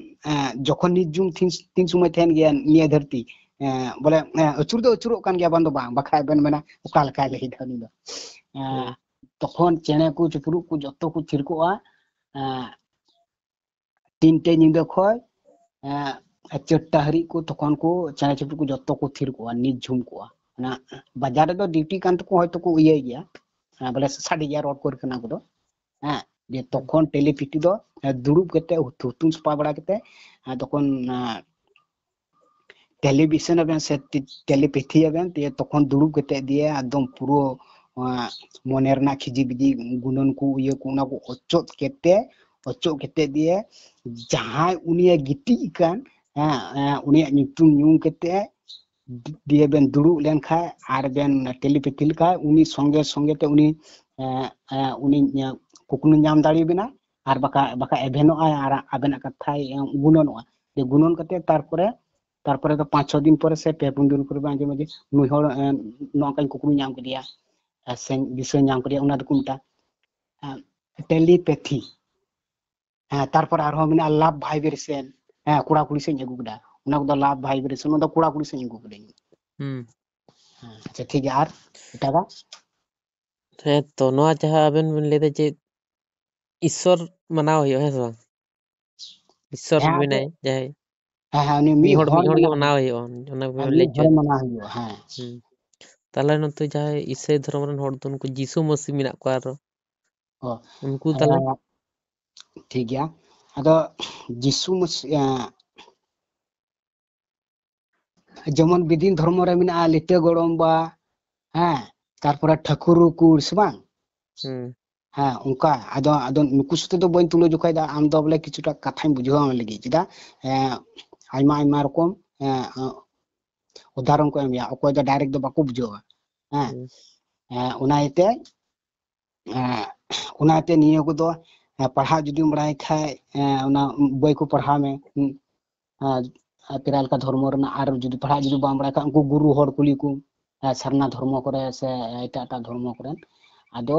ᱮ, ᱡᱚᱠᱷᱚᱱ ᱱᱤᱡᱩᱢ ᱛᱤᱱ, ᱛᱤᱱ ᱥᱚᱢᱚᱭ ᱛᱟᱦᱮᱱ ᱜᱮᱭᱟ ᱱᱤᱭᱟᱹ ᱫᱷᱟᱹᱨᱛᱤ, ᱮ, ᱵᱚᱞᱮ, ᱮ, ᱟᱹᱪᱩᱨ ᱫᱚ ᱟᱹᱪᱩᱨᱚᱜ ᱠᱟᱱ ᱜᱮᱭᱟ, ᱵᱟᱝ ᱫᱚ ᱵᱟᱝ, ᱵᱟᱠᱷᱟᱡ ᱵᱮᱱ ᱢᱮᱱᱟ ᱚᱠᱟ ᱞᱮᱠᱟᱭ ᱞᱟᱹᱭ ᱮᱫᱟ ᱩᱱᱤ ᱫᱚ᱾ ᱮ, ᱛᱚᱠᱷᱚᱱ ᱪᱮᱬᱮ ᱠᱚ ᱪᱤᱯᱨᱩᱫ ᱠᱚ ᱡᱚᱛᱚ ᱠᱚ ᱛᱷᱤᱨ ᱠᱚᱜᱼᱟ᱾ ᱮ, ᱛᱤᱱᱴᱮ ᱧᱤᱫᱟᱹ ᱠᱷᱚᱡ, ᱮ, ᱪᱟᱨᱴᱟ ᱦᱟᱹᱨᱤᱡ ᱠᱚ, ᱛᱚᱠᱷᱚᱱ ᱠᱚ ᱪᱮᱬᱮ ᱪᱤᱯᱨᱩᱫ ᱠᱚ ᱡᱚᱛᱚ ᱠᱚ ᱛᱷᱤᱨ ᱠᱚᱜᱼᱟ, ᱱᱤᱡᱷᱩᱢ ᱠᱚᱜᱼᱟ᱾ ᱚᱱᱟ ᱵᱟᱡᱟᱨ ᱨᱮᱫᱚ ᱰᱤᱭᱩᱴᱤ ᱠᱟᱱ ᱛᱟᱠᱚ, ᱦᱚᱭᱛᱳ ᱠᱚ ᱤᱭᱟᱹᱭ ᱜᱮᱭᱟ, ᱮ, ᱵᱚᱞᱮ ᱥᱟᱰᱮ ᱜᱮᱭᱟ ᱨᱚᱰ ᱠᱚᱨᱮ ᱠᱷᱟᱱᱟ ᱠᱚᱫᱚ᱾ ᱦᱮᱸ, ᱡᱮ ᱛᱚᱠᱷᱚᱱ ᱴᱮᱞᱤᱯᱮᱛᱷᱤ ᱫᱚ, ᱮ, ᱫᱩᱲᱩᱵ ᱠᱟᱛᱮ, ᱦᱩᱛᱩᱢ ᱥᱟᱯᱷᱟ ᱵᱟᱲᱟ ᱠᱟᱛᱮ, ᱮ, ᱛᱚᱠᱷᱚᱱ, ᱮ, ᱴᱮᱞᱤᱵᱷᱤᱥᱚᱱ ᱟᱵᱮᱱ ᱥᱮ ᱴᱮᱞᱤᱯᱮᱛᱷᱤ ᱟᱵᱮᱱ, ᱛᱚᱠᱷᱚᱱ ᱫᱩᱲᱩᱵ ᱠᱟᱛᱮ ᱫᱤᱭᱮ ᱮᱠᱫᱚᱢ ᱯᱩᱨᱟᱹ, ᱮ, ᱢᱚᱱᱮ ᱨᱮᱱᱟᱜ ᱠᱷᱤᱡᱤ ᱵᱤᱡᱤ ᱜᱩᱱᱟᱹᱱ ᱠᱚ, ᱤᱭᱟᱹ ᱠᱚ, ᱚᱱᱟ ᱠᱚ ᱚᱪᱚᱜ ᱠᱟᱛᱮ, ᱚᱪᱚᱜ ᱠᱟᱛᱮ ᱫᱤᱭᱮ ᱡᱟᱦᱟᱸᱭ ᱩᱱᱤᱭᱮ ᱜᱤᱛᱤᱡ ᱟᱠᱟᱱ, ᱦᱮᱸ, ᱮ, ᱩᱱᱤᱭᱟᱜ ᱧᱩᱛᱩᱢ ᱧᱩ ᱠᱟᱛᱮ ᱫᱤᱭᱮ ᱵᱮᱱ ᱫᱩᱲᱩᱵ ᱞᱮᱱᱠᱷᱟᱡ ᱟᱨ ᱵᱮᱱ ᱴᱮᱞᱤᱯᱮᱛᱷᱤ ᱞᱮᱠᱷᱟᱡ, ᱩᱱᱤ ᱥᱚᱸᱜᱮ ᱥᱚᱸᱜᱮ ᱛᱮ ᱩᱱᱤ, ᱮ, ᱮ, ᱩᱱᱤ, ᱮ, ᱠᱩᱠᱱᱩ ᱧᱟᱢ ᱫᱟᱲᱮᱭᱟᱵᱮᱱᱟ, ᱟᱨ ᱵᱟᱠᱷᱟᱡ, ᱵᱟᱠᱷᱟᱡ ᱮᱵᱷᱮᱱᱚᱜᱼᱟᱭ ᱟᱨ ᱟᱵᱮᱱᱟᱜ ᱠᱟᱛᱷᱟᱭ, ᱮ, ᱜᱩᱱᱟᱹᱱᱚᱜᱼᱟ᱾ ᱡᱮ ᱜᱩᱱᱟᱹᱱ ᱠᱟᱛᱮ ᱛᱟᱨᱯᱚᱨᱮ, ᱛᱟᱨᱯᱚᱨᱮ ᱫᱚ ᱯᱟᱸᱪ ᱪᱷᱚ ᱫᱤᱱ ᱯᱚᱨᱮ ᱥᱮ ᱯᱮ ᱯᱩᱱ ᱫᱤᱱ ᱯᱚᱨᱮ ᱵᱮᱱ ᱟᱸᱡᱚᱢᱟ ᱡᱮ ᱱᱩᱭ ᱦᱚᱲ, ᱮ, ᱱᱚᱜᱼᱚ ᱱᱚᱝᱠᱟᱧ ᱠᱩᱠᱢᱩ ᱧᱟᱢ ᱠᱮᱫᱮᱭᱟ, ᱮ, ᱥᱮᱧ ᱫᱤᱥᱟᱹ ᱧᱟᱢ ᱠᱮᱫᱮᱭᱟ, ᱚᱱᱟ ᱫᱚᱠᱚ ᱢᱮᱛᱟᱜᱼᱟ, ᱮ, ᱴᱮᱞᱤᱯᱮᱛᱷᱤ᱾ ᱦᱮᱸ, ᱛᱟᱨᱯᱚᱨ ᱟᱨᱦᱚᱸ ᱢᱮᱱᱟᱜᱼᱟ ᱞᱟᱵᱷ ᱵᱷᱟᱭᱵᱨᱮᱥᱚᱱ᱾ ᱦᱮᱸ, ᱠᱚᱲᱟ ᱠᱩᱲᱤ ᱥᱮᱫ ᱤᱧ ᱟᱹᱜᱩ ᱠᱮᱫᱟ, ᱚᱱᱟ ᱠᱚᱫᱚ ᱞᱟᱵᱷ ᱵᱷᱟᱭᱵᱨᱮᱥᱚᱱ, ᱚᱱᱟ ᱫᱚ ᱠᱚᱲᱟ ᱠᱩᱲᱤ ᱥᱮᱫ ᱤᱧ ᱟᱹᱜᱩ ᱠᱮᱫᱟᱹᱧ᱾ ᱦᱩᱸ᱾ ᱦᱮᱸ, ᱟᱪᱪᱷᱟ, ᱴᱷᱤᱠ ᱜᱮᱭᱟ᱾ ᱟᱨ ᱮᱴᱟᱜᱟᱜ? ᱦᱮᱸ ᱛᱚ, ᱱᱚᱣᱟ ᱡᱟᱦᱟᱸ ᱟᱵᱮᱱ ᱵᱮᱱ ᱞᱟᱹᱭᱫᱟ ᱡᱮ ᱤᱥᱥᱚᱨ ᱢᱟᱱᱟᱣ ᱦᱩᱭᱩᱜᱼᱟ, ᱦᱮᱸ ᱥᱮ ᱵᱟᱝ? ᱤᱥᱥᱚᱨ ᱦᱮᱸ, ᱟᱫᱚ ᱢᱮᱱᱟᱭ ᱡᱟᱦᱟᱸᱭ, ᱦᱮᱸ, ᱦᱮᱸ, ᱩᱱᱤ ᱢᱤᱫ ᱢᱤᱫ ᱦᱚᱲ, ᱦᱚᱲ ᱢᱤᱫ ᱦᱚᱲ ᱜᱮ ᱢᱟᱱᱟᱣ ᱢᱟᱱᱟᱣ ᱦᱩᱭᱩᱜᱼᱟ᱾ ᱦᱩᱭᱩᱜᱼᱟ, ᱚᱱᱟ ᱦᱮᱸ, ᱵᱮᱱ ᱞᱟᱹᱭ ᱢᱤᱫ ᱦᱚᱲ ᱦᱚᱪᱚᱭᱮᱫᱟ᱾ ᱢᱟᱱᱟᱣ ᱦᱩᱭᱩᱜᱼᱟ, ᱦᱮᱸ᱾ ᱦᱩᱸ᱾ ᱛᱟᱦᱞᱮ ᱱᱩᱠᱩ ᱡᱟᱦᱟᱸᱭ ᱤᱥᱟᱹᱭ ᱫᱷᱚᱨᱚᱢ ᱨᱮᱱ ᱦᱚᱲ ᱫᱚ ᱱᱩᱠᱩ ᱡᱤᱥᱩ ᱢᱟᱹᱥᱤ ᱢᱮᱱᱟᱜ ᱠᱚᱣᱟ ᱟᱨᱚ᱾ ᱚ, ᱩᱱᱠᱩ ᱛᱟᱦᱞᱮ? ᱮᱸ, ᱴᱷᱤᱠ ᱜᱮᱭᱟ᱾ ᱟᱫᱚ ᱡᱤᱥᱩ ᱢᱟᱹᱥᱤ-, ᱮᱸ, ᱡᱮᱢᱚᱱ ᱵᱤᱫᱤᱱ ᱫᱷᱚᱨᱢᱚ ᱨᱮ ᱢᱮᱱᱟᱜᱼᱟ ᱞᱤᱴᱟᱹ ᱜᱚᱲᱚᱢᱵᱟ, ᱦᱮᱸ, ᱛᱟᱨᱯᱚᱨᱮ ᱴᱷᱟᱹᱠᱩᱨ ᱠᱩᱲ, ᱥᱮ ᱵᱟᱝ? ᱦᱩᱸ᱾ ᱦᱮᱸ, ᱚᱱᱠᱟ᱾ ᱟᱫᱚ, ᱟᱫᱚ ᱱᱩᱠᱩ ᱥᱟᱛᱮ ᱫᱚ ᱵᱟᱹᱧ ᱛᱩᱞᱟᱹ ᱡᱚᱠᱷᱟᱭ ᱫᱟ, ᱟᱢ ᱫᱚ ᱵᱚᱞᱮ ᱠᱤᱪᱷᱩᱴᱟ ᱠᱟᱛᱷᱟᱧ ᱵᱩᱡᱷᱟᱹᱣ ᱟᱢ ᱞᱟᱹᱜᱤᱫ, ᱪᱮᱫᱟᱜ? ᱮᱸ, ᱟᱭᱢᱟ, ᱟᱭᱢᱟ ᱨᱚᱠᱚᱢ, ᱮᱸ, ᱩᱫᱟᱦᱚᱨᱚᱱ ᱠᱚ ᱮᱢ ᱜᱮᱭᱟ, ᱚᱠᱚᱭ ᱫᱚ direct ᱫᱚ ᱵᱟᱠᱚ ᱵᱩᱡᱷᱟᱹᱣᱟ᱾ ᱦᱮᱸ᱾ ᱦᱩᱸ᱾ ᱮᱸ, ᱚᱱᱟ ᱤᱭᱟᱹᱛᱮ, ᱮᱸ, ᱚᱱᱟᱛᱮ ᱱᱤᱭᱟᱹ ᱠᱚᱫᱚ, ᱮᱸ, ᱯᱟᱲᱦᱟᱜ ᱡᱩᱫᱤᱢ ᱵᱟᱲᱟᱭ ᱠᱷᱟᱡ, ᱮᱸ, ᱚᱱᱟ ᱵᱳᱭ ᱠᱚ ᱯᱟᱲᱦᱟᱣ ᱢᱮ᱾ ᱦᱩᱸ᱾ ᱟᱨ, ᱟᱨ ᱯᱮᱨᱟ ᱞᱮᱠᱟ ᱫᱷᱚᱨᱢᱚ ᱨᱮᱱᱟᱜ, ᱟᱨ ᱡᱩᱫᱤ ᱯᱟᱲᱦᱟᱜ ᱡᱩᱫᱤ ᱵᱟᱢ ᱵᱟᱲᱟᱭ ᱠᱷᱟᱡ, ᱩᱱᱠᱩ ᱜᱩᱨᱩ ᱦᱚᱲ ᱠᱩᱞᱤ ᱠᱚᱢ, ᱮᱸ, ᱥᱟᱨᱱᱟ ᱫᱷᱚᱨᱢᱚ ᱠᱚᱨᱮ ᱥᱮ ᱮᱴᱟᱜ ᱮᱴᱟᱜ ᱫᱷᱚᱨᱢᱚ ᱠᱚᱨᱮ᱾ ᱟᱫᱚ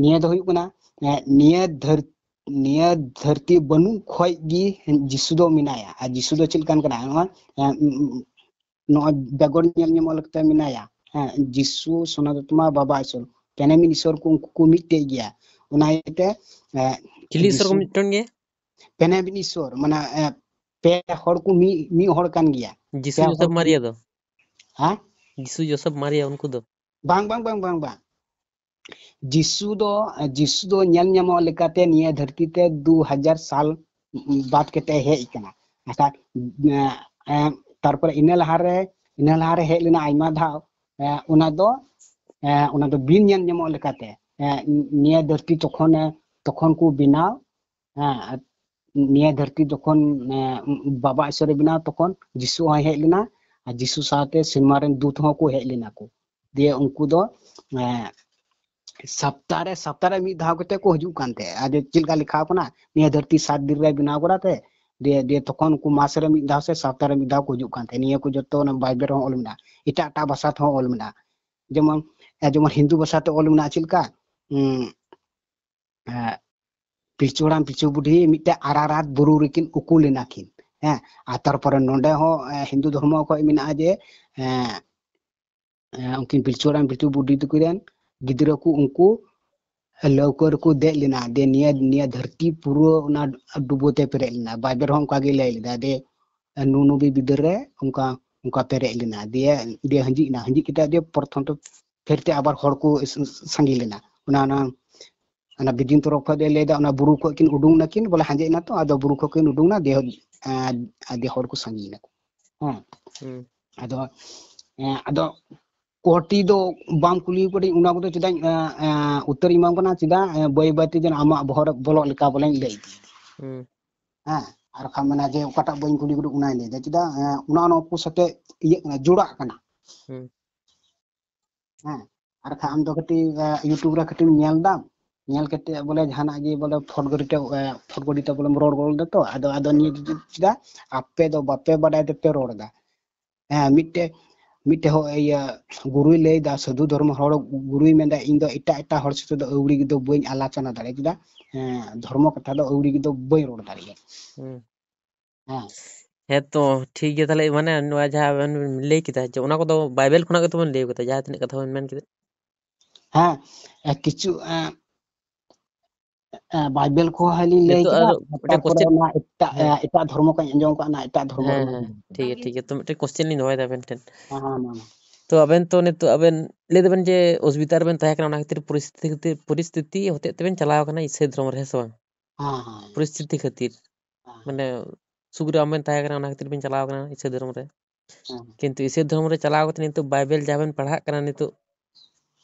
ᱱᱤᱭᱟᱹ ᱫᱚ ᱦᱩᱭᱩᱜ ᱠᱟᱱᱟ, ᱮᱸ, ᱱᱤᱭᱟᱹ ᱫᱷᱟᱹᱨ-, ᱱᱤᱭᱟᱹ ᱫᱷᱟᱹᱨᱛᱤ ᱵᱟᱹᱱᱩᱜ ᱠᱷᱚᱡ ᱜᱮ ᱡᱤᱥᱩ ᱫᱚ ᱢᱮᱱᱟᱭᱟ᱾ ᱟᱨ ᱡᱤᱥᱩ ᱫᱚ ᱪᱮᱫ ᱞᱮᱠᱟᱱ ᱠᱟᱱᱟᱭ? ᱱᱚᱜᱼᱚᱭ, ᱮᱸ, ᱩᱸ, ᱩᱸ, ᱱᱚᱜᱼᱚᱭ ᱵᱮᱜᱚᱨ ᱧᱮᱞ ᱧᱟᱢᱚᱜ ᱞᱮᱠᱟᱛᱮ ᱢᱮᱱᱟᱭᱟ᱾ ᱦᱮᱸ, ᱡᱤᱥᱩ, ᱥᱚᱱᱟᱛᱚᱱ ᱟᱛᱢᱟ, ᱵᱟᱵᱟ ᱤᱥᱚᱨ, ᱯᱮᱱᱮ ᱢᱤᱫ ᱤᱥᱚᱨ ᱠᱚ ᱩᱱᱠᱩ ᱠᱚ ᱢᱤᱫᱴᱮᱡ ᱜᱮᱭᱟ᱾ ᱚᱱᱟ ᱤᱭᱟᱹᱛᱮ, ᱮᱸ, ᱪᱤᱞᱤ ᱤᱥᱚᱨ ᱠᱚ ᱡᱤᱥᱩ ᱢᱤᱫᱴᱮᱱ ᱜᱮ? ᱯᱮᱱᱮ ᱢᱤᱫ ᱤᱥᱚᱨ, ᱢᱟᱱᱮ, ᱮᱸ, ᱯᱮ ᱦᱚᱲ ᱠᱚ ᱢᱤᱫ, ᱢᱤᱫ ᱦᱚᱲ ᱠᱟᱱ ᱜᱮᱭᱟ᱾ ᱡᱤᱥᱩ ᱯᱮ ᱦᱚᱲ ᱡᱳᱥᱮᱯ ᱠᱚ ᱢᱟᱨᱤᱭᱟ ᱢᱤᱫ, ᱫᱚ? ᱦᱮᱸ? ᱡᱤᱥᱩ ᱡᱳᱥᱮᱯ ᱢᱟᱨᱤᱭᱟ ᱩᱱᱠᱩ ᱫᱚ? ᱵᱟᱝ, ᱵᱟᱝ, ᱵᱟᱝ, ᱵᱟᱝ, ᱵᱟᱝ᱾ ᱡᱤᱥᱩ ᱫᱚ, ᱡᱤᱥᱩ ᱫᱚ ᱧᱮᱞ ᱧᱟᱢᱚᱜ ᱞᱮᱠᱟᱛᱮ ᱱᱤᱭᱟᱹ ᱫᱷᱟᱹᱨᱛᱤ ᱛᱮ ᱫᱩ ᱦᱟᱡᱟᱨ ᱥᱟᱞ ᱵᱟᱫ ᱠᱟᱛᱮ ᱦᱮᱡ ᱟᱠᱟᱱᱟ᱾ ᱟᱪᱪᱷᱟ, ᱮᱸ, ᱮᱸ, ᱛᱟᱨᱯᱚᱨᱮ ᱤᱱᱟᱹ ᱞᱟᱦᱟᱨᱮ, ᱤᱱᱟᱹ ᱞᱟᱦᱟᱨᱮ ᱦᱮᱡ ᱞᱮᱱᱟ ᱟᱭᱢᱟ ᱫᱷᱟᱣ᱾ ᱮᱸ, ᱚᱱᱟ ᱫᱚ, ᱮᱸ, ᱚᱱᱟ ᱫᱚ ᱵᱤᱱ ᱧᱮᱞ ᱧᱟᱢᱚᱜ ᱞᱮᱠᱟᱛᱮ, ᱮᱸ, ᱱᱤᱭᱟᱹ ᱫᱷᱟᱹᱨᱛᱤ ᱛᱚᱠᱷᱚᱱ, ᱛᱚᱠᱷᱚᱱ ᱠᱚ ᱵᱮᱱᱟᱣ, ᱦᱮᱸ, ᱱᱤᱭᱟᱹ ᱫᱷᱟᱹᱨᱛᱤ ᱡᱚᱠᱷᱚᱱ, ᱮᱸ, ᱵᱟᱵᱟ ᱤᱥᱚᱨᱮ ᱵᱮᱱᱟᱣ, ᱛᱚᱠᱷᱚᱱ ᱡᱤᱥᱩ ᱦᱚᱸᱭ ᱦᱮᱡ ᱞᱮᱱᱟ, ᱟᱨ ᱡᱤᱥᱩ ᱥᱟᱶᱛᱮ ᱥᱮᱨᱢᱟ ᱨᱮᱱ ᱫᱩᱛ ᱦᱚᱸ ᱠᱚ ᱦᱮᱡ ᱞᱮᱱᱟ ᱠᱚ᱾ ᱫᱤᱭᱮ ᱩᱱᱠᱩ ᱫᱚ, ᱮᱸ, ᱥᱟᱯᱛᱟ ᱨᱮ, ᱥᱟᱯᱛᱟ ᱨᱮ ᱢᱤᱫ ᱫᱷᱟᱣ ᱠᱟᱛᱮ ᱠᱚ ᱦᱤᱡᱩᱜ ᱠᱟᱱ ᱛᱟᱦᱮᱸᱫ᱾ ᱟᱫᱚ ᱪᱮᱫ ᱞᱮᱠᱟ ᱞᱮᱠᱷᱟᱣ ᱠᱟᱱᱟ, ᱱᱤᱭᱟᱹ ᱫᱷᱟᱹᱨᱛᱤ ᱥᱟᱛ ᱫᱤᱱ ᱨᱮ ᱵᱮᱱᱟᱣ ᱠᱟᱫᱟ ᱛᱮ, ᱫᱤᱭᱮ, ᱫᱤᱭᱮ ᱛᱚᱠᱷᱚᱱ ᱩᱱᱠᱩ ᱢᱟᱥ ᱨᱮ ᱢᱤᱫ ᱫᱷᱟᱣ ᱥᱮ ᱥᱟᱯᱛᱟ ᱨᱮ ᱢᱤᱫ ᱫᱷᱟᱣ ᱠᱚ ᱦᱤᱡᱩᱜ ᱠᱟᱱ ᱛᱟᱦᱮᱸᱫ᱾ ᱱᱤᱭᱟᱹ ᱠᱚ ᱡᱚᱛᱚ ᱚᱱᱟ ᱵᱟᱭᱵᱮᱞ ᱨᱮᱦᱚᱸ ᱚᱞ ᱢᱮᱱᱟᱜᱼᱟ, ᱮᱴᱟᱜ ᱮᱴᱟᱜ ᱵᱷᱟᱥᱟ ᱛᱮᱦᱚᱸ ᱚᱞ ᱢᱮᱱᱟᱜᱼᱟ᱾ ᱡᱮᱢᱚᱱ, ᱮ, ᱡᱮᱢᱚᱱ ᱦᱤᱱᱫᱩ ᱵᱷᱟᱥᱟ ᱛᱮ ᱚᱞ ᱢᱮᱱᱟᱜᱼᱟ ᱪᱮᱫ ᱞᱮᱠᱟ? ᱩᱸ, ᱮ, ᱯᱤᱞᱪᱩ ᱦᱟᱲᱟᱢ ᱯᱤᱞᱪᱩ ᱵᱩᱰᱷᱤ ᱢᱤᱫᱴᱮᱡ ᱟᱨᱟᱨᱟᱛ ᱵᱩᱨᱩ ᱨᱮᱠᱤᱱ ᱩᱠᱩ ᱞᱮᱱᱟ ᱠᱤᱱ᱾ ᱦᱮᱸ, ᱟᱨ ᱛᱟᱨᱯᱚᱨᱮ ᱱᱚᱰᱮ ᱦᱚᱸ, ᱮ, ᱦᱤᱱᱫᱩ ᱫᱷᱚᱨᱢᱚ ᱠᱷᱚᱡ ᱢᱮᱱᱟᱜᱼᱟ ᱡᱮ, ᱮ, ᱮ, ᱩᱱᱠᱤᱱ ᱯᱤᱞᱪᱩ ᱦᱟᱲᱟᱢ ᱯᱤᱞᱪᱩ ᱵᱩᱰᱷᱤ ᱛᱟᱹᱠᱤᱱ ᱨᱮᱱ ᱜᱤᱫᱽᱨᱟᱹ ᱠᱚ ᱩᱱᱠᱩ ᱞᱟᱹᱣᱠᱟᱹ ᱨᱮᱠᱚ ᱫᱮᱡ ᱞᱮᱱᱟ, ᱫᱮ ᱱᱤᱭᱟᱹ, ᱱᱤᱭᱟᱹ ᱫᱷᱟᱹᱨᱛᱤ ᱯᱩᱨᱟᱹ ᱚᱱᱟ ᱰᱩᱵᱟᱹ ᱛᱮ ᱯᱮᱨᱮᱡ ᱞᱮᱱᱟ᱾ ᱵᱟᱭᱵᱮᱞ ᱨᱮᱦᱚᱸ ᱚᱱᱠᱟ ᱜᱮ ᱞᱟᱹᱭ ᱞᱮᱫᱟ, ᱫᱮ ᱱᱩ ᱱᱩᱵᱤ ᱵᱤᱫᱟᱹᱞ ᱨᱮ ᱚᱱᱠᱟ, ᱚᱱᱠᱟ ᱯᱮᱨᱮᱡ ᱞᱮᱱᱟ, ᱫᱤᱭᱮ, ᱫᱤᱭᱮ ᱦᱟᱸᱡᱤᱫ ᱮᱱᱟ, ᱦᱟᱸᱡᱤᱫ ᱠᱟᱛᱮ ᱫᱤᱭᱮ ᱯᱨᱚᱛᱷᱚᱢ ᱛᱮ ᱯᱷᱮᱨ ᱛᱮ ᱟᱵᱟᱨ ᱦᱚᱲ ᱠᱚ ᱥ-, ᱥ-, ᱥᱟᱸᱜᱮ ᱞᱮᱱᱟ᱾ ᱚᱱᱟ, ᱚᱱᱟ, ᱚᱱᱟ ᱵᱤᱫᱤᱱ ᱛᱚᱨᱚᱯ ᱠᱷᱚᱱ ᱫᱚᱭ ᱞᱟᱹᱭ ᱮᱫᱟ, ᱚᱱᱟ ᱵᱩᱨᱩ ᱠᱷᱚᱱ ᱠᱤᱱ ᱩᱰᱩᱝ ᱱᱟᱠᱤᱱ, ᱵᱚᱞᱮ ᱦᱟᱸᱡᱮᱫ ᱮᱱᱟ ᱛᱚ, ᱟᱫᱚ ᱵᱩᱨᱩ ᱠᱷᱚᱱ ᱠᱤᱱ ᱩᱰᱩᱝ ᱱᱟ, ᱫᱤᱭᱮ, ᱮᱸ, ᱫᱤᱭᱮ ᱦᱚᱲ ᱠᱚ ᱥᱟᱸᱜᱮ ᱮᱱᱟ ᱠᱚ᱾ ᱦᱮᱸ᱾ ᱦᱩᱸ᱾ ᱟᱫᱚ, ᱮᱸ, ᱟᱫᱚ ᱠᱚᱴᱤ ᱫᱚ ᱵᱟᱢ ᱠᱩᱞᱤ ᱠᱟᱹᱫᱤᱧ, ᱚᱱᱟ ᱠᱚᱫᱚ ᱪᱮᱫᱟᱜ ᱤᱧ, ᱮᱸ, ᱮᱸ, ᱩᱛᱛᱚᱨ ᱤᱧ ᱮᱢᱟᱢ ᱠᱟᱱᱟ, ᱪᱮᱫᱟᱜ, ᱮᱸ, ᱵᱟᱹᱭ ᱵᱟᱹᱭ ᱛᱮ ᱡᱮᱱᱚ ᱟᱢᱟᱜ ᱵᱚᱦᱚᱜ ᱨᱮ ᱵᱚᱞᱚᱜ ᱞᱮᱠᱟ ᱵᱚᱞᱮᱧ ᱞᱟᱹᱭ ᱤᱫᱤ᱾ ᱦᱩᱸ᱾ ᱦᱮᱸ, ᱟᱨ ᱠᱷᱟᱱ ᱢᱮᱱᱟ ᱡᱮ ᱚᱠᱟᱴᱟᱜ ᱵᱟᱹᱧ ᱠᱩᱞᱤ ᱠᱟᱫᱟ ᱚᱱᱟᱧ ᱞᱟᱹᱭ ᱮᱫᱟ, ᱪᱮᱫᱟᱜ, ᱮᱸ, ᱚᱱᱟ, ᱚᱱᱟ ᱠᱚ ᱥᱟᱛᱮ ᱤᱭᱟᱹᱜ ᱠᱟᱱᱟ, ᱡᱚᱲᱟᱜ ᱠᱟᱱᱟ᱾ ᱦᱩᱸ᱾ ᱦᱮᱸ, ᱟᱨ ᱠᱷᱟᱱ ᱟᱢ ᱫᱚ ᱠᱟᱹᱴᱤᱡ, ᱮᱸ, YouTube ᱨᱮ ᱠᱟᱹᱴᱤᱡ ᱧᱮᱞ ᱫᱟᱢ, ᱧᱮᱞ ᱠᱟᱛᱮ ᱵᱚᱞᱮ ᱡᱟᱦᱟᱱᱟᱜ ᱜᱮ ᱵᱚᱞᱮ ᱯᱷᱚᱴ ᱜᱟᱹᱰᱤ ᱛᱮ, ᱮᱸ, ᱯᱷᱚᱴ ᱜᱟᱹᱰᱤ ᱛᱮ ᱵᱚᱞᱮᱢ ᱨᱚᱲ ᱜᱚᱞ ᱫᱟ ᱛᱚ, ᱟᱫᱚ, ᱟᱫᱚ ᱱᱤᱭᱟᱹ ᱫᱚ ᱪᱮᱫᱟᱜ ᱟᱯᱮ ᱫᱚ ᱵᱟᱯᱮ ᱵᱟᱰᱟᱭ ᱛᱮᱯᱮ ᱨᱚᱲ ᱮᱫᱟ? ᱦᱮᱸ, ᱢᱤᱫᱴᱮᱡ, ᱢᱤᱫᱴᱮᱡ ᱦᱚ-, ᱤᱭᱟᱹ, ᱜᱩᱨᱩᱭ ᱞᱟᱹᱭ ᱮᱫᱟ, ᱥᱟᱹᱫᱷᱩ ᱫᱷᱚᱨᱢᱚ ᱦᱚᱲ ᱜᱩᱨᱩᱭ ᱢᱮᱱᱫᱟ, "ᱤᱧ ᱫᱚ ᱮᱴᱟᱜ, ᱮᱴᱟᱜ ᱦᱚᱲ ᱥᱟᱛᱮ ᱫᱚ ᱟᱹᱣᱲᱤ ᱫᱚ ᱵᱟᱹᱧ ᱟᱞᱳᱪᱚᱱᱟ ᱫᱟᱲᱮᱭᱟᱜᱼᱟ, ᱪᱮᱫᱟᱜ, ᱮᱸ, ᱫᱷᱚᱨᱢᱚ ᱠᱟᱛᱷᱟ ᱫᱚ ᱟᱹᱣᱲᱤ ᱫᱚ ᱵᱟᱹᱧ ᱨᱚᱲ ᱫᱟᱲᱮᱭᱟᱜᱼᱟ᱾" ᱦᱩᱸ᱾ ᱦᱮᱸ᱾ ᱦᱮᱸ ᱛᱚ, ᱴᱷᱤᱠ ᱜᱮᱭᱟ᱾ ᱛᱟᱦᱞᱮ ᱢᱟᱱᱮ ᱱᱚᱣᱟ ᱡᱟᱦᱟᱸ ᱟᱵᱮᱱ ᱵᱮᱱ ᱞᱟᱹᱭ ᱠᱮᱫᱟ ᱡᱮ ᱚᱱᱟ ᱠᱚᱫᱚ ᱵᱟᱭᱵᱮᱞ ᱠᱷᱚᱱᱟᱜ ᱜᱮᱛᱚ ᱵᱮᱱ ᱞᱟᱹᱭ ᱠᱟᱫᱟ, ᱡᱟᱦᱟᱸ ᱛᱤᱱᱟᱹᱜ ᱠᱟᱛᱷᱟ ᱵᱮᱱ ᱢᱮᱱ ᱠᱮᱫᱟ? ᱦᱮᱸ, ᱮ, ᱠᱤᱪᱷᱩ, ᱮ, ᱮ, ᱵᱟᱭᱵᱮᱞ ᱠᱚᱦᱚᱸ ᱞᱤᱧ ᱞᱟᱹᱭ ᱱᱤᱛᱚᱜ ᱠᱮᱫᱟ, ᱟᱨ ᱢᱤᱫᱴᱮᱱ ᱛᱟᱨᱯᱚᱨᱮ question, ᱚᱱᱟ ᱮᱴᱟᱜ, ᱮ, ᱦᱮᱸ᱾ ᱮᱴᱟᱜ ᱫᱷᱚᱨᱢᱚ ᱠᱚᱧ ᱟᱸᱡᱚᱢ ᱠᱟᱜᱼᱟ, ᱚᱱᱟ ᱮᱴᱟᱜ ᱫᱷᱚᱨᱢᱚ ᱦᱮᱸ, ᱨᱮᱱᱟᱜ ᱦᱮᱸ, ᱞᱤᱧ ᱞᱟᱹᱭ ᱴᱷᱤᱠ ᱜᱮᱭᱟ, ᱠᱮᱫᱟ᱾ ᱴᱷᱤᱠ ᱜᱮᱭᱟ᱾ ᱛᱚ ᱢᱤᱫᱴᱮᱱ question ᱞᱤᱧ ᱫᱚᱦᱚᱭᱮᱫᱟ ᱟᱵᱮᱱ ᱴᱷᱮᱱ᱾ ᱦᱮᱸ, ᱦᱮᱸ, ᱢᱟ, ᱢᱟ᱾ ᱛᱚ ᱟᱵᱮᱱ ᱛᱚ ᱱᱤᱛᱚᱜ ᱟᱵᱮᱱ ᱞᱟᱹᱭ ᱫᱟᱵᱮᱱ ᱡᱮ ᱚᱥᱩᱵᱤᱫᱷᱟ ᱨᱮᱵᱮᱱ ᱛᱟᱦᱮᱸ ᱠᱟᱱᱟ, ᱚᱱᱟ ᱠᱷᱟᱹᱛᱤᱨ ᱯᱚᱨᱤᱥᱛᱷᱤᱛᱤ, ᱯᱚᱨᱤᱥᱛᱷᱤᱛᱤ ᱦᱚᱛᱮᱡ ᱛᱮᱵᱮᱱ ᱪᱟᱞᱟᱣ ᱠᱟᱱᱟ ᱤᱥᱟᱹᱭ ᱫᱷᱚᱨᱚᱢ ᱨᱮ, ᱦᱮᱸ ᱥᱮ ᱵᱟᱝ? ᱦᱮᱸ, ᱦᱮᱸ᱾ ᱯᱚᱨᱤᱥᱛᱷᱤᱛᱤ ᱠᱷᱟᱹᱛᱤᱨ᱾ ᱦᱮᱸ᱾ ᱢᱟᱱᱮ ᱥᱩᱠ ᱨᱮ ᱵᱟᱵᱮᱱ ᱛᱟᱦᱮᱸ ᱠᱟᱱᱟ, ᱚᱱᱟ ᱠᱷᱟᱹᱛᱤᱨ ᱵᱮᱱ ᱪᱟᱞᱟᱣ ᱠᱟᱱᱟ ᱤᱥᱟᱹᱭ ᱫᱷᱚᱨᱚᱢ ᱨᱮ᱾ ᱦᱮᱸ᱾ ᱠᱤᱱᱛᱩ ᱤᱥᱟᱹᱭ ᱫᱷᱚᱨᱚᱢ ᱨᱮ ᱪᱟᱞᱟᱣ ᱠᱟᱛᱮ ᱱᱤᱛᱚᱜ ᱵᱟᱭᱵᱮᱞ ᱡᱟᱦᱟᱸ ᱵᱮᱱ ᱯᱟᱲᱦᱟᱜ ᱠᱟᱱᱟ ᱱᱤᱛᱚᱜ,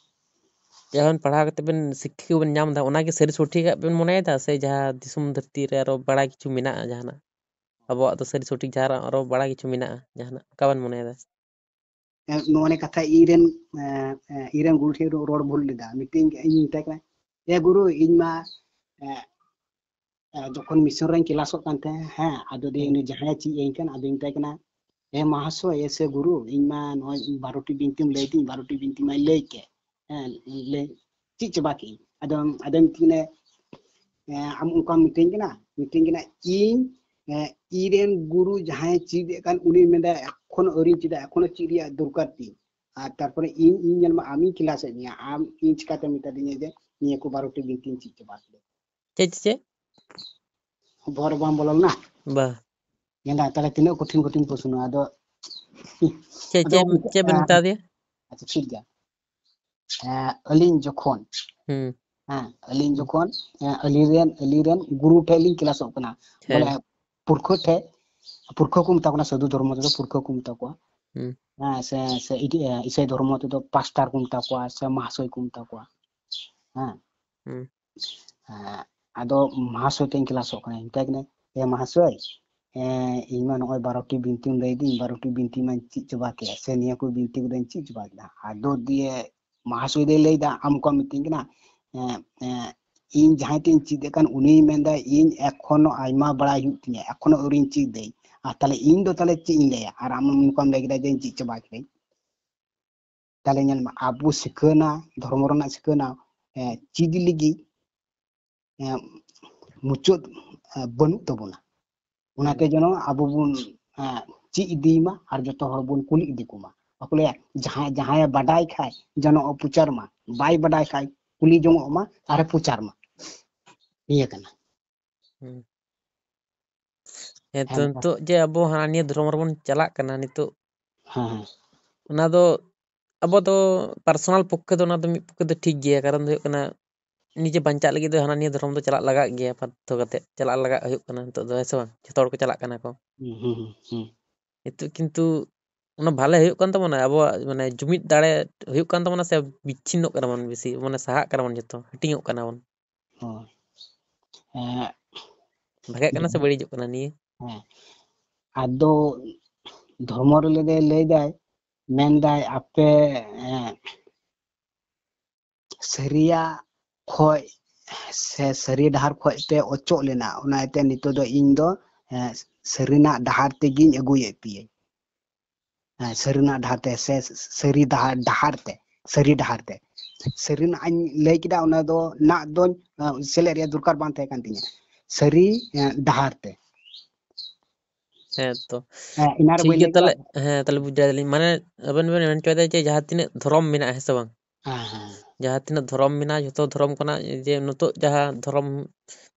ᱡᱟᱦᱟᱸ ᱵᱮᱱ ᱯᱟᱲᱦᱟᱣ ᱠᱟᱛᱮ ᱵᱮᱱ ᱥᱤᱠᱠᱷᱟ ᱵᱮᱱ ᱧᱟᱢ ᱮᱫᱟ, ᱚᱱᱟᱜᱮ ᱥᱟᱹᱨᱤ ᱥᱚᱴᱷᱤᱠᱟᱜ ᱵᱮᱱ ᱢᱚᱱᱮᱭᱮᱫᱟ, ᱥᱮ ᱡᱟᱦᱟᱸ ᱫᱤᱥᱚᱢ ᱫᱷᱟᱹᱨᱛᱤ ᱨᱮ ᱟᱨᱚ ᱵᱟᱲᱟᱭ ᱠᱤᱪᱷᱩ ᱢᱮᱱᱟᱜᱼᱟ ᱡᱟᱦᱟᱱᱟᱜ? ᱟᱵᱚᱣᱟᱜ ᱫᱚ ᱥᱟᱹᱨᱤ ᱥᱚᱴᱷᱤᱠ ᱡᱟᱦᱟᱸ ᱟᱨᱚ ᱵᱟᱲᱟᱭ ᱠᱤᱪᱷᱩ ᱢᱮᱱᱟᱜᱼᱟ ᱡᱟᱦᱟᱱᱟᱜ, ᱚᱠᱟ ᱵᱮᱱ ᱢᱚᱱᱮᱭᱮᱫᱟ? ᱮ, ᱱᱚᱣᱟ ᱱᱤᱭᱟᱹ ᱠᱟᱛᱷᱟ ᱤᱧ ᱨᱮᱱ, ᱮ, ᱮ, ᱤᱧ ᱨᱮᱱ ᱜᱩᱨᱩ ᱴᱷᱮᱱ ᱨᱚ-, ᱨᱚᱲ ᱵᱷᱩᱞ ᱞᱮᱫᱟ᱾ ᱢᱤᱫᱴᱮᱱ ᱤᱧ ᱢᱮᱛᱟᱭ ᱠᱟᱱᱟ, "ᱮ ᱜᱩᱨᱩ, ᱤᱧ ᱢᱟ, ᱮ, ᱮ, ᱡᱚᱠᱷᱚᱱ ᱢᱤᱥᱚᱱ ᱨᱮᱧ ᱠᱮᱞᱟᱥᱚᱜ ᱠᱟᱱ ᱛᱟᱦᱮᱸ, ᱦᱮᱸ, ᱟᱫᱚ ᱫᱤᱭᱮ ᱦᱮᱸ᱾ ᱩᱱᱤ ᱡᱟᱦᱟᱸᱭ ᱪᱮᱫ ᱟᱹᱧ ᱠᱟᱱ, ᱟᱫᱚᱧ ᱢᱮᱛᱟᱭ ᱠᱟᱱᱟ, 'ᱮ ᱢᱟᱦᱟᱥᱚᱭ, ᱮ ᱥᱮ ᱜᱩᱨᱩ, ᱤᱧ ᱢᱟ ᱱᱚᱜᱼᱚᱭ ᱵᱟᱨᱚ ᱴᱤ ᱵᱤᱱᱛᱤᱢ ᱞᱟᱹᱭ ᱫᱤᱧ, ᱵᱟᱨᱚ ᱴᱤ ᱵᱤᱱᱛᱤ ᱢᱟᱧ ᱞᱟᱹᱭ ᱠᱮᱫ, ᱦᱮᱸ, ᱞᱟᱹᱭ ᱪᱮᱫ ᱪᱟᱵᱟ ᱠᱮᱫ ᱟᱹᱧ᱾ ᱟᱫᱚ, ᱟᱫᱚ ᱢᱤᱛᱟᱹᱧ ᱠᱟᱱᱟ, ᱮ, ᱟᱢ ᱚᱱᱠᱟᱢ ᱢᱤᱛᱟᱹᱧ ᱠᱟᱱᱟ?' ᱢᱤᱛᱟᱹᱧ ᱠᱟᱱᱟ, "ᱤᱧ ᱤᱧᱨᱮᱱ ᱜᱩᱨᱩ ᱡᱟᱦᱟᱸᱭ ᱪᱮᱫ ᱮᱫ ᱠᱟᱱ, ᱩᱱᱤ ᱢᱮᱱᱫᱟ, ᱮᱠᱷᱚᱱ ᱟᱹᱣᱨᱤᱧ ᱪᱮᱫᱟ, ᱮᱠᱷᱚᱱᱚ ᱪᱮᱫ ᱨᱮᱭᱟᱜ ᱫᱚᱨᱠᱟᱨ ᱛᱤᱧ᱾ ᱟᱨ ᱛᱟᱨᱯᱚᱨᱮ ᱤᱧ, ᱤᱧ ᱧᱮᱞ ᱢᱟ, ᱟᱢᱤᱧ ᱠᱞᱟᱥ ᱮᱫ ᱢᱮᱭᱟ, ᱟᱢ ᱤᱧ ᱪᱤᱠᱟᱛᱮᱢ ᱢᱮᱛᱟᱫᱤᱧᱟ ᱡᱮ ᱱᱤᱭᱟᱹ ᱠᱚ ᱵᱟᱨᱚᱴᱤ ᱵᱤᱱᱛᱤᱧ ᱪᱮᱫ ᱪᱟᱵᱟ ᱠᱮᱫᱟ? ᱪᱮᱫ, ᱪᱮᱫ, ᱪᱮᱫ? ᱵᱚᱦᱚᱜ ᱨᱮ ᱵᱟᱝ ᱵᱚᱞᱚ ᱞᱮᱱᱟ? ᱵᱟ᱾ ᱧᱮᱞ ᱫᱟ, ᱛᱟᱦᱞᱮ ᱛᱤᱱᱟᱹᱜ ᱠᱚᱴᱷᱤᱱ ᱠᱚᱴᱷᱤᱱ ᱯᱨᱚᱥᱱᱚ᱾ ᱟᱫᱚ ᱪᱮᱫ, ᱟᱫᱚ ᱪᱮᱫ, ᱪᱮᱫ ᱵᱮᱱ ᱢᱮᱛᱟ ᱫᱮᱭᱟ? ᱟᱪᱪᱷᱟ, ᱴᱷᱤᱠ ᱜᱮᱭᱟ᱾ ᱮᱸ, ᱟᱹᱞᱤᱧ ᱡᱚᱠᱷᱚᱱ, ᱦᱩᱸ᱾ ᱦᱮᱸ, ᱟᱹᱞᱤᱧ ᱦᱩᱸ᱾ ᱡᱚᱠᱷᱚᱱ, ᱮᱸ, ᱟᱹᱞᱤᱧ ᱨᱮᱱ, ᱟᱹᱞᱤᱧ ᱨᱮᱱ ᱜᱩᱨᱩ ᱴᱷᱮᱡ ᱞᱤᱧ ᱠᱞᱟᱥᱚᱜ ᱠᱟᱱᱟ, ᱦᱮᱸ᱾ ᱵᱚᱞᱮ ᱯᱩᱨᱠᱷᱟᱹ ᱴᱷᱮᱡ, ᱯᱩᱨᱠᱷᱟᱹ ᱠᱚ ᱢᱮᱛᱟ ᱠᱚ ᱠᱟᱱᱟ, ᱥᱟᱹᱫᱷᱩ ᱫᱷᱚᱨᱢᱚ ᱛᱮᱫᱚ ᱯᱩᱨᱠᱷᱟᱹ ᱠᱚ ᱢᱮᱛᱟ ᱠᱚᱣᱟ᱾ ᱦᱩᱸ᱾ ᱦᱮᱸ, ᱥᱮ, ᱥᱮ ᱤᱫᱤ-, ᱮ, ᱤᱥᱟᱹᱭ ᱫᱷᱚᱨᱢᱚ ᱛᱮᱫᱚ ᱯᱟᱥᱴᱟᱨ ᱠᱚ ᱢᱮᱛᱟ ᱠᱚᱣᱟ, ᱥᱮ ᱢᱟᱦᱟᱥᱚᱭ ᱠᱚ ᱢᱮᱛᱟ ᱠᱚᱣᱟ᱾ ᱦᱮᱸ᱾ ᱦᱩᱸ᱾ ᱮᱸ, ᱟᱫᱚ ᱢᱟᱦᱟᱥᱚᱭ ᱴᱷᱮᱡ ᱤᱧ ᱠᱞᱟᱥᱚᱜ ᱠᱟᱱᱟ, ᱢᱮᱛᱟᱭ ᱠᱟᱹᱱᱟᱹᱧ, "ᱮ ᱢᱟᱦᱟᱥᱚᱭ, ᱮᱸ, ᱤᱧ ᱢᱟ ᱱᱚᱜᱼᱚᱭ ᱵᱟᱨᱚᱴᱤ ᱵᱤᱱᱛᱤᱢ ᱞᱟᱹᱭᱫᱤᱧ, ᱵᱟᱨᱚᱴᱤ ᱵᱤᱱᱛᱤ ᱢᱟᱧ ᱪᱮᱫ ᱪᱟᱵᱟ ᱠᱮᱫ, ᱥᱮ ᱱᱤᱭᱟᱹ ᱠᱚ ᱵᱤᱱᱛᱤ ᱠᱚᱫᱚᱧ ᱪᱮᱫ ᱪᱟᱵᱟ ᱠᱮᱫᱟ?" ᱟᱫᱚ ᱫᱤᱭᱮ ᱢᱟᱦᱟᱥᱚᱭ ᱫᱚᱭ ᱞᱟᱹᱭᱫᱟ, ᱟᱢ ᱠᱚᱢ ᱢᱤᱛᱟᱹᱧ ᱠᱟᱱᱟ, ᱮᱸ, ᱮᱸ, ᱤᱧ ᱡᱟᱦᱟᱸᱭ ᱴᱷᱮᱡ ᱤᱧ ᱪᱮᱫ ᱮᱫ ᱠᱟᱱ, ᱩᱱᱤᱭ ᱢᱮᱱᱫᱟ, "ᱤᱧ ᱮᱠᱷᱚᱱᱳ ᱟᱭᱢᱟ ᱵᱟᱲᱟᱭ ᱦᱩᱭᱩᱜ ᱛᱤᱧᱟ, ᱮᱠᱷᱚᱱᱳ ᱟᱹᱣᱨᱤᱧ ᱪᱮᱫ ᱫᱟᱹᱧ, ᱟᱨ ᱛᱟᱦᱞᱮ ᱤᱧ ᱫᱚ ᱛᱟᱦᱞᱮ ᱪᱮᱫ ᱤᱧ ᱞᱟᱹᱭᱟ? ᱟᱨ ᱟᱢ ᱱᱚᱝᱠᱟᱢ ᱞᱟᱹᱭ ᱠᱮᱫᱟ ᱡᱮ ᱤᱧ ᱪᱮᱫ ᱪᱟᱵᱟ ᱠᱮᱫᱟᱹᱧ?" ᱛᱟᱦᱞᱮ ᱧᱮᱞ ᱢᱮ, ᱟᱵᱚ ᱥᱤᱠᱷᱟᱹᱱᱟ, ᱫᱷᱚᱨᱢᱚ ᱨᱮᱱᱟᱜ ᱥᱤᱠᱷᱟᱹᱱᱟ, ᱮ, ᱪᱮᱫ ᱞᱟᱹᱜᱤᱫ, ᱮ, ᱢᱩᱪᱟᱹᱫ, ᱮ, ᱵᱟᱹᱱᱩᱜ ᱛᱟᱵᱚᱱᱟ᱾ ᱚᱱᱟᱛᱮ ᱦᱩᱸ᱾ ᱡᱮᱱᱚ ᱟᱵᱚ ᱵᱚᱱ, ᱮ, ᱪᱮᱫ ᱤᱫᱤᱭ ᱢᱟ ᱟᱨ ᱡᱚᱛᱚ ᱦᱚᱲ ᱵᱚᱱ ᱠᱩᱞᱤ ᱤᱫᱤ ᱠᱚᱢᱟ᱾ ᱵᱟᱠᱚ ᱞᱟᱹᱭᱟ, ᱡᱟᱦᱟᱸᱭ, ᱡᱟᱦᱟᱸᱭᱮ ᱵᱟᱰᱟᱭ ᱠᱷᱟᱡ ᱡᱮᱱᱚ ᱯᱨᱚᱪᱟᱨ ᱢᱟ, ᱵᱟᱭ ᱵᱟᱰᱟᱭ ᱠᱷᱟᱡ ᱠᱩᱞᱤ ᱡᱚᱝᱚᱜ ᱢᱟ ᱟᱨᱮ ᱯᱨᱚᱪᱟᱨ ᱢᱟ᱾ ᱱᱤᱭᱟᱹ ᱠᱟᱱᱟ᱾ ᱦᱩᱸ᱾ ᱦᱮᱸ, ᱛᱚ ᱦᱮᱸ, ᱱᱤᱛᱚᱜ ᱡᱮ ᱟᱵᱚ ᱦᱟᱱᱟ ᱱᱤᱭᱟᱹ ᱫᱷᱚᱨᱚᱢ ᱨᱮᱵᱚᱱ ᱪᱟᱞᱟᱜ ᱠᱟᱱᱟ ᱱᱤᱛᱚᱜ, ᱦᱮᱸ, ᱦᱮᱸ᱾ ᱚᱱᱟ ᱫᱚ ᱟᱵᱚ ᱫᱚ personal ᱯᱚᱠᱠᱷᱮ ᱫᱚ ᱚᱱᱟ ᱫᱚ ᱢᱤᱫ ᱯᱚᱠᱠᱷᱮ ᱫᱚ ᱴᱷᱤᱠ ᱜᱮᱭᱟ, ᱠᱟᱨᱚᱱ ᱫᱚ ᱦᱩᱭᱩᱜ ᱠᱟᱱᱟ ᱱᱤᱡᱮ ᱵᱟᱧᱪᱟᱜ ᱞᱟᱹᱜᱤᱫ ᱫᱚ ᱦᱟᱱᱟ ᱱᱤᱭᱟᱹ ᱫᱷᱚᱨᱚᱢ ᱫᱚ ᱪᱟᱞᱟᱜ ᱞᱟᱜᱟᱜ ᱜᱮᱭᱟ, ᱵᱟᱫᱫᱷᱚ ᱠᱟᱛᱮ ᱪᱟᱞᱟᱜ ᱞᱟᱜᱟᱜ ᱦᱩᱭᱩᱜ ᱠᱟᱱᱟ ᱱᱤᱛᱚᱜ ᱫᱚ, ᱦᱮᱸ ᱥᱮ ᱵᱟᱝ? ᱡᱚᱛᱚ ᱦᱚᱲ ᱠᱚ ᱪᱟᱞᱟᱜ ᱠᱟᱱᱟ ᱠᱚ᱾ ᱦᱩᱸ, ᱦᱩᱸ, ᱦᱩᱸ, ᱦᱩᱸ᱾ ᱱᱤᱛᱚᱜ ᱠᱤᱱᱛᱩ ᱚᱱᱟ ᱵᱷᱟᱞᱮ ᱦᱩᱭᱩᱜ ᱠᱟᱱ ᱛᱟᱵᱚᱱᱟ, ᱟᱵᱚᱣᱟᱜ ᱢᱟᱱᱮ ᱡᱩᱢᱤᱫ ᱫᱟᱲᱮ ᱦᱩᱭᱩᱜ ᱠᱟᱱ ᱛᱟᱵᱚᱱᱟ ᱥᱮ ᱵᱤᱪᱪᱷᱤᱱᱱᱚᱜ ᱠᱟᱱᱟ ᱵᱚᱱ ᱵᱮᱥᱤ, ᱢᱟᱱᱮ ᱥᱟᱦᱟᱜ ᱠᱟᱱᱟ ᱵᱚᱱ ᱡᱚᱛᱚ, ᱦᱟᱹᱴᱤᱧᱚᱜ ᱠᱟᱱᱟ ᱵᱚᱱ? ᱦᱳᱭ᱾ ᱮᱸ, ᱵᱷᱟᱜᱟᱜ ᱠᱟᱱᱟ ᱥᱮ ᱵᱟᱹᱲᱤᱡᱚᱜ ᱠᱟᱱᱟ ᱱᱤᱭᱟᱹ? ᱦᱮᱸ᱾ ᱟᱫᱚ ᱫᱷᱚᱨᱢᱚ ᱨᱮ ᱞᱟᱹᱭ ᱫᱟᱭ, ᱞᱟᱹᱭ ᱫᱟᱭ, ᱢᱮᱱᱫᱟᱭ ᱟᱯᱮ, ᱮᱸ, ᱥᱟᱹᱨᱤᱭᱟᱜ ᱠᱷᱚᱡ ᱥᱮ ᱥᱟᱹᱨᱤ ᱰᱟᱦᱟᱨ ᱠᱷᱚᱡ ᱯᱮ ᱚᱪᱚᱜ ᱞᱮᱱᱟ, ᱚᱱᱟ ᱤᱭᱟᱹᱛᱮ ᱱᱤᱛᱚᱜ ᱫᱚ ᱤᱧ ᱫᱚ, ᱮᱸ, ᱥᱟᱹᱨᱤᱱᱟᱜ ᱰᱟᱦᱟᱨ ᱛᱮᱜᱤᱧ ᱟᱹᱜᱩᱭᱮᱫ ᱯᱮᱭᱟᱹᱧ᱾ ᱦᱮᱸ, ᱥᱟᱹᱨᱤᱱᱟᱜ ᱰᱟᱦᱟᱨ ᱛᱮ ᱥᱮ ᱥᱟᱹᱨᱤ ᱰᱟᱦᱟᱨ, ᱰᱟᱦᱟᱨ ᱛᱮ, ᱥᱟᱹᱨᱤ ᱰᱟᱦᱟᱨ ᱛᱮ᱾ ᱥᱟᱹᱨᱤᱱᱟᱜ ᱤᱧ ᱞᱟᱹᱭ ᱠᱮᱫᱟ, ᱚᱱᱟ ᱫᱚ ᱱᱟᱜ ᱫᱚᱧ, ᱮᱸ, ᱥᱮᱞᱮᱫ ᱨᱮᱭᱟᱜ ᱫᱚᱨᱠᱟᱨ ᱵᱟᱝ ᱛᱟᱦᱮᱸ ᱠᱟᱱ ᱛᱤᱧᱟᱹ᱾ ᱥᱟᱹᱨᱤ, ᱮᱸ, ᱰᱟᱦᱟᱨ ᱛᱮ᱾ ᱦᱮᱸ ᱛᱚ᱾ ᱦᱮᱸ, ᱮᱱᱟᱱ ᱨᱮ ᱴᱷᱤᱠ ᱵᱟᱹᱧ ᱜᱮᱭᱟ ᱞᱟᱹᱭ ᱛᱟᱦᱞᱮ᱾ ᱠᱮᱫᱟ? ᱦᱮᱸ, ᱛᱟᱦᱞᱮ ᱵᱩᱡᱷᱟᱹᱣ ᱫᱟᱞᱤᱧ᱾ ᱢᱟᱱᱮ ᱟᱵᱮᱱ ᱵᱮᱱ ᱢᱮᱱ ᱦᱚᱪᱚᱭᱮᱫᱟ ᱡᱮ ᱡᱟᱦᱟᱸ ᱛᱤᱱᱟᱹᱜ ᱫᱷᱚᱨᱚᱢ ᱢᱮᱱᱟᱜᱼᱟ, ᱦᱮᱸ ᱥᱮ ᱵᱟᱝ? ᱦᱮᱸ, ᱦᱮᱸ᱾ ᱡᱟᱦᱟᱸ ᱛᱤᱱᱟᱹᱜ ᱫᱷᱚᱨᱚᱢ ᱢᱮᱱᱟᱜᱼᱟ, ᱡᱷᱚᱛᱚ ᱫᱷᱚᱨᱚᱢ ᱠᱷᱚᱱᱟᱜ ᱡᱮ ᱱᱤᱛᱚᱜ ᱡᱟᱦᱟᱸ ᱫᱷᱚᱨᱚᱢ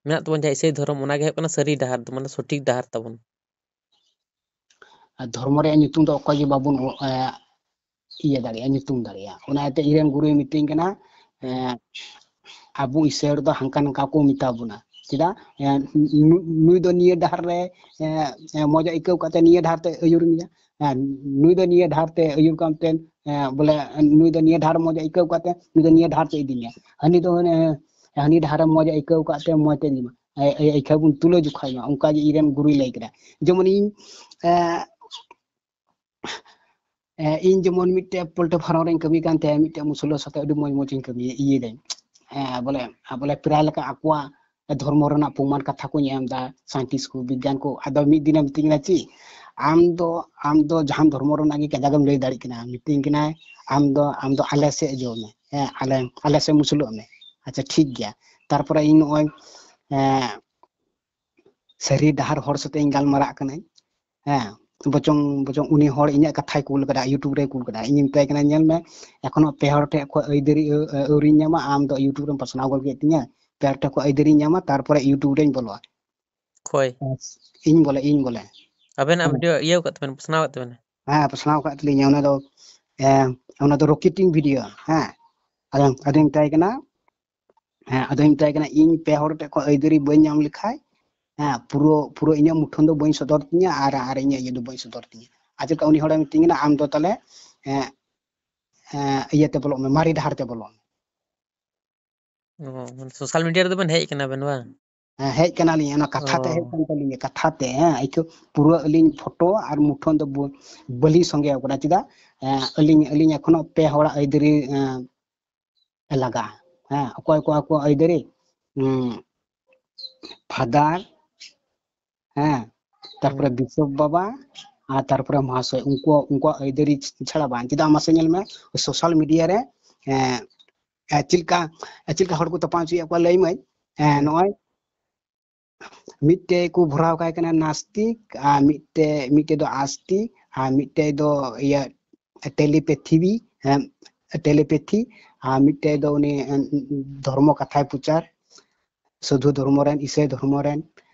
ᱢᱮᱱᱟᱜ ᱛᱟᱵᱚᱱ, ᱡᱟᱦᱟᱸ ᱤᱥᱟᱹᱭ ᱫᱷᱚᱨᱚᱢ, ᱚᱱᱟ ᱜᱮ ᱦᱩᱭᱩᱜ ᱠᱟᱱᱟ ᱥᱟᱹᱨᱤ ᱰᱟᱦᱟᱨ ᱫᱚ, ᱢᱟᱱᱮ ᱥᱚᱴᱷᱤᱠ ᱰᱟᱦᱟᱨ ᱛᱟᱵᱚᱱ᱾ ᱟᱨ ᱫᱷᱚᱨᱢᱚ ᱨᱮᱭᱟᱜ ᱧᱩᱛᱩᱢ ᱫᱚ ᱚᱠᱚᱭ ᱜᱮ ᱵᱟᱵᱚᱱ, ᱮ, ᱤᱭᱟᱹ ᱫᱟᱲᱮᱭᱟᱜᱼᱟ, ᱧᱩᱛᱩᱢ ᱫᱟᱲᱮᱭᱟᱜᱼᱟ᱾ ᱚᱱᱟ ᱤᱭᱟᱹᱛᱮ ᱤᱧ ᱨᱮᱱ ᱜᱩᱨᱩᱭ ᱢᱤᱛᱟᱹᱧ ᱠᱟᱱᱟ, ᱮ, ᱟᱵᱚ ᱤᱥᱟᱹᱭ ᱦᱚᱲ ᱫᱚ ᱦᱟᱱᱠᱟ ᱱᱚᱝᱠᱟ ᱠᱚ ᱢᱮᱛᱟ ᱵᱚᱱᱟ᱾ ᱪᱮᱫᱟᱜ? ᱮ, ᱱᱩ-, ᱱᱩᱭ ᱫᱚ ᱱᱤᱭᱟᱹ ᱰᱟᱦᱟᱨ ᱨᱮ, ᱮ, ᱮ, ᱢᱚᱡᱽ ᱮ ᱟᱹᱭᱠᱟᱹᱣ ᱠᱟᱛᱮ ᱱᱤᱭᱟᱹ ᱰᱟᱦᱟᱨ ᱛᱮ ᱟᱹᱭᱩᱨ ᱢᱮᱭᱟ᱾ ᱦᱮᱸ, ᱱᱩᱭ ᱫᱚ ᱱᱤᱭᱟᱹ ᱰᱟᱦᱟᱨ ᱛᱮ ᱟᱹᱭᱩᱨ ᱠᱟᱱ ᱛᱮ, ᱮ, ᱵᱚᱞᱮ, ᱱᱩᱭ ᱫᱚ ᱱᱤᱭᱟᱹ ᱰᱟᱦᱟᱨ ᱢᱚᱡᱽ ᱮ ᱟᱹᱭᱠᱟᱹᱣ ᱠᱟᱛᱮ ᱱᱩᱭ ᱫᱚ ᱱᱤᱭᱟᱹ ᱰᱟᱦᱟᱨ ᱛᱮ ᱤᱫᱤ ᱢᱮᱭᱟ᱾ ᱦᱟᱹᱱᱤ ᱫᱚ, ᱮ, ᱦᱟᱹᱱᱤ ᱰᱟᱦᱟᱨ ᱨᱮ ᱢᱚᱡᱽ ᱮ ᱟᱹᱭᱠᱟᱹᱣ ᱠᱟᱫ ᱛᱮ ᱢᱚᱡᱽ ᱛᱮ ᱤᱫᱤ ᱢᱟ᱾ ᱮ, ᱮ, ᱟᱹᱭᱠᱟᱹᱣ ᱵᱚᱱ ᱛᱩᱞᱟᱹ ᱡᱚᱠᱷᱟᱭ ᱢᱟ, ᱚᱱᱠᱟ ᱜᱮ ᱤᱧ ᱨᱮᱱ ᱜᱩᱨᱩᱭ ᱞᱟᱹᱭ ᱠᱮᱫᱟ᱾ ᱡᱮᱢᱚᱱ ᱤᱧ, ᱮ, ᱮ, ᱤᱧ ᱡᱮᱢᱚᱱ ᱢᱤᱫᱴᱮᱡ poultry farm ᱨᱮᱧ ᱠᱟᱹᱢᱤ ᱠᱟᱱ ᱛᱟᱦᱮᱸᱫ, ᱢᱤᱫᱴᱮᱡ ᱢᱩᱥᱞᱟᱹ ᱥᱟᱛᱮ ᱟᱹᱰᱤ ᱢᱚᱡᱽ ᱢᱚᱡᱽ ᱤᱧ ᱠᱟᱹᱢᱤᱭᱟ, ᱤᱭᱟᱹᱭ ᱫᱟᱹᱧ᱾ ᱮ, ᱵᱚᱞᱮ, ᱵᱚᱞᱮ ᱯᱨᱟᱭ ᱞᱮᱠᱟ ᱟᱠᱚᱣᱟᱜ ᱫᱷᱚᱨᱢᱚ ᱨᱮᱱᱟᱜ ᱯᱨᱚᱢᱟᱱ ᱠᱟᱛᱷᱟ ᱠᱚᱧ ᱮᱢ ᱮᱫᱟ, scientist ᱠᱚ, ᱵᱤᱜᱽᱜᱟᱱ ᱠᱚ᱾ ᱟᱫᱚ ᱢᱤᱫ ᱫᱤᱱᱮ ᱢᱤᱛᱟᱹᱧ ᱠᱟᱱᱟ, "ᱪᱮᱫ ᱟᱢ ᱫᱚ, ᱟᱢ ᱫᱚ ᱡᱟᱦᱟᱱ ᱫᱷᱚᱨᱢᱚ ᱨᱮᱱᱟᱜ ᱜᱮ ᱠᱟᱡᱟᱠ ᱮᱢ ᱞᱟᱹᱭ ᱫᱟᱲᱮᱭᱟᱜ ᱠᱟᱱᱟ?" ᱢᱤᱛᱟᱹᱧ ᱠᱟᱱᱟᱭ, "ᱟᱢ ᱫᱚ, ᱟᱢ ᱫᱚ ᱟᱞᱮ ᱥᱮᱫ ᱡᱚᱢ ᱢᱮ, ᱦᱮᱸ, ᱟᱞᱮ, ᱟᱞᱮ ᱥᱮᱫ ᱢᱩᱥᱞᱟᱹᱜ ᱢᱮ᱾" ᱟᱪᱪᱷᱟ, ᱴᱷᱤᱠ ᱜᱮᱭᱟ᱾ ᱛᱟᱨᱯᱚᱨᱮ ᱤᱧ ᱱᱚᱜᱼᱚᱭ, ᱮ, ᱥᱟᱹᱨᱤ ᱰᱟᱦᱟᱨ ᱦᱚᱲ ᱥᱟᱛᱮ ᱤᱧ ᱜᱟᱞᱢᱟᱨᱟᱜ ᱠᱟᱹᱱᱟᱹᱧ᱾ ᱦᱮᱸ, ᱵᱚᱪᱚᱝ, ᱵᱚᱪᱚᱝ ᱩᱱᱤ ᱦᱚᱲ ᱤᱧᱟᱹᱜ ᱠᱟᱛᱷᱟᱭ ᱠᱩᱞ ᱠᱟᱫᱟ, YouTube ᱨᱮᱭ ᱠᱩᱞ ᱠᱟᱫᱟ᱾ ᱤᱧᱤᱧ ᱢᱮᱛᱟᱭ ᱠᱟᱱᱟ, "ᱧᱮᱞ ᱢᱮ, ᱮᱠᱷᱚᱱᱳ ᱯᱮ ᱦᱚᱲ ᱴᱷᱮᱡ ᱠᱷᱚᱡ ᱟᱹᱭᱫᱟᱹᱨᱤ ᱟᱹ-, ᱟᱹ-, ᱟᱹᱣᱨᱤᱧ ᱧᱟᱢᱟ, ᱟᱢ ᱫᱚ YouTube ᱨᱮᱢ ᱯᱟᱥᱱᱟᱣ ᱜᱚᱫ ᱠᱮᱫ ᱛᱤᱧᱟ, ᱯᱮ ᱦᱚᱲ ᱴᱷᱮᱡ ᱠᱷᱚᱡ ᱟᱹᱭᱫᱟᱹᱨᱤᱧ ᱧᱟᱢᱟ, ᱛᱟᱨᱯᱚᱨᱮ YouTube ᱨᱮᱧ ᱵᱚᱞᱚᱜᱼᱟ᱾" ᱚᱠᱚᱭ? ᱤᱧ ᱵᱚᱞᱮ, ᱤᱧ ᱵᱚᱞᱮ᱾ ᱟᱵᱮᱱᱟᱜ ᱦᱮᱸ᱾ Video ᱤᱭᱟᱹ ᱠᱟᱫ ᱛᱟᱵᱮᱱ, ᱯᱟᱥᱱᱟᱣ ᱠᱟᱫ ᱛᱟᱵᱮᱱᱟ? ᱦᱮᱸ, ᱯᱟᱥᱱᱟᱣ ᱠᱟᱫ ᱛᱟᱹᱞᱤᱧᱟ, ᱚᱱᱟ ᱫᱚ, ᱮ, ᱚᱱᱟ ᱫᱚ rocketing video, ᱦᱮᱸ᱾ ᱟᱫᱚ, ᱟᱫᱚᱧ ᱢᱮᱛᱟᱭ ᱠᱟᱱᱟ, ᱦᱮᱸ, ᱟᱫᱚᱧ ᱢᱮᱛᱟᱭ ᱠᱟᱱᱟ, "ᱤᱧ ᱯᱮ ᱦᱚᱲ ᱴᱷᱮᱡ ᱠᱷᱚᱡ ᱟᱹᱭᱫᱟᱹᱨᱤ ᱵᱟᱹᱧ ᱧᱟᱢ ᱞᱮᱠᱷᱟᱡ, ᱦᱮᱸ, ᱯᱩᱨᱟᱹ, ᱯᱩᱨᱟᱹ ᱤᱧᱟᱹᱜ ᱢᱩᱴᱷᱟᱹᱱ ᱫᱚ ᱵᱟᱹᱧ ᱥᱚᱫᱚᱨ ᱛᱤᱧᱟ ᱟᱨ, ᱟᱨ ᱤᱧᱟᱹᱜ ᱤᱭᱟᱹ ᱫᱚ ᱵᱟᱹᱧ ᱥᱚᱫᱚᱨ ᱛᱤᱧᱟ᱾" ᱟᱨ ᱪᱮᱫ ᱞᱮᱠᱟ ᱩᱱᱤ ᱦᱚᱲᱮ ᱢᱤᱛᱟᱹᱧ ᱠᱟᱱᱟ, "ᱟᱢ ᱫᱚ ᱛᱟᱦᱞᱮ, ᱮ, ᱮ, ᱤᱭᱟᱹ ᱛᱮ ᱵᱚᱞᱚᱜ ᱢᱮ, ᱢᱟᱨᱮ ᱰᱟᱦᱟᱨ ᱛᱮ ᱵᱚᱞᱚᱜ ᱢᱮ᱾" ᱚ, ᱢᱟᱱᱮ social media ᱨᱮᱫᱚ ᱵᱮᱱ ᱦᱮᱡ ᱠᱟᱱᱟ ᱵᱮᱱ ᱵᱟᱝ? ᱦᱮᱸ, ᱦᱮᱡ ᱠᱟᱱᱟᱞᱤᱧ, ᱚᱱᱟ ᱠᱟᱛᱷᱟ ᱛᱮ ᱚ᱾ ᱦᱮᱡ ᱠᱟᱱ ᱛᱟᱹᱞᱤᱧᱟ, ᱠᱟᱛᱷᱟ ᱛᱮ, ᱦᱮᱸ, ᱟᱹᱭᱠᱟᱹᱣ, ᱯᱩᱨᱟᱹ ᱟᱹᱞᱤᱧ ᱯᱷᱳᱴᱳ ᱟᱨ ᱢᱩᱴᱷᱟᱹᱱ ᱫᱚ ᱵᱚ-, ᱵᱟᱹᱞᱤᱧ ᱥᱚᱸᱜᱮ ᱟᱠᱟᱫᱟ᱾ ᱪᱮᱫᱟᱜ? ᱮ, ᱟᱹᱞᱤᱧ, ᱟᱹᱞᱤᱧ ᱮᱠᱷᱚᱱᱳ ᱯᱮ ᱦᱚᱲᱟᱜ ᱟᱹᱭᱫᱟᱹᱨᱤ, ᱮ, ᱞᱟᱜᱟᱜᱼᱟ᱾ ᱦᱮᱸ, ᱚᱠᱚᱭ ᱠᱚ ᱟᱠᱚ ᱟᱹᱭᱫᱟᱹᱨᱤ? ᱩᱸ, ᱯᱷᱟᱫᱟᱨ, ᱦᱮᱸ, ᱛᱟᱨᱯᱚᱨᱮ ᱦᱩᱸ᱾ ᱵᱤᱥᱚᱯ ᱵᱟᱵᱟ, ᱟᱨ ᱛᱟᱨᱯᱚᱨᱮ ᱢᱚᱦᱟᱥᱚᱭ, ᱩᱱᱠᱩ, ᱩᱱᱠᱩᱣᱟᱜ ᱟᱹᱭᱫᱟᱹᱨᱤ ᱪᱷᱟᱲᱟ ᱵᱟᱝ᱾ ᱪᱮᱫᱟᱜ ᱢᱟᱥᱮ ᱧᱮᱞ ᱢᱮ, social media ᱨᱮ, ᱮ, ᱮ, ᱪᱮᱫ ᱞᱮᱠᱟ, ᱮ, ᱪᱮᱫ ᱞᱮᱠᱟ ᱦᱚᱲ ᱠᱚ ᱛᱟᱯᱟᱢ ᱦᱚᱪᱚᱭᱮᱫ ᱠᱚᱣᱟ, ᱞᱟᱹᱭ ᱢᱟᱹᱧ᱾ ᱮ, ᱦᱩᱸ᱾ ᱱᱚᱜᱼᱚᱭ ᱢᱤᱫᱴᱮᱡ ᱠᱚ ᱵᱷᱚᱨᱟᱣ ᱠᱟᱭ ᱠᱟᱱᱟ ᱱᱟᱥᱛᱤᱠ, ᱟᱨ ᱢᱤᱫᱴᱮᱡ, ᱢᱤᱫᱴᱮᱡ ᱫᱚ ᱟᱥᱛᱤᱠ, ᱟᱨ ᱢᱤᱫᱴᱮᱡ ᱫᱚ ᱤᱭᱟᱹ ᱴᱮᱞᱤᱯᱮᱛᱷᱤ, ᱦᱮᱸ, ᱴᱮᱞᱤᱯᱮᱛᱷᱤ, ᱟᱨ ᱢᱤᱫᱴᱮᱡ ᱫᱚ ᱩᱱᱤ ᱮ, ᱫᱷᱚᱨᱢᱚ ᱠᱟᱛᱷᱟᱭ ᱯᱨᱚᱪᱟᱨ, ᱥᱟᱹᱫᱷᱩ ᱫᱷᱚᱨᱢᱚ ᱨᱮᱱ, ᱤᱥᱟᱹᱭ ᱫᱷᱚᱨᱢᱚ ᱨᱮᱱ,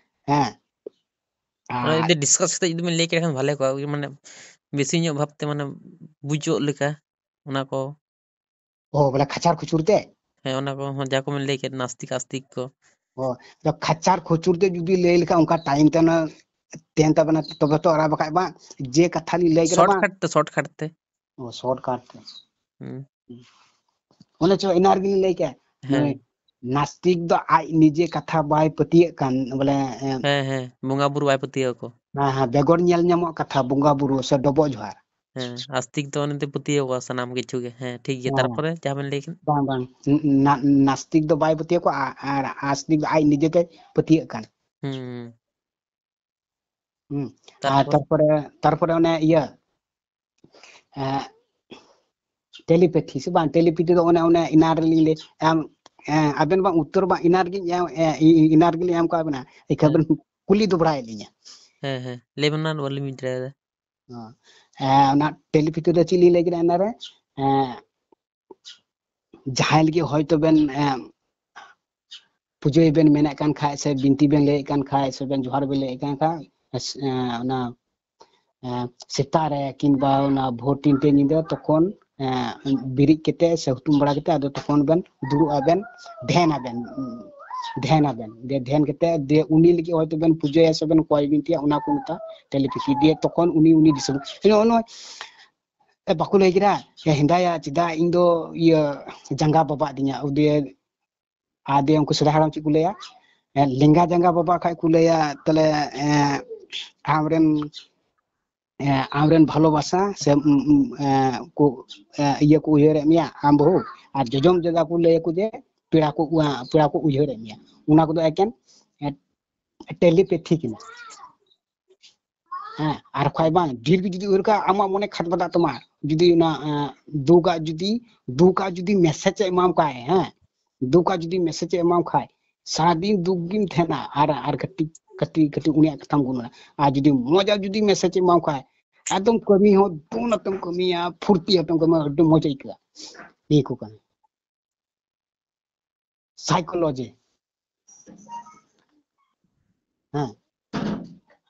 ᱦᱮᱸ᱾ ᱚᱱᱟ ᱟᱨ ᱡᱩᱫᱤ ᱰᱤᱥᱠᱟᱥ ᱠᱟᱛᱮ ᱡᱩᱫᱤ ᱵᱮᱱ ᱞᱟᱹᱭ ᱠᱮ ᱠᱷᱟᱱ ᱵᱷᱟᱞᱮ ᱠᱚᱜᱼᱟ, ᱢᱟᱱᱮ ᱵᱮᱥᱤ ᱧᱚᱜ ᱵᱷᱟᱵᱛᱮ ᱢᱟᱱᱮ ᱵᱩᱡᱚᱜ ᱞᱮᱠᱟ ᱚᱱᱟ ᱠᱚ᱾ ᱚ, ᱵᱚᱞᱮ ᱠᱷᱟᱪᱟᱨ ᱠᱷᱩᱪᱩᱨ ᱛᱮ? ᱦᱮᱸ, ᱚᱱᱟ ᱠᱚ ᱦᱚᱸ ᱡᱟ ᱠᱚ ᱵᱮᱱ ᱞᱟᱹᱭ ᱠᱮᱫ, ᱱᱟᱥᱛᱤᱠ ᱟᱥᱛᱤᱠ ᱠᱚ᱾ ᱚ, ᱟᱫᱚ ᱠᱷᱟᱪᱟᱨ ᱠᱷᱩᱪᱩᱨ ᱛᱮ ᱡᱩᱫᱤ ᱞᱟᱹᱭ ᱞᱮᱠᱷᱟᱱ ᱚᱱᱠᱟ ᱴᱟᱭᱤᱢ ᱛᱮ ᱚᱱᱟ ᱛᱟᱦᱮᱱ ᱛᱟᱵᱮᱱᱟ, ᱛᱚᱵᱮ ᱛᱚ, ᱟᱨ ᱵᱟᱠᱷᱟᱡ ᱵᱟᱝ, ᱡᱮ ᱠᱟᱛᱷᱟ ᱞᱤᱧ ᱞᱟᱹᱭ ᱠᱮᱫᱟ ᱵᱟᱝ᱾ ᱥᱚᱨᱴᱠᱟᱴ ᱛᱮ, ᱥᱚᱨᱴᱠᱟᱴ ᱛᱮ᱾ ᱚ, ᱥᱚᱨᱴᱠᱟᱴ ᱛᱮ᱾ ᱦᱩᱸ᱾ ᱚᱱᱮ ᱪᱚ ᱮᱱᱟ ᱨᱮᱜᱮ ᱞᱤᱧ ᱞᱟᱹᱭ ᱠᱮᱫ, ᱦᱮᱸ᱾ ᱱᱩᱭ ᱱᱟᱥᱛᱤᱠ ᱫᱚ ᱟᱡ ᱱᱤᱡᱮ ᱠᱟᱛᱷᱟ ᱵᱟᱭ ᱯᱟᱹᱛᱭᱟᱹᱜ ᱠᱟᱱ, ᱵᱚᱞᱮ, ᱮ, ᱦᱮᱸ, ᱦᱮᱸ, ᱵᱚᱸᱜᱟ ᱵᱩᱨᱩ ᱵᱟᱭ ᱯᱟᱹᱛᱭᱟᱹᱣ ᱟᱠᱚ᱾ ᱦᱮᱸ, ᱦᱮᱸ, ᱵᱮᱜᱚᱨ ᱧᱮᱞ ᱧᱟᱢᱚᱜ ᱠᱟᱛᱷᱟ, ᱵᱚᱸᱜᱟ ᱵᱩᱨᱩ ᱥᱮ ᱰᱚᱵᱚᱜ ᱡᱚᱦᱟᱨ᱾ ᱦᱮᱸ, ᱟᱥᱛᱤᱠ ᱫᱚ ᱩᱱᱤ ᱫᱚᱭ ᱯᱟᱹᱛᱭᱟᱹᱣ ᱠᱚᱣᱟ ᱥᱟᱱᱟᱢ ᱠᱤᱪᱷᱩ ᱜᱮ᱾ ᱦᱮᱸ, ᱴᱷᱤᱠ ᱜᱮᱭᱟ᱾ ᱦᱮᱸ᱾ ᱛᱟᱨᱯᱚᱨᱮ ᱡᱟᱦᱟᱸ ᱵᱮᱱ ᱞᱟᱹᱭ ᱠᱮᱫ? ᱵᱟᱝ, ᱵᱟᱝ, ᱱᱟ-, ᱱᱟᱥᱛᱤᱠ ᱫᱚ ᱵᱟᱭ ᱯᱟᱹᱛᱭᱟᱹᱣ ᱠᱚᱣᱟ, ᱟ-, ᱟᱨ ᱟᱥᱛᱤᱠ ᱫᱚ ᱟᱡ ᱱᱤᱡᱮ ᱛᱮ ᱯᱟᱹᱛᱭᱟᱹᱜ ᱠᱟᱱ᱾ ᱦᱩᱸ᱾ ᱦᱩᱸ᱾ ᱟᱨ ᱛᱟᱨᱯᱚᱨ? ᱛᱟᱨᱯᱚᱨᱮ, ᱛᱟᱨᱯᱚᱨᱮ ᱚᱱᱮ ᱤᱭᱟᱹ, ᱮ, ᱴᱮᱞᱤᱯᱮᱛᱷᱤ ᱥᱮ ᱵᱟᱝ, ᱴᱮᱞᱤᱯᱮᱛᱷᱤ ᱫᱚ ᱚᱱᱮ, ᱚᱱᱮ ᱮᱱᱟ ᱨᱮᱞᱤᱧ ᱞᱟᱹᱭ, ᱮᱢ, ᱮ, ᱟᱵᱮᱱ ᱵᱟᱝ ᱩᱛᱛᱚᱨ ᱵᱟᱝ ᱮᱱᱟ ᱨᱮᱜᱮᱧ ᱮᱢ, ᱮ, ᱤ-, ᱤ-, ᱮᱱᱟ ᱨᱮᱜᱮᱞᱤᱧ ᱮᱢ ᱠᱟᱜ ᱵᱮᱱᱟ, ᱮᱱᱠᱷᱟᱱ ᱦᱮᱸ᱾ ᱵᱮᱱ ᱠᱩᱞᱤ ᱫᱚᱵᱲᱟᱭᱮᱫ ᱞᱤᱧᱟ᱾ ᱦᱮᱸ, ᱦᱮᱸ, ᱞᱟᱹᱭ ᱵᱮᱱ ᱢᱟ, ᱵᱟᱹᱞᱤᱧ ᱵᱩᱡᱽ ᱫᱟᱲᱮᱭᱟᱫᱟ᱾ ᱚ, ᱮ, ᱚᱱᱟ ᱴᱮᱞᱤᱯᱮᱛᱷᱤ ᱫᱚ ᱪᱮᱫ ᱞᱤᱧ ᱞᱟᱹᱭ ᱠᱮᱫᱟ ᱮᱱᱟ ᱨᱮ? ᱮ, ᱡᱟᱦᱟᱸᱭ ᱞᱟᱹᱜᱤᱫ ᱦᱚᱭᱛᱳ ᱵᱮᱱ, ᱮ, ᱯᱩᱡᱟᱹᱭ ᱵᱮᱱ ᱢᱮᱱᱮᱫ ᱠᱟᱱ ᱠᱷᱟᱡ ᱥᱮ ᱵᱤᱱᱛᱤ ᱵᱮᱱ ᱞᱟᱹᱭᱮᱫ ᱠᱟᱱ ᱠᱷᱟᱡ ᱥᱮ ᱵᱮᱱ ᱡᱚᱦᱟᱨ ᱵᱮᱱ ᱞᱟᱹᱭᱮᱫ ᱠᱟᱱ ᱠᱷᱟᱡ, ᱮ, ᱚᱱᱟ, ᱮ, ᱥᱮᱛᱟᱜ ᱨᱮ ᱠᱤᱝᱵᱟ ᱚᱱᱟ ᱵᱷᱳᱨ ᱛᱤᱱᱴᱮ ᱧᱤᱫᱟᱹ ᱛᱚᱠᱷᱚᱱ, ᱮ, ᱵᱮᱨᱮᱫ ᱠᱟᱛᱮ ᱥᱮ ᱦᱩᱛᱩᱢ ᱵᱟᱲᱟ ᱠᱟᱛᱮ ᱟᱫᱚ ᱛᱚᱠᱷᱚᱱ ᱵᱮᱱ ᱫᱩᱲᱩᱵ ᱟᱵᱮᱱ, ᱫᱷᱮᱱ ᱟᱵᱮᱱ, ᱫᱷᱮᱱ ᱟᱵᱮᱱ᱾ ᱫᱮ ᱫᱷᱮᱱ ᱠᱟᱛᱮ ᱫᱮ ᱩᱱᱤ ᱞᱟᱹᱜᱤᱫ ᱦᱚᱭᱛᱳ ᱵᱮᱱ ᱯᱩᱡᱟᱹᱭᱟ ᱥᱮ ᱵᱮᱱ ᱠᱚᱭ ᱵᱤᱱᱛᱤᱭᱟ, ᱚᱱᱟ ᱠᱚ ᱢᱮᱛᱟᱜᱼᱟ ᱴᱮᱞᱤᱯᱮᱛᱷᱤ᱾ ᱫᱤᱭᱮ ᱛᱚᱠᱷᱚᱱ ᱩᱱᱤ, ᱩᱱᱤ ᱫᱤᱥᱚᱢ, ᱱᱚᱜᱼᱚ ᱱᱚᱣᱟ ᱮ, ᱵᱟᱠᱚ ᱞᱟᱹᱭ ᱠᱮᱫᱟ, "ᱮ, ᱦᱮᱸᱫᱟᱭᱟ, ᱪᱮᱫᱟᱜ ᱤᱧ ᱫᱚ ᱤᱭᱟᱹ ᱡᱟᱸᱜᱟ ᱵᱟᱵᱟᱜ ᱫᱤᱧᱟ?" ᱩᱫᱤᱭᱟᱹ ᱟᱫᱮ ᱩᱱᱠᱩ ᱥᱮᱫᱟᱭ ᱦᱟᱲᱟᱢ ᱪᱮᱫ ᱠᱚ ᱞᱟᱹᱭᱟ? ᱮ, ᱞᱮᱸᱜᱟ ᱡᱟᱸᱜᱟ ᱵᱟᱵᱟᱜ ᱠᱷᱟᱡ ᱠᱚ ᱞᱟᱹᱭᱟ, ᱛᱟᱦᱞᱮ, ᱮ, ᱟᱢᱨᱮᱱ, ᱮ, ᱟᱢᱨᱮᱱ ᱵᱷᱟᱞᱚᱵᱟᱥᱟ ᱥᱮ, ᱩᱢ, ᱩᱢ, ᱮ, ᱠᱚ, ᱮ, ᱤᱭᱟᱹ ᱠᱚ ᱩᱭᱦᱟᱹᱨᱮᱫ ᱢᱮᱭᱟ ᱟᱢ ᱵᱟᱹᱦᱩ, ᱟᱨ ᱡᱚᱡᱚᱢ ᱡᱟᱸᱜᱟ ᱠᱚ ᱞᱟᱹᱭᱟᱠᱚ ᱡᱮ ᱯᱮᱲᱟ ᱠᱚ, ᱯᱮᱲᱟ ᱠᱚ ᱩᱭᱦᱟᱹᱨᱮᱫ ᱢᱮᱭᱟ᱾ ᱚᱱᱟ ᱠᱚᱫᱚ ᱮᱠᱮᱱ, ᱮ, ᱴᱮᱞᱤᱯᱮᱛᱷᱤ ᱠᱟᱱᱟ᱾ ᱦᱮᱸ, ᱟᱨ ᱠᱷᱟᱡ ᱵᱟᱝ, ᱰᱷᱮᱨ ᱜᱮ ᱡᱩᱫᱤ ᱩᱭᱦᱟᱹᱨ ᱠᱟᱜ, ᱟᱢᱟᱜ ᱢᱚᱱᱮ ᱠᱷᱟᱫᱽ ᱵᱟᱫᱟᱜ ᱛᱟᱢᱟ᱾ ᱡᱩᱫᱤ ᱚᱱᱟ, ᱮᱸ, ᱫᱩᱠᱟᱜ ᱡᱩᱫᱤ, ᱫᱩᱠᱟᱜ ᱡᱩᱫᱤ ᱢᱮᱥᱮᱡᱽ ᱮ ᱮᱢᱟᱢ ᱠᱷᱟᱡ, ᱦᱮᱸ, ᱫᱩᱠᱟᱜ ᱡᱩᱫᱤ ᱢᱮᱥᱮᱡᱽ ᱮ ᱮᱢᱟᱢ ᱠᱷᱟᱡ, ᱥᱟᱨᱟᱫᱤᱱ ᱫᱩᱠ ᱜᱮᱢ ᱛᱟᱦᱮᱱᱟ᱾ ᱟᱨ ᱟᱨ ᱠᱟᱹᱴᱤᱡ ᱠᱟᱹᱴᱤᱡ ᱠᱟᱹᱴᱤᱡ ᱩᱱᱤᱭᱟᱜ ᱠᱟᱛᱷᱟᱢ ᱜᱩᱱᱟᱹᱱᱟ᱾ ᱟᱨ ᱡᱩᱫᱤ ᱢᱚᱡᱽ ᱟᱜ ᱡᱩᱫᱤ ᱢᱮᱥᱮᱡᱽ ᱮᱢᱟᱢ ᱠᱷᱟᱡ, ᱮᱠᱫᱚᱢ ᱠᱟᱹᱢᱤ ᱦᱚᱸ ᱫᱩᱱ ᱟᱛᱮᱢ ᱠᱟᱹᱢᱤᱭᱟ, ᱯᱷᱩᱨᱛᱤ ᱟᱛᱮᱢ ᱠᱟᱹᱢᱤᱭᱟ, ᱟᱹᱰᱤ ᱢᱚᱡᱽ ᱟᱹᱭᱠᱟᱹᱜᱼᱟ᱾ ᱱᱤᱭᱟᱹ ᱠᱚ ᱠᱟᱱᱟ ᱥᱟᱭᱠᱳᱞᱚᱡᱤ᱾ ᱦᱮᱸ,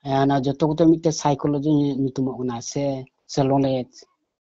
ᱦᱮᱸ, ᱚᱱᱟ ᱡᱚᱛᱚ ᱠᱚᱛᱮ ᱢᱤᱫᱴᱮᱡ ᱥᱟᱭᱠᱳᱞᱚᱡᱤ ᱧᱩᱛᱩᱢᱚᱜ ᱠᱟᱱᱟ, ᱥᱮ ᱥᱮ ᱱᱚᱞᱮᱡᱽ᱾